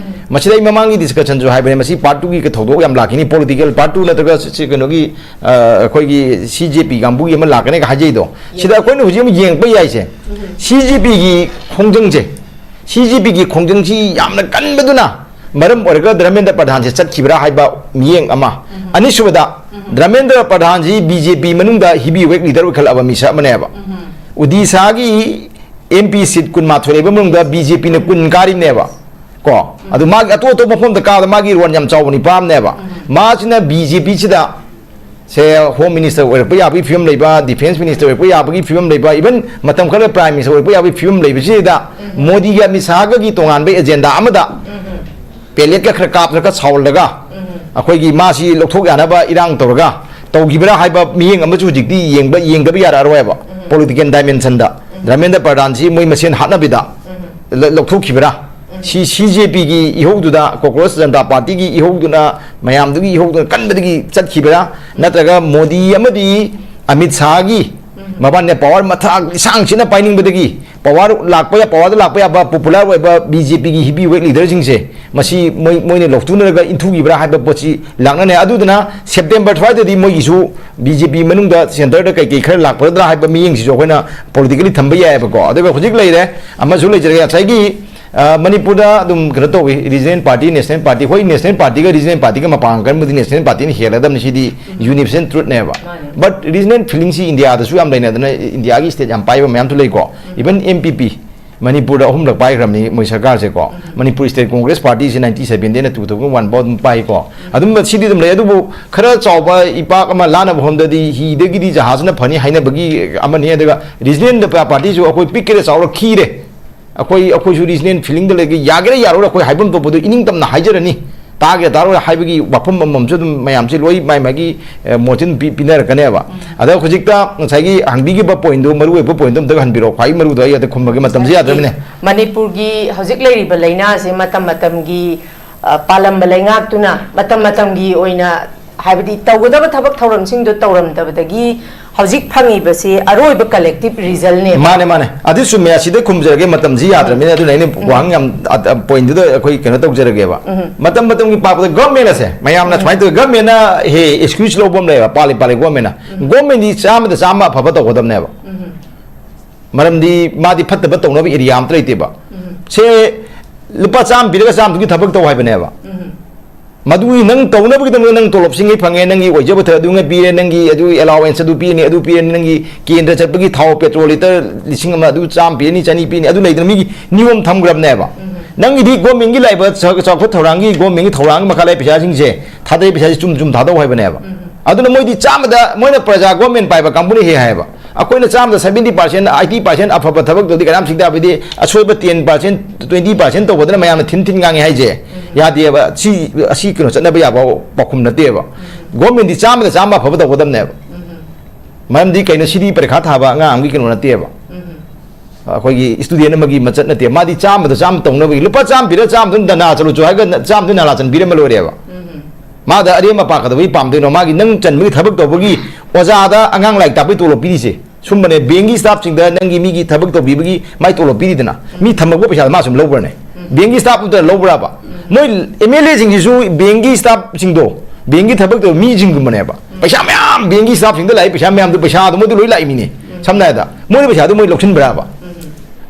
ꯃꯁꯤꯗ ꯑꯩ ꯃꯃꯥꯡꯒꯤ discussion ꯁꯨ ꯍꯥꯏꯕꯅꯦ, ꯃꯁꯤ part two ꯒꯤ ꯊꯧꯗꯣꯛ ꯌꯥꯝ ꯂꯥꯛꯈꯤꯅꯤ, political part two ꯅꯠꯇ꯭ꯔꯒ ꯁꯤ ꯀꯩꯅꯣꯒꯤ, ꯑ, ꯑꯩꯈꯣꯏꯒꯤ C J P ꯀꯥꯡꯕꯨꯒꯤ ꯑꯃ ꯂꯥꯛꯀꯅꯤꯒ ꯍꯥꯏꯖꯩꯗꯣ꯫ ꯁꯤꯗ ꯑꯩꯈꯣꯏꯅ ꯍꯧꯖꯤꯛ ꯑꯃꯨꯛ ꯌꯦꯡꯉꯛꯄ ꯌꯥꯏꯁꯦ, C J P ꯒꯤ ꯈꯣꯡꯖꯪꯁꯦ, C J P ꯒꯤ ꯈꯣꯡꯖꯪꯁꯤ ꯌꯥꯝꯅ ꯀꯟꯕꯗꯨꯅ ꯃꯔꯝ ꯑꯣꯏꯔꯒ ꯙꯔꯃꯦꯟꯗ꯭ꯔ ꯄ꯭ꯔꯙꯥꯟꯁꯦ ꯆꯠꯈꯤꯕ꯭ꯔꯥ ꯍꯥꯏꯕ ꯃꯤꯠꯌꯦꯡ ꯑꯃ꯫ ꯑꯅꯤꯁꯨꯕꯗ, ꯙꯔꯃꯦꯟꯗ꯭ꯔ ꯄ꯭ꯔꯙꯥꯟꯁꯤ B J P ꯃꯅꯨꯡꯗ heavy weight leader ꯑꯣꯏꯈꯠꯂꯛꯑꯕ ꯃꯤꯁꯛ ꯑꯃꯅꯦꯕ꯫ ꯎꯗꯤꯁꯥꯒꯤ M P seat ꯀꯨꯟꯃꯥꯊꯣꯏ ꯂꯩꯕ ꯃꯅꯨꯡꯗ B J P ꯅ ꯀꯨꯟ ꯀꯥꯔꯤꯕꯅꯦꯕ꯫ ꯀꯣ, ꯑꯗꯨ ꯃꯥꯒꯤ ꯑꯇꯣꯞ ꯑꯇꯣꯞꯄ ꯃꯐꯝꯗ ꯀꯥꯕꯗ ꯃꯥꯒꯤ role ꯌꯥꯝ ꯆꯥꯎꯕ ꯅꯤꯄꯥ ꯑꯃꯅꯦꯕ꯫ ꯃꯥꯁꯤꯅ B J P ꯁꯤꯗ ꯁꯦ, ꯍꯣꯝ ꯃꯤꯅꯤꯁꯇꯔ ꯑꯣꯏꯔꯛꯄ ꯌꯥꯕꯒꯤ ꯐꯤꯕꯝ ꯂꯩꯕ, ꯗꯤꯐꯦꯟꯁ ꯃꯤꯅꯤꯁꯇꯔ ꯑꯣꯏꯔꯛꯄ ꯌꯥꯕꯒꯤ ꯐꯤꯕꯝ ꯂꯩꯕ, ꯏꯚꯟ ꯃꯇꯝ ꯈꯔ ꯄ꯭ꯔꯥꯏꯝ ꯃꯤꯅꯤꯁꯇꯔ ꯑꯣꯏꯔꯛꯄ ꯌꯥꯕꯒꯤ ꯐꯤꯕꯝ ꯂꯩꯕꯁꯤꯗ, ꯃꯣꯗꯤꯒ ꯑꯃꯤꯠ ꯁꯥꯍꯒꯒꯤ ꯇꯣꯉꯥꯟꯕ ꯑꯦꯖꯦꯟꯗꯥ ꯑꯃꯗ ꯄꯦꯂꯦꯠꯀ ꯈꯔ ꯀꯥꯞꯇ꯭ꯔꯒ ꯁꯥꯎꯍꯜꯂꯒ, ꯑꯩꯈꯣꯏꯒꯤ ꯃꯥꯁꯤ ꯂꯧꯊꯣꯛ ꯌꯥꯅꯕ ꯏꯔꯥꯡ ꯇꯧꯔꯒ ꯇꯧꯈꯤꯕ꯭ꯔꯥ ꯍꯥꯏꯕ ꯃꯤꯠꯌꯦꯡ ꯑꯃꯁꯨ ꯍꯧꯖꯤꯛꯇꯤ ꯌꯦꯡꯕ, ꯌꯦꯡꯗꯕ ꯌꯥꯔꯛꯑꯔꯣꯏꯕ꯫ ꯄꯣꯂꯤꯇꯤꯀꯦꯜ ꯗꯥꯏꯃꯦꯟꯁꯟꯗ ꯙꯔꯃꯦꯟꯗ꯭ꯔ ꯄ꯭ꯔꯙꯥꯟꯁꯤ ꯃꯣꯏ ꯃꯁꯦꯟ ꯍꯥꯠꯅꯕꯤꯗ ꯂ-, ꯂꯧꯊꯣꯛꯈꯤꯕ꯭ꯔꯥ? ꯁꯤ ꯁꯤ ꯖꯦ ꯄꯤꯒꯤ ꯏꯍꯧꯗꯨꯗ, ꯀꯣꯀ꯭ꯔꯣꯁ ꯖꯅꯇꯥ ꯄꯥꯔꯇꯤꯒꯤ ꯏꯍꯧꯗꯨꯅ, ꯃꯌꯥꯝꯗꯨꯒꯤ ꯏꯍꯧꯗꯨꯅ ꯀꯟꯕꯗꯒꯤ ꯆꯠꯈꯤꯕ꯭ꯔꯥ? ꯅꯠꯇ꯭ꯔꯒ ꯃꯣꯗꯤ ꯑꯃꯗꯤ ꯑꯃꯤꯠ ꯁꯥꯍꯒꯤ ꯃꯕꯥꯅꯤꯅ ꯄꯋꯥꯔ ꯃꯊꯥꯛ ꯂꯤꯁꯥꯡꯁꯤꯟꯅ ꯄꯥꯏꯅꯤꯡꯕꯗꯒꯤ ꯄꯋꯥꯔ ꯂꯥꯛꯄ ꯌꯥ-, ꯄꯋꯥꯔꯗ ꯂꯥꯛꯄ ꯌꯥꯕ ꯄꯣꯄꯨꯂꯔ ꯑꯣꯏꯕ ꯕꯤ ꯖꯦ ꯄꯤꯒꯤ ꯍꯤꯚꯤ ꯋꯦꯠ ꯂꯤꯗꯔꯁꯤꯡꯁꯦ ꯃꯁꯤ ꯃꯣꯏ, ꯃꯣꯏꯅ ꯂꯧꯊꯣꯛꯅꯔꯒ ꯏꯟꯊꯨꯈꯤꯕ꯭ꯔꯥ ꯍꯥꯏꯕ ꯄꯣꯠꯁꯤ ꯂꯥꯛꯅꯅꯦ꯫ ꯑꯗꯨꯗꯨꯅ ꯁꯦꯞꯇꯦꯝꯕꯔ ꯁ꯭ꯋꯥꯏꯗꯗꯤ ꯃꯣꯏꯒꯤꯁꯨ ꯕꯤ ꯖꯦ ꯄꯤ ꯃꯅꯨꯡꯗ ꯁꯦꯟꯇꯔꯗ ꯀꯩ ꯀꯩ ꯈꯔ ꯂꯥꯛꯄꯗ꯭ꯔꯥ ꯍꯥꯏꯕ ꯃꯤꯠꯌꯦꯡꯁꯤꯁꯨ ꯑꯩꯈꯣꯏꯅ ꯄꯣꯂꯤꯇꯤꯀꯦꯜꯂꯤ ꯊꯝꯕ ꯌꯥꯏꯑꯕꯀꯣ꯫ ꯑꯗꯨꯒ ꯍꯧꯖꯤꯛ ꯂꯩꯔꯦ, ꯑꯃꯁꯨ ꯂꯩꯖꯔꯦ, ꯉꯁꯥꯏꯒꯤ, ꯑ, ꯃꯅꯤꯄꯨꯔꯗ ꯑꯗꯨꯝ ꯀꯩꯅꯣ ꯇꯧꯏ, ꯔꯤꯖꯅꯦꯜ ꯄꯥꯔꯇꯤ, ꯅꯦꯁꯅꯦꯜ ꯄꯥꯔꯇꯤ꯫ ꯍꯣꯏ, ꯅꯦꯁꯅꯦꯜ ꯄꯥꯔꯇꯤꯒ ꯔꯤꯖꯅꯦꯜ ꯄꯥꯔꯇꯤꯒ ꯃꯄꯥꯡꯒꯜ ꯀꯟꯕꯗꯤ ꯅꯦꯁꯅꯦꯜ ꯄꯥꯔꯇꯤꯅ ꯍꯦꯜꯂꯗꯕꯅꯤ, ꯁꯤꯗꯤ ꯌꯨꯅꯤꯚꯔꯁꯦꯜ ꯇ꯭ꯔꯨꯠꯅꯦꯕ꯫ ꯃꯥꯅꯦ꯫ ꯕꯠ ꯔꯤꯖꯅꯦꯜ ꯐꯤꯂꯤꯡꯁꯤ ꯏꯟꯗꯤꯌꯥꯗꯁꯨ ꯌꯥꯝ ꯂꯩꯅꯗꯅ, ꯏꯟꯗꯤꯌꯥꯒꯤ ꯁ꯭ꯇꯦꯠ ꯌꯥꯝ ꯄꯥꯏꯕ ꯃꯌꯥꯝꯁꯨ ꯂꯩꯀꯣ꯫ ꯏꯚꯟ ꯑꯦꯝ ꯄꯤ ꯄꯤ, ꯃꯅꯤꯄꯨꯔꯗ ꯑꯍꯨꯝꯂꯛ ꯄꯥꯏꯈ꯭ꯔꯕꯅꯤ ꯃꯣꯏ ꯁꯔꯀꯥꯔꯁꯦꯀꯣ꯫ ꯃꯅꯤꯄꯨꯔ ꯁ꯭ꯇꯦꯠ ꯀꯣꯡꯒ꯭ꯔꯦꯁ ꯄꯥꯔꯇꯤꯁꯤ ꯅꯥꯏꯟꯇꯤ ꯁꯦꯚꯦꯟꯗꯩꯅ ꯇꯨ ꯊꯥꯎꯖꯟ ꯋꯥꯟ ꯐꯥꯎ ꯑꯗꯨꯝ ꯄꯥꯏꯀꯣ꯫ ꯑꯗꯨꯝ ꯁꯤꯗꯤ ꯑꯗꯨꯝ ꯂꯩ, ꯑꯗꯨꯕꯨ ꯈꯔ ꯆꯥꯎꯕ ꯏꯄꯥꯛ ꯑꯃ ꯂꯥꯟꯅꯕ ꯍꯣꯝꯗꯗꯤ ꯍꯤꯗꯒꯤꯗꯤ ꯖꯍꯥꯖꯅ ꯐꯅꯤ ꯍꯥꯏꯅꯕꯒꯤ ꯑꯃꯅꯤ꯫ ꯑꯗꯨꯒ ꯔꯤꯖꯅꯦꯜ ꯄꯥꯔꯇꯤꯁꯨ ꯑꯩꯈꯣꯏ ꯄꯤꯛꯀꯦꯔꯥ ꯆꯥꯎꯔ ꯈꯤꯔꯦ, ꯑꯩꯈꯣꯏ, ꯑꯩꯈꯣꯏꯁꯨ ꯔꯤꯖꯅꯦꯜ ꯐꯤꯂꯤꯡꯗ ꯂꯩꯒꯦ, ꯌꯥꯒꯦꯔꯥ ꯌꯥꯔꯣꯏꯔꯥ ꯑꯩꯈꯣꯏ ꯍꯥꯏꯐꯝ ꯊꯣꯛꯄꯗꯣ ꯏꯅꯤꯡ ꯇꯝꯅ ꯍꯥꯏꯖꯔꯅꯤ꯫ ꯇꯥꯒꯦ ꯇꯥꯔꯣꯏ ꯍꯥꯏꯕꯒꯤ ꯋꯥꯐꯝ ꯑꯃꯃꯝꯁꯨ ꯑꯗꯨꯝ ꯃꯌꯥꯝꯁꯦ ꯂꯣꯏ ꯃꯥꯏ ꯃꯥꯒꯤ, ꯑꯦ, ꯃꯣꯠꯁꯦ ꯑꯗꯨꯝ ꯄꯤ-, ꯄꯤꯅꯔꯛꯀꯅꯦꯕ꯫ ꯑꯗꯣ ꯍꯧꯖꯤꯛꯇ ꯉꯁꯥꯏꯒꯤ ꯍꯪꯕꯤꯈꯤꯕ ꯄꯣꯏꯟꯗꯣ, ꯃꯔꯨ ꯑꯣꯏꯕ ꯄꯣꯏꯟꯗꯣ ꯑꯝꯇꯒ ꯍꯟꯕꯤꯔꯛꯑꯣ, ꯈ꯭ꯋꯥꯏ ꯃꯔꯨꯗꯣ ꯑꯩ ꯑꯗ ꯈꯨꯝꯃꯒꯦ, ꯃꯇꯝꯁꯦ ꯌꯥꯗ꯭ꯔꯕꯅꯦ꯫ ꯃꯅꯤꯄꯨꯔꯒꯤ ꯍꯧꯖꯤꯛ ꯂꯩꯔꯤꯕ ꯂꯥꯏꯅꯥꯁꯦ ꯃꯇꯝ ꯃꯇꯝꯒꯤ, ꯑ, ꯄꯥꯜꯂꯝꯕ ꯂꯩꯉꯥꯛꯇꯨꯅ ꯃꯇꯝ ꯃꯇꯝꯒꯤ ꯑꯣꯏꯅ, ꯍꯥꯏꯕꯗꯤ ꯇꯧꯒꯗꯕ ꯊꯕꯛ ꯊꯧꯔꯝꯁꯤꯡꯗꯣ ꯇꯧꯔꯝꯗꯕꯗꯒꯤ ꯍꯧꯖꯤꯛ ꯐꯪꯉꯤꯕꯁꯤ ꯑꯔꯣꯏꯕ ꯀꯂꯦꯛꯇꯤꯞ ꯔꯤꯖꯜꯅꯦꯕ꯫ ꯃꯥꯅꯦ, ꯃꯥꯅꯦ꯫ ꯑꯗꯨ ꯆꯨꯝꯃꯦ, ꯑꯁꯤꯗ ꯈꯨꯝꯖꯔꯒꯦ, ꯃꯇꯝꯁꯤ ꯌꯥꯗ꯭ꯔꯕꯅꯤꯅ, ꯑꯗꯨꯅ ꯑꯩꯅ ꯋꯥꯍꯪ ꯌꯥꯝ, ꯑ, ꯑ, ꯄꯣꯏꯟꯗꯨꯗ ꯑꯩꯈꯣꯏ ꯀꯩꯅꯣ ꯇꯧꯖꯔꯒꯦꯕ꯫ ꯃꯇꯝ ꯃꯇꯝꯒꯤ ꯄꯥꯛꯄꯗ ꯒꯚꯔꯟꯃꯦꯟ ꯑꯁꯦ ꯃꯌꯥꯝꯅ ꯁꯨꯃꯥꯏꯅ ꯇꯧꯋꯤ, ꯒꯚꯔꯟꯃꯦꯟꯅ ꯍꯦ ꯑꯦꯛꯁꯀ꯭ꯌꯨꯁ ꯂꯧꯕ ꯑꯃ ꯂꯩꯌꯦꯕ, ꯄꯥꯜꯂꯤ ꯄꯥꯜꯂꯤ ꯒꯚꯔꯟꯃꯦꯟꯅ꯫ ꯒꯚꯔꯟꯃꯦꯟꯗꯤ ꯆꯥꯝꯃꯗ ꯆꯥꯝꯃ ꯑꯐꯕ ꯇꯧꯒꯗꯕꯅꯦꯕ꯫ ꯃꯔꯝꯗꯤ ꯃꯥꯗꯤ ꯐꯠꯇꯕ ꯇꯧꯅꯕ ꯑꯦꯔꯤꯌꯥ ꯑꯝꯇ ꯂꯩꯇꯦꯕ꯫ ꯁꯦ, ꯂꯨꯄꯥ ꯆꯥꯝꯃ ꯄꯤꯔꯒ ꯆꯥꯝꯃꯗꯨꯒꯤ ꯊꯕꯛ ꯇꯧ ꯍꯥꯏꯕꯅꯦꯕ꯫ ꯃꯗꯨꯒꯤ ꯅꯪ ꯇꯧꯅꯕꯒꯤꯗꯃꯛꯇ ꯅꯪ ꯇꯣꯂꯣꯞꯁꯤꯡꯉꯩ ꯐꯪꯉꯦ, ꯅꯪꯒꯤ ꯑꯣꯏꯖꯕ ꯊ-, ꯑꯗꯨꯉꯩ ꯄꯤꯔꯦ, ꯅꯪꯒꯤ ꯑꯗꯨ ꯑꯦꯂꯥꯋꯦꯟꯁ ꯑꯗꯨ ꯄꯤꯔꯅꯤ, ꯑꯗꯨ ꯄꯤꯔꯅꯤ, ꯅꯪꯒꯤ ꯀꯦꯟꯗ꯭ꯔ ꯆꯠꯄꯒꯤ ꯊꯥꯎ ꯄꯦꯇ꯭ꯔꯣꯜ ꯂꯤꯇꯔ ꯂꯤꯁꯤꯡ ꯑꯃ ꯑꯗꯨ ꯆꯥꯝꯃ ꯄꯤꯔꯅꯤ, ꯆꯅꯤ ꯄꯤꯔꯅꯤ, ꯑꯗꯨ ꯂꯩꯗꯅ ꯃꯤꯒꯤ ꯅꯤꯌꯣꯝ ꯊꯝꯈ꯭ꯔꯕꯅꯦꯕ꯫ ꯅꯪꯒꯤꯗꯤ ꯒꯣꯔꯃꯦꯟꯒꯤ ꯂꯥꯛꯏꯕ ꯆ-, ꯆꯥꯎꯈꯠ ꯊꯧꯔꯥꯡꯒꯤ, ꯒꯣꯔꯃꯦꯟꯒꯤ ꯊꯧꯔꯥꯡꯒꯤ ꯃꯈꯥ ꯂꯩꯕ ꯄꯩꯁꯥꯁꯤꯡꯁꯦ, ꯊꯥꯗꯔꯤ ꯄꯩꯁꯥꯁꯦ ꯆꯨꯝ ꯆꯨꯝ ꯊꯥꯗꯧ ꯍꯥꯏꯕꯅꯦꯕ꯫ ꯑꯗꯨꯅ ꯃꯣꯏꯗꯤ ꯆꯥꯝꯃꯗ, ꯃꯣꯏꯅ ꯄ꯭ꯔꯖꯥ, ꯒꯣꯔꯃꯦꯟ ꯄꯥꯏꯕ ꯀꯥꯡꯕꯨꯅ ꯍꯦꯛ ꯍꯥꯏꯌꯦꯕ, ꯑꯩꯈꯣꯏꯅ ꯆꯥꯝꯃꯗ seventy percent, eighty percent ꯑꯐꯕ ꯊꯕꯛ ꯇꯧꯗꯤ ꯀꯅꯥꯝ ꯁꯤꯡ ꯇꯥꯕꯗꯤ, ꯑꯁꯣꯏꯕ ten percent, twenty percent ꯇꯧꯕꯗꯅ ꯃꯌꯥꯝꯅ ꯊꯤꯟ ꯊꯤꯟ ꯉꯥꯡꯉꯤ ꯍꯥꯏꯁꯦ ꯌꯥꯗꯦꯕ꯫ ꯁꯤ, ꯑꯁꯤ ꯀꯩꯅꯣ ꯆꯠꯅꯕ ꯌꯥꯕ ꯄꯥꯎꯈꯨꯝ ꯅꯠꯇꯦꯕ꯫ ꯒꯣꯔꯃꯦꯟꯗꯤ ꯆꯥꯝꯃꯗ ꯆꯥꯝꯃ ꯑꯐꯕ ꯇꯧꯒꯗꯕꯅꯦꯕ꯫ ꯃꯔꯝꯗꯤ ꯀꯩꯅꯣ, ꯁꯤꯗꯤ ꯄꯔꯤꯈꯥ ꯊꯥꯕ ꯑꯉꯥꯡ ꯑꯃꯒꯤ ꯀꯩꯅꯣ ꯅꯠꯇꯦꯕ꯫ ꯑꯩꯈꯣꯏꯒꯤ student ꯑꯃꯒꯤ ꯃꯆꯠ ꯅꯠꯇꯦ꯫ ꯃꯥꯗꯤ ꯆꯥꯝꯃꯗ ꯆꯥꯝꯃ ꯇꯧꯅꯕꯒꯤ, ꯂꯨꯄꯥ ꯆꯥꯝꯃ ꯄꯤꯔꯒ ꯆꯥꯝꯃꯗꯨꯅ ꯙꯔꯅꯥ ꯆꯠꯂꯨ ꯆꯣ ꯍꯥꯏꯔꯒ ꯆꯥꯝꯃꯗꯨ ꯅꯥꯂꯥ ꯆꯟꯕꯤꯔꯝꯃ ꯂꯣꯏꯔꯦꯕ꯫ ꯃꯥꯗ ꯑꯔꯦꯝꯕ ꯄꯥ ꯀꯩꯗꯧꯕꯩ ꯄꯥꯝꯗꯣꯏꯅꯣ? ꯃꯥꯒꯤ ꯅꯪ ꯆꯟꯕꯒꯤ ꯊꯕꯛ ꯇꯧꯕꯒꯤ, ꯑꯣꯖꯥꯗ ꯑꯉꯥꯡ ꯂꯥꯏꯔꯤꯛ ꯇꯥꯛꯄꯒꯤ ꯇꯣꯂꯣꯞ ꯄꯤꯔꯤꯁꯦ ꯁꯨꯝꯕꯅꯦ꯫ ꯕꯦꯡꯒꯤ staff ꯁꯤꯡꯗ ꯅꯪꯒꯤ ꯃꯤꯒꯤ ꯊꯕꯛ ꯇꯧꯕꯤꯕꯒꯤ ꯃꯥꯏ ꯇꯣꯂꯣꯞ ꯄꯤꯔꯤꯗꯅ, ꯃꯤ ꯊꯝꯃꯛꯄ ꯄꯩꯁꯥꯗꯣ ꯃꯥ ꯁꯨꯝ ꯂꯧꯕ꯭ꯔꯅꯦ? ꯕꯦꯡꯒꯤ staff ꯑꯗꯨꯗ ꯂꯧꯕ꯭ꯔꯕ? ꯃꯣꯏ MLA ꯁꯤꯡꯁꯤꯁꯨ ꯕꯦꯡꯒꯤ staff ꯁꯤꯡꯗꯣ, ꯕꯦꯡꯒꯤ ꯊꯕꯛ ꯇꯧꯕ ꯃꯤꯁꯤꯡꯒꯨꯝꯕꯅꯦꯕ꯫ ꯄꯩꯁꯥ ꯃꯌꯥꯝ, ꯕꯦꯡꯒꯤ staff ꯁꯤꯡꯗ ꯂꯥꯛꯏ ꯄꯩꯁꯥ ꯃꯌꯥꯝꯗꯣ, ꯄꯩꯁꯥꯗꯣ ꯃꯣꯏꯗ ꯂꯣꯏ ꯂꯥꯛꯏ ꯃꯤꯅꯦ꯫ ꯁꯝꯅ ꯍꯥꯏꯔꯕꯗ ꯃꯣꯏꯅ ꯄꯩꯁꯥꯗꯣ ꯃꯣꯏ ꯂꯧꯁꯤꯟꯕ꯭ꯔꯕ?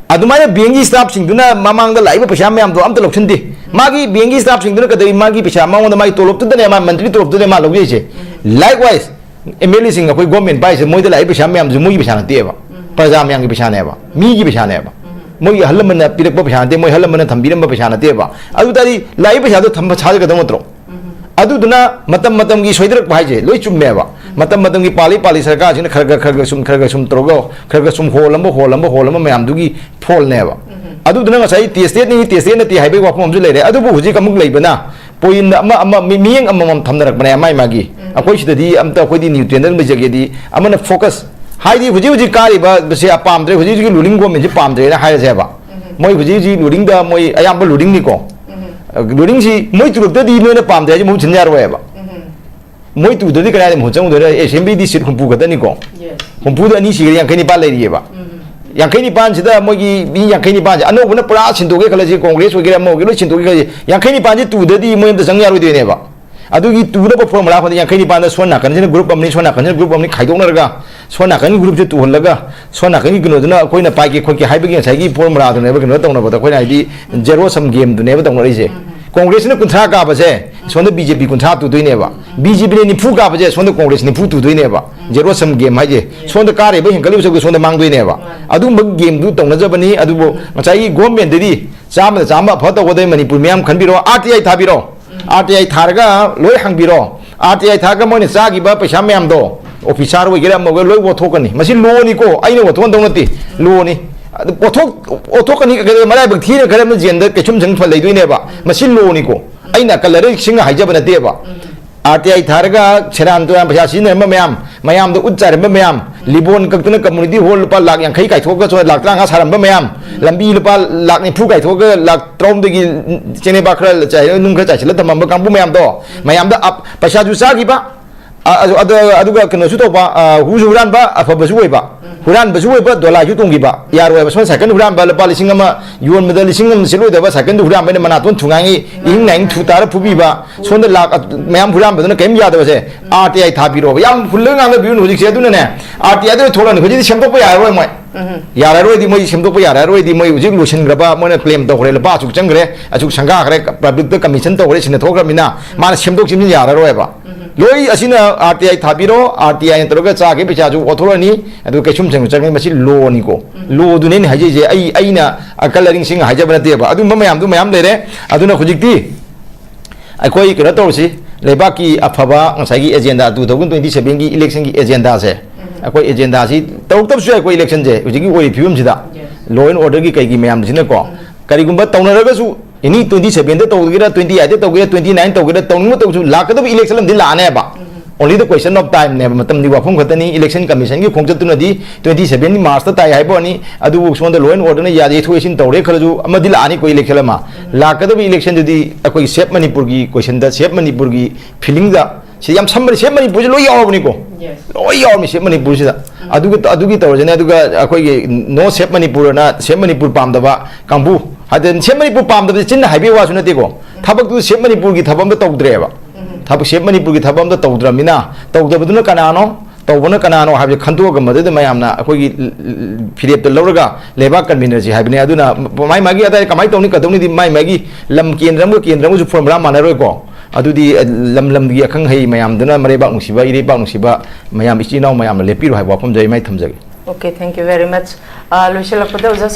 ꯑꯗꯨꯃꯥꯏꯅ ꯕꯦꯡꯒꯤ staff ꯁꯤꯡꯗꯨꯅ ꯃꯃꯥꯡꯗ ꯂꯥꯛꯏꯕ ꯄꯩꯁꯥ ꯃꯌꯥꯝꯗꯣ ꯑꯝꯇ ꯂꯧꯁꯤꯟꯗꯦ꯫ ꯃꯥꯒꯤ ꯕꯦꯡꯒꯤ staff ꯁꯤꯡꯗꯨꯅ ꯀꯩꯗꯧꯏ? ꯃꯥꯒꯤ ꯄꯩꯁꯥ, ꯃꯉꯣꯟꯗ ꯃꯥꯒꯤ ꯇꯣꯂꯣꯞꯇꯨꯗꯅꯦ, ꯃꯥ ꯃꯟꯊꯂꯤ ꯇꯣꯂꯣꯞꯇꯨꯗꯅꯦ ꯃꯥ ꯂꯧꯖꯩꯁꯦ꯫ Likewise, MLA ꯁꯤꯡ, ꯑꯩꯈꯣꯏ ꯒꯣꯔꯃꯦꯟ ꯄꯥꯏꯁꯦ, ꯃꯣꯏꯗ ꯂꯥꯛꯏ ꯄꯩꯁꯥ ꯃꯌꯥꯝꯁꯦ ꯃꯣꯏꯒꯤ ꯄꯩꯁꯥ ꯅꯠꯇꯦꯕ, ꯄ꯭ꯔꯖꯥ ꯃꯌꯥꯝꯒꯤ ꯄꯩꯁꯥꯅꯦꯕ, ꯃꯤꯒꯤ ꯄꯩꯁꯥꯅꯦꯕ꯫ ꯃꯣꯏꯒꯤ ꯑꯍꯜ ꯂꯃꯟꯅ ꯄꯤꯔꯛꯄ ꯄꯩꯁꯥ ꯅꯠꯇꯦ, ꯃꯣꯏ ꯑꯍꯜ ꯂꯃꯟꯅ ꯊꯝꯕꯤꯔꯝꯕ ꯄꯩꯁꯥ ꯅꯠꯇꯦꯕ꯫ ꯑꯗꯨ ꯇꯥꯔꯗꯤ ꯂꯥꯛꯏ ꯄꯩꯁꯥꯗꯣ ꯊꯝꯕ ꯁꯥꯖꯒꯗꯧ ꯅꯠꯇ꯭ꯔꯣ? ꯑꯗꯨꯗꯨꯅ ꯃꯇꯝ ꯃꯇꯝꯒꯤ ꯁꯣꯏꯗꯔꯛꯄ ꯍꯥꯏꯁꯦ ꯂꯣꯏ ꯆꯨꯝꯃꯦꯕ꯫ ꯃꯇꯝ ꯃꯇꯝꯒꯤ ꯄꯥꯜꯂꯤ ꯄꯥꯜꯂꯤ ꯁꯔꯀꯥꯔꯁꯤꯅ ꯈꯔ ꯈꯔ, ꯈꯔ ꯈꯔ ꯁꯨꯝ, ꯈꯔ ꯈꯔ ꯁꯨꯝ ꯇꯧꯔꯒ, ꯈꯔ ꯈꯔ ꯁꯨꯝ ꯍꯣꯜꯂꯝꯕ, ꯍꯣꯜꯂꯝꯕ, ꯍꯣꯜꯂꯝꯕ ꯃꯌꯥꯝꯗꯨꯒꯤ ꯐꯣꯜꯅꯦꯕ꯫ ꯑꯗꯨꯗꯨꯅ ꯉꯁꯥꯏ tested ꯅꯤ, tested ꯅꯠꯇꯦ ꯍꯥꯏꯕꯒꯤ ꯋꯥꯐꯝ ꯑꯃꯁꯨ ꯂꯩꯔꯦ꯫ ꯑꯗꯨꯕꯨ ꯍꯧꯖꯤꯛ ꯑꯃꯨꯛ ꯂꯩꯕꯅ, point ꯑꯃ, ꯑꯃ, ꯃꯤ-, ꯃꯤꯠꯌꯦꯡ ꯑꯃꯃꯝ ꯊꯝꯅꯔꯛꯄꯅꯦ ꯃꯥꯏ ꯃꯥꯒꯤ꯫ ꯑꯩꯈꯣꯏ ꯁꯤꯗꯗꯤ ꯑꯝꯇ, ꯑꯩꯈꯣꯏꯗꯤ neutral ꯂꯩꯖꯒꯦꯗꯤ, ꯑꯃꯅ focus, ꯍꯥꯏꯗꯤ ꯍꯧꯖꯤꯛ ꯍꯧꯖꯤꯛ ꯀꯥꯔꯤꯕꯁꯦ ꯄꯥꯝꯗ꯭ꯔꯦ, ꯍꯧꯖꯤꯛ ꯍꯧꯖꯤꯛꯀꯤ ruling government ꯁꯤ ꯄꯥꯝꯗ꯭ꯔꯦꯅ ꯍꯥꯏꯔꯁꯦꯕ꯫ ꯃꯣꯏ ꯍꯧꯖꯤꯛ ꯍꯧꯖꯤꯛ ruling ꯗ ꯃꯣꯏ ꯑꯌꯥꯝꯕ ruling ꯅꯤꯀꯣ꯫ Ruling ꯁꯤ ꯃꯣꯏ ꯇꯨꯔꯛꯇꯗꯤ ꯅꯣꯏꯅ ꯄꯥꯝꯗꯦ ꯍꯥꯏꯁꯦ ꯃꯍꯨꯠ ꯁꯤꯟ ꯌꯥꯔꯣꯏꯕ꯫ ꯃꯣꯏ ꯇꯨꯗ꯭ꯔꯗꯤ ꯀꯗꯥꯏꯗ ꯃꯍꯨꯠ ꯆꯪꯉꯨꯗꯣꯏꯅꯣ? Assembly ꯗꯤ seat ꯍꯨꯝꯐꯨ ꯈꯛꯇꯅꯤꯀꯣ꯫ ꯍꯨꯝꯐꯨꯗ ꯑꯅꯤ ꯁꯤꯈ꯭ꯔꯦ, ꯌꯥꯡꯈꯩ ꯅꯤꯄꯥꯟ ꯂꯩꯔꯤꯑꯕ꯫ ꯌꯥꯡꯈꯩ ꯅꯤꯄꯥꯟꯁꯤꯗ ꯃꯣꯏꯒꯤ ꯃꯤ ꯌꯥꯡꯈꯩ ꯅꯤꯄꯥꯟꯁꯦ ꯑꯅꯧꯕꯅ ꯄꯨꯔꯥ ꯁꯤꯟꯗꯣꯛꯀꯦ ꯈꯜꯂꯁꯤ, ꯀꯣꯡꯒ꯭ꯔꯦꯁ ꯑꯣꯏꯒꯦꯔꯥ ꯑꯃ ꯑꯣꯏꯒꯦꯔꯥ, ꯂꯣꯏ ꯁꯤꯟꯗꯣꯛꯀꯦ ꯈꯜꯂꯁꯤ, ꯌꯥꯡꯈꯩ ꯅꯤꯄꯥꯟꯁꯦ ꯇꯨꯗ꯭ꯔꯗꯤ ꯃꯣꯏ ꯑꯝꯇ ꯆꯪ ꯌꯥꯔꯣꯏꯗꯣꯏꯅꯦꯕ꯫ ꯑꯗꯨꯒꯤ ꯇꯨꯅꯕ formula ꯈꯪꯗꯦ, ꯌꯥꯡꯈꯩ ꯅꯤꯄꯥꯟꯗ ꯁꯣꯝ ꯅꯥꯀꯟꯁꯤꯅ group ꯑꯃꯅꯤ, ꯁꯣꯝ ꯅꯥꯀꯟꯁꯤꯅ group ꯑꯃꯅꯤ ꯈꯥꯏꯗꯣꯛꯅꯔꯒ, ꯁꯣꯝ ꯅꯥꯀꯟꯒꯤ group ꯁꯦ ꯇꯨꯍꯜꯂꯒ, ꯁꯣꯝ ꯅꯥꯀꯟꯒꯤ ꯀꯩꯅꯣꯗꯨꯅ ꯑꯩꯈꯣꯏꯅ ꯄꯥꯏꯒꯦ ꯈꯣꯠꯀꯦ ꯍꯥꯏꯕꯒꯤ ꯉꯁꯥꯏꯒꯤ formula ꯗꯨꯅꯦꯕ ꯀꯩꯅꯣ ꯇꯧꯅꯕꯗ ꯑꯩꯈꯣꯏꯅ ꯍꯥꯏꯗꯤ zero sum game ꯗꯨꯅꯦꯕ ꯇꯧꯅꯔꯤꯁꯦ꯫ ꯀꯣꯡꯒ꯭ꯔꯦꯁꯁꯤꯅ ꯀꯨꯟꯊ꯭ꯔꯥ ꯀꯥꯕꯁꯦ ꯁꯣꯝꯗ BJP ꯀꯨꯟꯊ꯭ꯔꯥ ꯇꯨꯗꯣꯏꯅꯦꯕ, BJP ꯅ ꯅꯤꯐꯨ ꯀꯥꯕꯁꯦ ꯁꯣꯝꯗ ꯀꯣꯡꯒ꯭ꯔꯦꯁ ꯅꯤꯐꯨ ꯇꯨꯗꯣꯏꯅꯦꯕ꯫ Zero sum game ꯍꯥꯏꯁꯦ ꯁꯣꯝꯗ ꯀꯥꯔꯤꯕ ꯍꯦꯟꯒꯠꯂꯤꯕ ꯁꯔꯨꯛꯇꯣ ꯁꯣꯝꯗ ꯃꯥꯡꯗꯣꯏꯅꯦꯕ꯫ ꯑꯗꯨꯒꯨꯝꯕ game ꯗꯨ ꯇꯧꯅꯖꯕꯅꯤ꯫ ꯑꯗꯨꯕꯨ ꯉꯁꯥꯏꯒꯤ government ꯗꯗꯤ ꯆꯥꯝꯃꯗ ꯆꯥꯝꯃ ꯑꯐ ꯇꯧꯒꯗꯕ ꯃꯅꯤꯄꯨꯔ ꯃꯤꯌꯥꯝ ꯈꯟꯕꯤꯔꯣ, RTI ꯊꯥꯕꯤꯔꯣ꯫ RTI ꯊꯥꯔꯒ ꯂꯣꯏ ꯍꯪꯕꯤꯔꯣ꯫ ꯑꯥꯔ ꯇꯤ ꯑꯥꯏ ꯊꯥꯔꯒ ꯃꯣꯏꯅ ꯆꯥꯈꯤꯕ ꯄꯩꯁꯥ ꯃꯌꯥꯝꯗꯣ, ꯑꯣꯐꯤꯁꯥꯔ ꯑꯣꯏꯒꯦꯔꯥ ꯑꯃ ꯑꯣꯏꯒꯦꯔꯥ, ꯂꯣꯏ ꯑꯣꯠꯊꯣꯛꯀꯅꯤ꯫ ꯃꯁꯤ ꯂꯣꯅꯤꯀꯣ, ꯑꯩꯅ ꯑꯣꯠꯊꯣꯛꯍꯟꯗꯧ ꯅꯠꯇꯦ, ꯂꯣꯅꯤ꯫ ꯑꯗꯨ ꯑꯣꯠꯊꯣꯛ ꯑꯣꯠꯊꯣꯛꯀꯅꯤ꯫ ꯀꯩꯗꯧ? ꯃꯔꯥꯏꯕꯛ ꯊꯤꯅ ꯈꯔ ꯑꯃ ꯖꯦꯟꯗ ꯀꯩꯁꯨꯝꯁꯪ ꯐ ꯂꯩꯗꯣꯏꯅꯦꯕ꯫ ꯃꯁꯤ ꯂꯣꯅꯤꯀꯣ, ꯑꯩꯅ ꯑꯀꯜ ꯑꯔꯩꯁꯤꯡꯅ ꯍꯥꯏꯖꯕ ꯅꯠꯇꯦꯕ꯫ ꯑꯥꯔ ꯇꯤ ꯑꯥꯥꯏ ꯊꯥꯔꯒ ꯁꯦꯔꯥꯟ ꯇꯨꯔꯥꯟ ꯄꯩꯁꯥ ꯁꯤꯖꯤꯟꯅꯔꯝꯕ ꯃꯌꯥꯝ, ꯃꯌꯥꯝꯗ ꯎꯠ ꯆꯥꯏꯔꯝꯕ ꯃꯌꯥꯝ, ꯂꯤꯕꯣꯟ ꯀꯛꯇꯅ ꯀꯝꯃꯨꯅꯤꯇꯤ ꯍꯣꯜ ꯂꯨꯄꯥ ꯂꯥꯛ ꯌꯥꯡꯈꯩ ꯀꯥꯏꯊꯣꯛꯑꯒ ꯁꯣꯝꯗ ꯂꯥꯛ ꯇꯔꯥꯃꯉꯥ ꯁꯥꯔꯝꯕ ꯃꯌꯥꯝ, ꯂꯝꯕꯤ ꯂꯨꯄꯥ ꯂꯥꯛ ꯅꯤꯐꯨ ꯀꯥꯏꯊꯣꯛꯑꯒ ꯂꯥꯛ ꯇꯔꯥꯍꯨꯝꯗꯣꯏꯒꯤ ꯆꯦꯅꯦꯕꯥ ꯈꯔ ꯆꯥꯏ, ꯅꯨꯡ ꯈꯔ ꯆꯥꯏꯁꯤꯜꯂ ꯊꯝꯃꯝꯕ ꯀꯥꯡꯕꯨ ꯃꯌꯥꯝꯗꯣ, ꯃꯌꯥꯝꯗ ꯑꯞ-, ꯄꯩꯁꯥꯁꯨ ꯆꯥꯈꯤꯕ, ꯑ-, ꯑꯗꯨ-, ꯑꯗꯨ-, ꯑꯗꯨꯒ ꯀꯩꯅꯣꯁꯨ ꯇꯧꯕ, ꯑ, ꯍꯨꯁꯨ ꯍꯨꯔꯥꯟꯕ, ꯑꯐꯕꯁꯨ ꯑꯣꯏꯕ, ꯍꯨꯔꯥꯟꯕꯁꯨ ꯑꯣꯏꯕ, ꯗꯣꯂꯥꯏꯁꯨ ꯇꯣꯡꯈꯤꯕ, ꯌꯥꯔꯣꯏꯕ꯫ ꯁꯣꯝ ꯁꯥꯏꯀꯜ ꯍꯨꯔꯥꯟꯕ ꯂꯨꯄꯥ ꯂꯤꯁꯤꯡ ꯑꯃ ꯌꯣꯟꯕꯗ ꯂꯤꯁꯤꯡ ꯑꯃ ꯁꯤꯠꯂꯣꯏꯗꯕ ꯁꯥꯏꯀꯜꯗꯨ ꯍꯨꯔꯥꯟꯕꯅ ꯃꯅꯥꯇꯣꯟ ꯊꯨꯉꯥꯏꯉꯤ, ꯏꯍꯤꯡ ꯅꯥꯏꯍꯤꯡ ꯊꯨ ꯇꯥꯔ ꯐꯨꯕꯤꯕ, ꯁꯣꯝꯗ ꯂꯥꯛ ꯑ-, ꯃꯌꯥꯝ ꯍꯨꯔꯥꯟꯕꯗꯨꯅ ꯀꯔꯤꯝ ꯌꯥꯗꯕꯁꯦ, ꯑꯥꯔ ꯇꯤ ꯑꯥꯏ ꯊꯥꯕꯤꯔꯣꯕ꯫ ꯌꯥꯝ ꯍꯨꯜꯂꯒ ꯉꯥꯡꯅꯕꯤꯔꯨꯅꯨ ꯍꯧꯖꯤꯛꯁꯦ꯫ ꯑꯗꯨꯅꯅꯦ, ꯑꯥꯔ ꯇꯤ ꯑꯥꯏꯗ ꯊꯣꯛꯂꯛꯑꯅꯤ꯫ ꯍꯧꯖꯤꯛꯇꯤ ꯁꯦꯝꯗꯣꯛꯄ ꯌꯥꯔꯔꯣꯏ ꯃꯣꯏ꯫ ꯌꯥꯔꯔꯣꯏꯗꯤ, ꯃꯣꯏ ꯁꯦꯝꯗꯣꯛꯄ ꯌꯥꯔꯔꯣꯏꯗꯤ, ꯃꯣꯏ ꯍꯧꯖꯤꯛ ꯂꯣꯏꯁꯤꯟꯈ꯭ꯔꯕ, ꯃꯣꯏꯅ ꯀ꯭ꯂꯦꯝ ꯇꯧꯈ꯭ꯔꯦ, ꯂꯨꯄꯥ ꯑꯁꯨꯛ ꯆꯪꯈ꯭ꯔꯦ, ꯑꯁꯨꯛ ꯁꯪꯒꯥꯈ꯭ꯔꯦ, ꯄꯕ꯭ꯂꯤꯛꯇ ꯀꯃꯤꯁꯟ ꯇꯧꯈ꯭ꯔꯦ, ꯁꯤꯟꯅ ꯊꯣꯛꯈ꯭ꯔꯕꯅꯤꯅ ꯃꯥꯅ ꯁꯦꯝꯗꯣꯛ ꯁꯦꯝꯖꯤꯟ ꯌꯥꯔꯔꯣꯏꯕ꯫ ꯂꯣꯏ ꯑꯁꯤꯅ ꯑꯥꯔ ꯇꯤ ꯑꯥꯏ ꯊꯥꯕꯤꯔꯣ, ꯑꯥꯔ ꯇꯤ ꯑꯥꯏꯅ ꯇꯧꯔꯒ ꯆꯥꯈꯤꯕ ꯄꯩꯁꯥꯁꯨ ꯑꯣꯠꯊꯣꯔꯛꯑꯅꯤ, ꯑꯗꯨꯒ ꯀꯩꯁꯨꯝꯁꯪ ꯆꯪꯉꯅꯤ꯫ ꯃꯁꯤ ꯂꯣꯅꯤꯀꯣ, ꯂꯣꯗꯨꯅꯦ ꯑꯩꯅ ꯍꯥꯏꯖꯩꯁꯦ꯫ ꯑꯩ, ꯑꯩꯅ ꯑꯀꯜ ꯑꯔꯤꯡꯁꯤꯡ ꯍꯥꯏꯖꯕ ꯅꯠꯇꯦꯕ꯫ ꯑꯗꯨꯝꯕ ꯃꯌꯥꯝꯗꯨ ꯃꯌꯥꯝ ꯂꯩꯔꯦ꯫ ꯑꯗꯨꯅ ꯍꯧꯖꯤꯛꯇꯤ ꯑꯩꯈꯣꯏ ꯀꯩꯅꯣ ꯇꯧꯔꯁꯤ, ꯂꯩꯕꯥꯛꯀꯤ ꯑꯐꯕ ꯉꯁꯥꯏꯒꯤ ꯑꯦꯖꯦꯟꯗꯥ, ꯇꯨ ꯊꯥꯎꯖꯟ ꯇ꯭ꯋꯦꯟꯇꯤ ꯁꯚꯦꯟꯒꯤ ꯏꯂꯦꯛꯁꯟꯒꯤ ꯑꯦꯖꯦꯟꯗꯥꯁꯦ, ꯑꯩꯈꯣꯏ ꯑꯦꯖꯦꯟꯗꯥꯁꯤ ꯇꯧꯔꯛꯇꯕꯁꯨ ꯌꯥꯏꯀꯣ꯫ ꯏꯂꯦꯛꯁꯟꯁꯦ ꯍꯧꯖꯤꯛꯀꯤ ꯑꯣꯏꯔꯤꯕ ꯐꯤꯕꯝꯁꯤꯗ, ꯂꯣ ꯑꯦꯟ ꯑꯣꯔꯗꯔꯒꯤ ꯀꯩꯒꯤ ꯃꯌꯥꯝꯁꯤꯅꯀꯣ, ꯀꯔꯤꯒꯨꯝꯕ ꯇꯧꯅꯔꯒꯁꯨ, ꯑꯦꯅꯤ ꯇ꯭ꯋꯦꯟꯇꯤ ꯁꯚꯦꯟꯗ ꯇꯧꯒꯦꯔꯥ, ꯇ꯭ꯋꯦꯟꯇꯤ ꯑꯩꯠꯇ ꯇꯧꯒꯦꯔꯥ, ꯇ꯭ꯋꯦꯟꯇꯤ ꯅꯥꯏꯟ ꯇꯧꯒꯦꯔꯥ, ꯇꯧꯅꯤꯡꯕ ꯇꯧꯁꯨ ꯂꯥꯛꯀꯗꯕ ꯏꯂꯦꯛꯁꯟ ꯑꯃꯗꯤ ꯂꯥꯛꯑꯅꯦꯕ꯫ Only the question of time ꯅꯦꯕ, ꯃꯇꯝꯗꯤ ꯋꯥꯐꯝ ꯈꯛꯇꯅꯤ꯫ ꯏꯂꯦꯛꯁꯟ ꯀꯃꯤꯁꯟꯒꯤ ꯈꯣꯡꯆꯠꯇꯨꯅꯗꯤ ꯇ꯭ꯋꯦꯟꯇꯤ ꯁꯚꯦꯟꯒꯤ ꯃꯥꯔꯁꯇ ꯇꯥꯏ ꯍꯥꯏꯕ ꯋꯥꯅꯤ, ꯑꯗꯨꯕꯨ ꯁꯣꯝꯗ ꯂꯣ ꯑꯦꯟ ꯑꯣꯔꯗꯔꯅ ꯌꯥꯗꯦ, ꯌꯩꯊꯣꯛ ꯌꯩꯁꯤꯟ ꯇꯧꯔꯦ ꯈꯜꯂꯁꯨ, ꯑꯃꯗꯤ ꯂꯥꯛꯑꯅꯤꯀꯣ ꯏꯂꯦꯛꯁꯟ ꯑꯃ꯫ ꯂꯥꯛꯀꯗꯕ ꯏꯂꯦꯛꯁꯟꯗꯨꯗꯤ ꯑꯩꯈꯣꯏꯒꯤ ꯁꯦꯞ ꯃꯅꯤꯄꯨꯔꯒꯤ ꯀꯣꯏꯁꯟꯗ, ꯁꯦꯞ ꯃꯅꯤꯄꯨꯔꯒꯤ ꯐꯤꯂꯤꯡꯗ, ꯁꯤ ꯌꯥꯝ ꯁꯝꯕꯅꯤ꯫ ꯁꯦꯞ ꯃꯅꯤꯄꯨꯔꯁꯤ ꯂꯣꯏ ꯌꯥꯎꯔꯕꯅꯤꯀꯣ, ꯂꯣꯏ ꯌꯥꯎꯔꯕꯅꯤ ꯁꯦꯞ ꯃꯅꯤꯄꯨꯔꯁꯤꯗ꯫ ꯑꯗꯨꯒꯤ, ꯑꯗꯨꯒꯤ ꯇꯧꯔꯁꯤꯅꯦ꯫ ꯑꯗꯨꯒ ꯑꯩꯈꯣꯏꯒꯤ ꯅꯣ ꯁꯦꯞ ꯃꯅꯤꯄꯨꯔꯅ, ꯁꯦꯞ ꯃꯅꯤꯄꯨꯔ ꯄꯥꯝꯗꯕ ꯀꯥꯡꯕꯨ, ꯍꯥꯏꯗꯤ ꯁꯦꯞ ꯃꯅꯤꯄꯨꯔ ꯄꯥꯝꯗꯕꯁꯦ ꯆꯤꯟꯅ ꯍꯥꯏꯕꯤꯌꯨ ꯋꯥꯁꯨ ꯅꯠꯇꯦꯀꯣ, ꯊꯕꯛꯇꯨ ꯁꯦꯞ ꯃꯅꯤꯄꯨꯔꯒꯤ ꯊꯕꯛ ꯑꯝꯇ ꯇꯧꯗ꯭ꯔꯦꯕ꯫ ꯊꯕꯛ, ꯁꯦꯞ ꯃꯅꯤꯄꯨꯔꯒꯤ ꯊꯕꯛ ꯑꯝꯇ ꯇꯧꯗ꯭ꯔꯕꯅꯤꯅ, ꯇꯧꯗꯕꯗꯨꯅ ꯀꯅꯥꯅꯣ, ꯇꯧꯕꯅ ꯀꯅꯥꯅꯣ ꯍꯥꯏꯕꯁꯦ ꯈꯟꯗꯣꯛꯑꯒ ꯃꯗꯨꯗ ꯃꯌꯥꯝꯅ ꯑꯩꯈꯣꯏꯒꯤ ꯐꯤꯔꯦꯞꯇ ꯂꯧꯔꯒ ꯂꯩꯕꯥꯛ ꯀꯟꯃꯤꯟꯅꯁꯤ ꯍꯥꯏꯕꯅꯤ꯫ ꯑꯗꯨꯅ ꯃꯥꯏ ꯃꯥꯒꯤ ꯑꯗꯥꯏ ꯀꯃꯥꯏꯅ ꯇꯧꯅꯤ ꯀꯩꯗꯧꯅꯤꯗꯤ ꯃꯥꯏ ꯃꯥꯒꯤ ꯂꯝ ꯀꯦꯟꯗ꯭ꯔ ꯑꯃꯒ ꯀꯦꯟꯗ꯭ꯔ ꯑꯃꯒꯁꯨ ꯐꯣꯔꯃꯨꯂꯥ ꯃꯥꯟꯅꯔꯣꯏꯀꯣ꯫ ꯑꯗꯨꯗꯤ, ꯑ, ꯂꯝ ꯂꯝꯒꯤ ꯑꯈꯪ ꯑꯍꯩ ꯃꯌꯥꯝꯗꯨꯅ, ꯃꯔꯩꯕꯥꯛ ꯅꯨꯡꯁꯤꯕ, ꯏꯔꯩꯕꯥꯛ ꯅꯨꯡꯁꯤꯕ ꯃꯌꯥꯝ, ꯏꯆꯤꯜ ꯏꯅꯥꯎ ꯃꯌꯥꯝꯅ ꯂꯦꯞꯄꯤꯔꯣ ꯍꯥꯏꯕ ꯋꯥꯐꯝꯗꯣ ꯑꯩ ꯃꯥꯏ ꯊꯝꯖꯒꯦ꯫ Okay, thank you very much. ꯑ, ꯂꯣꯏꯁꯤꯜꯂꯛꯄꯗ ꯑꯣꯖꯥ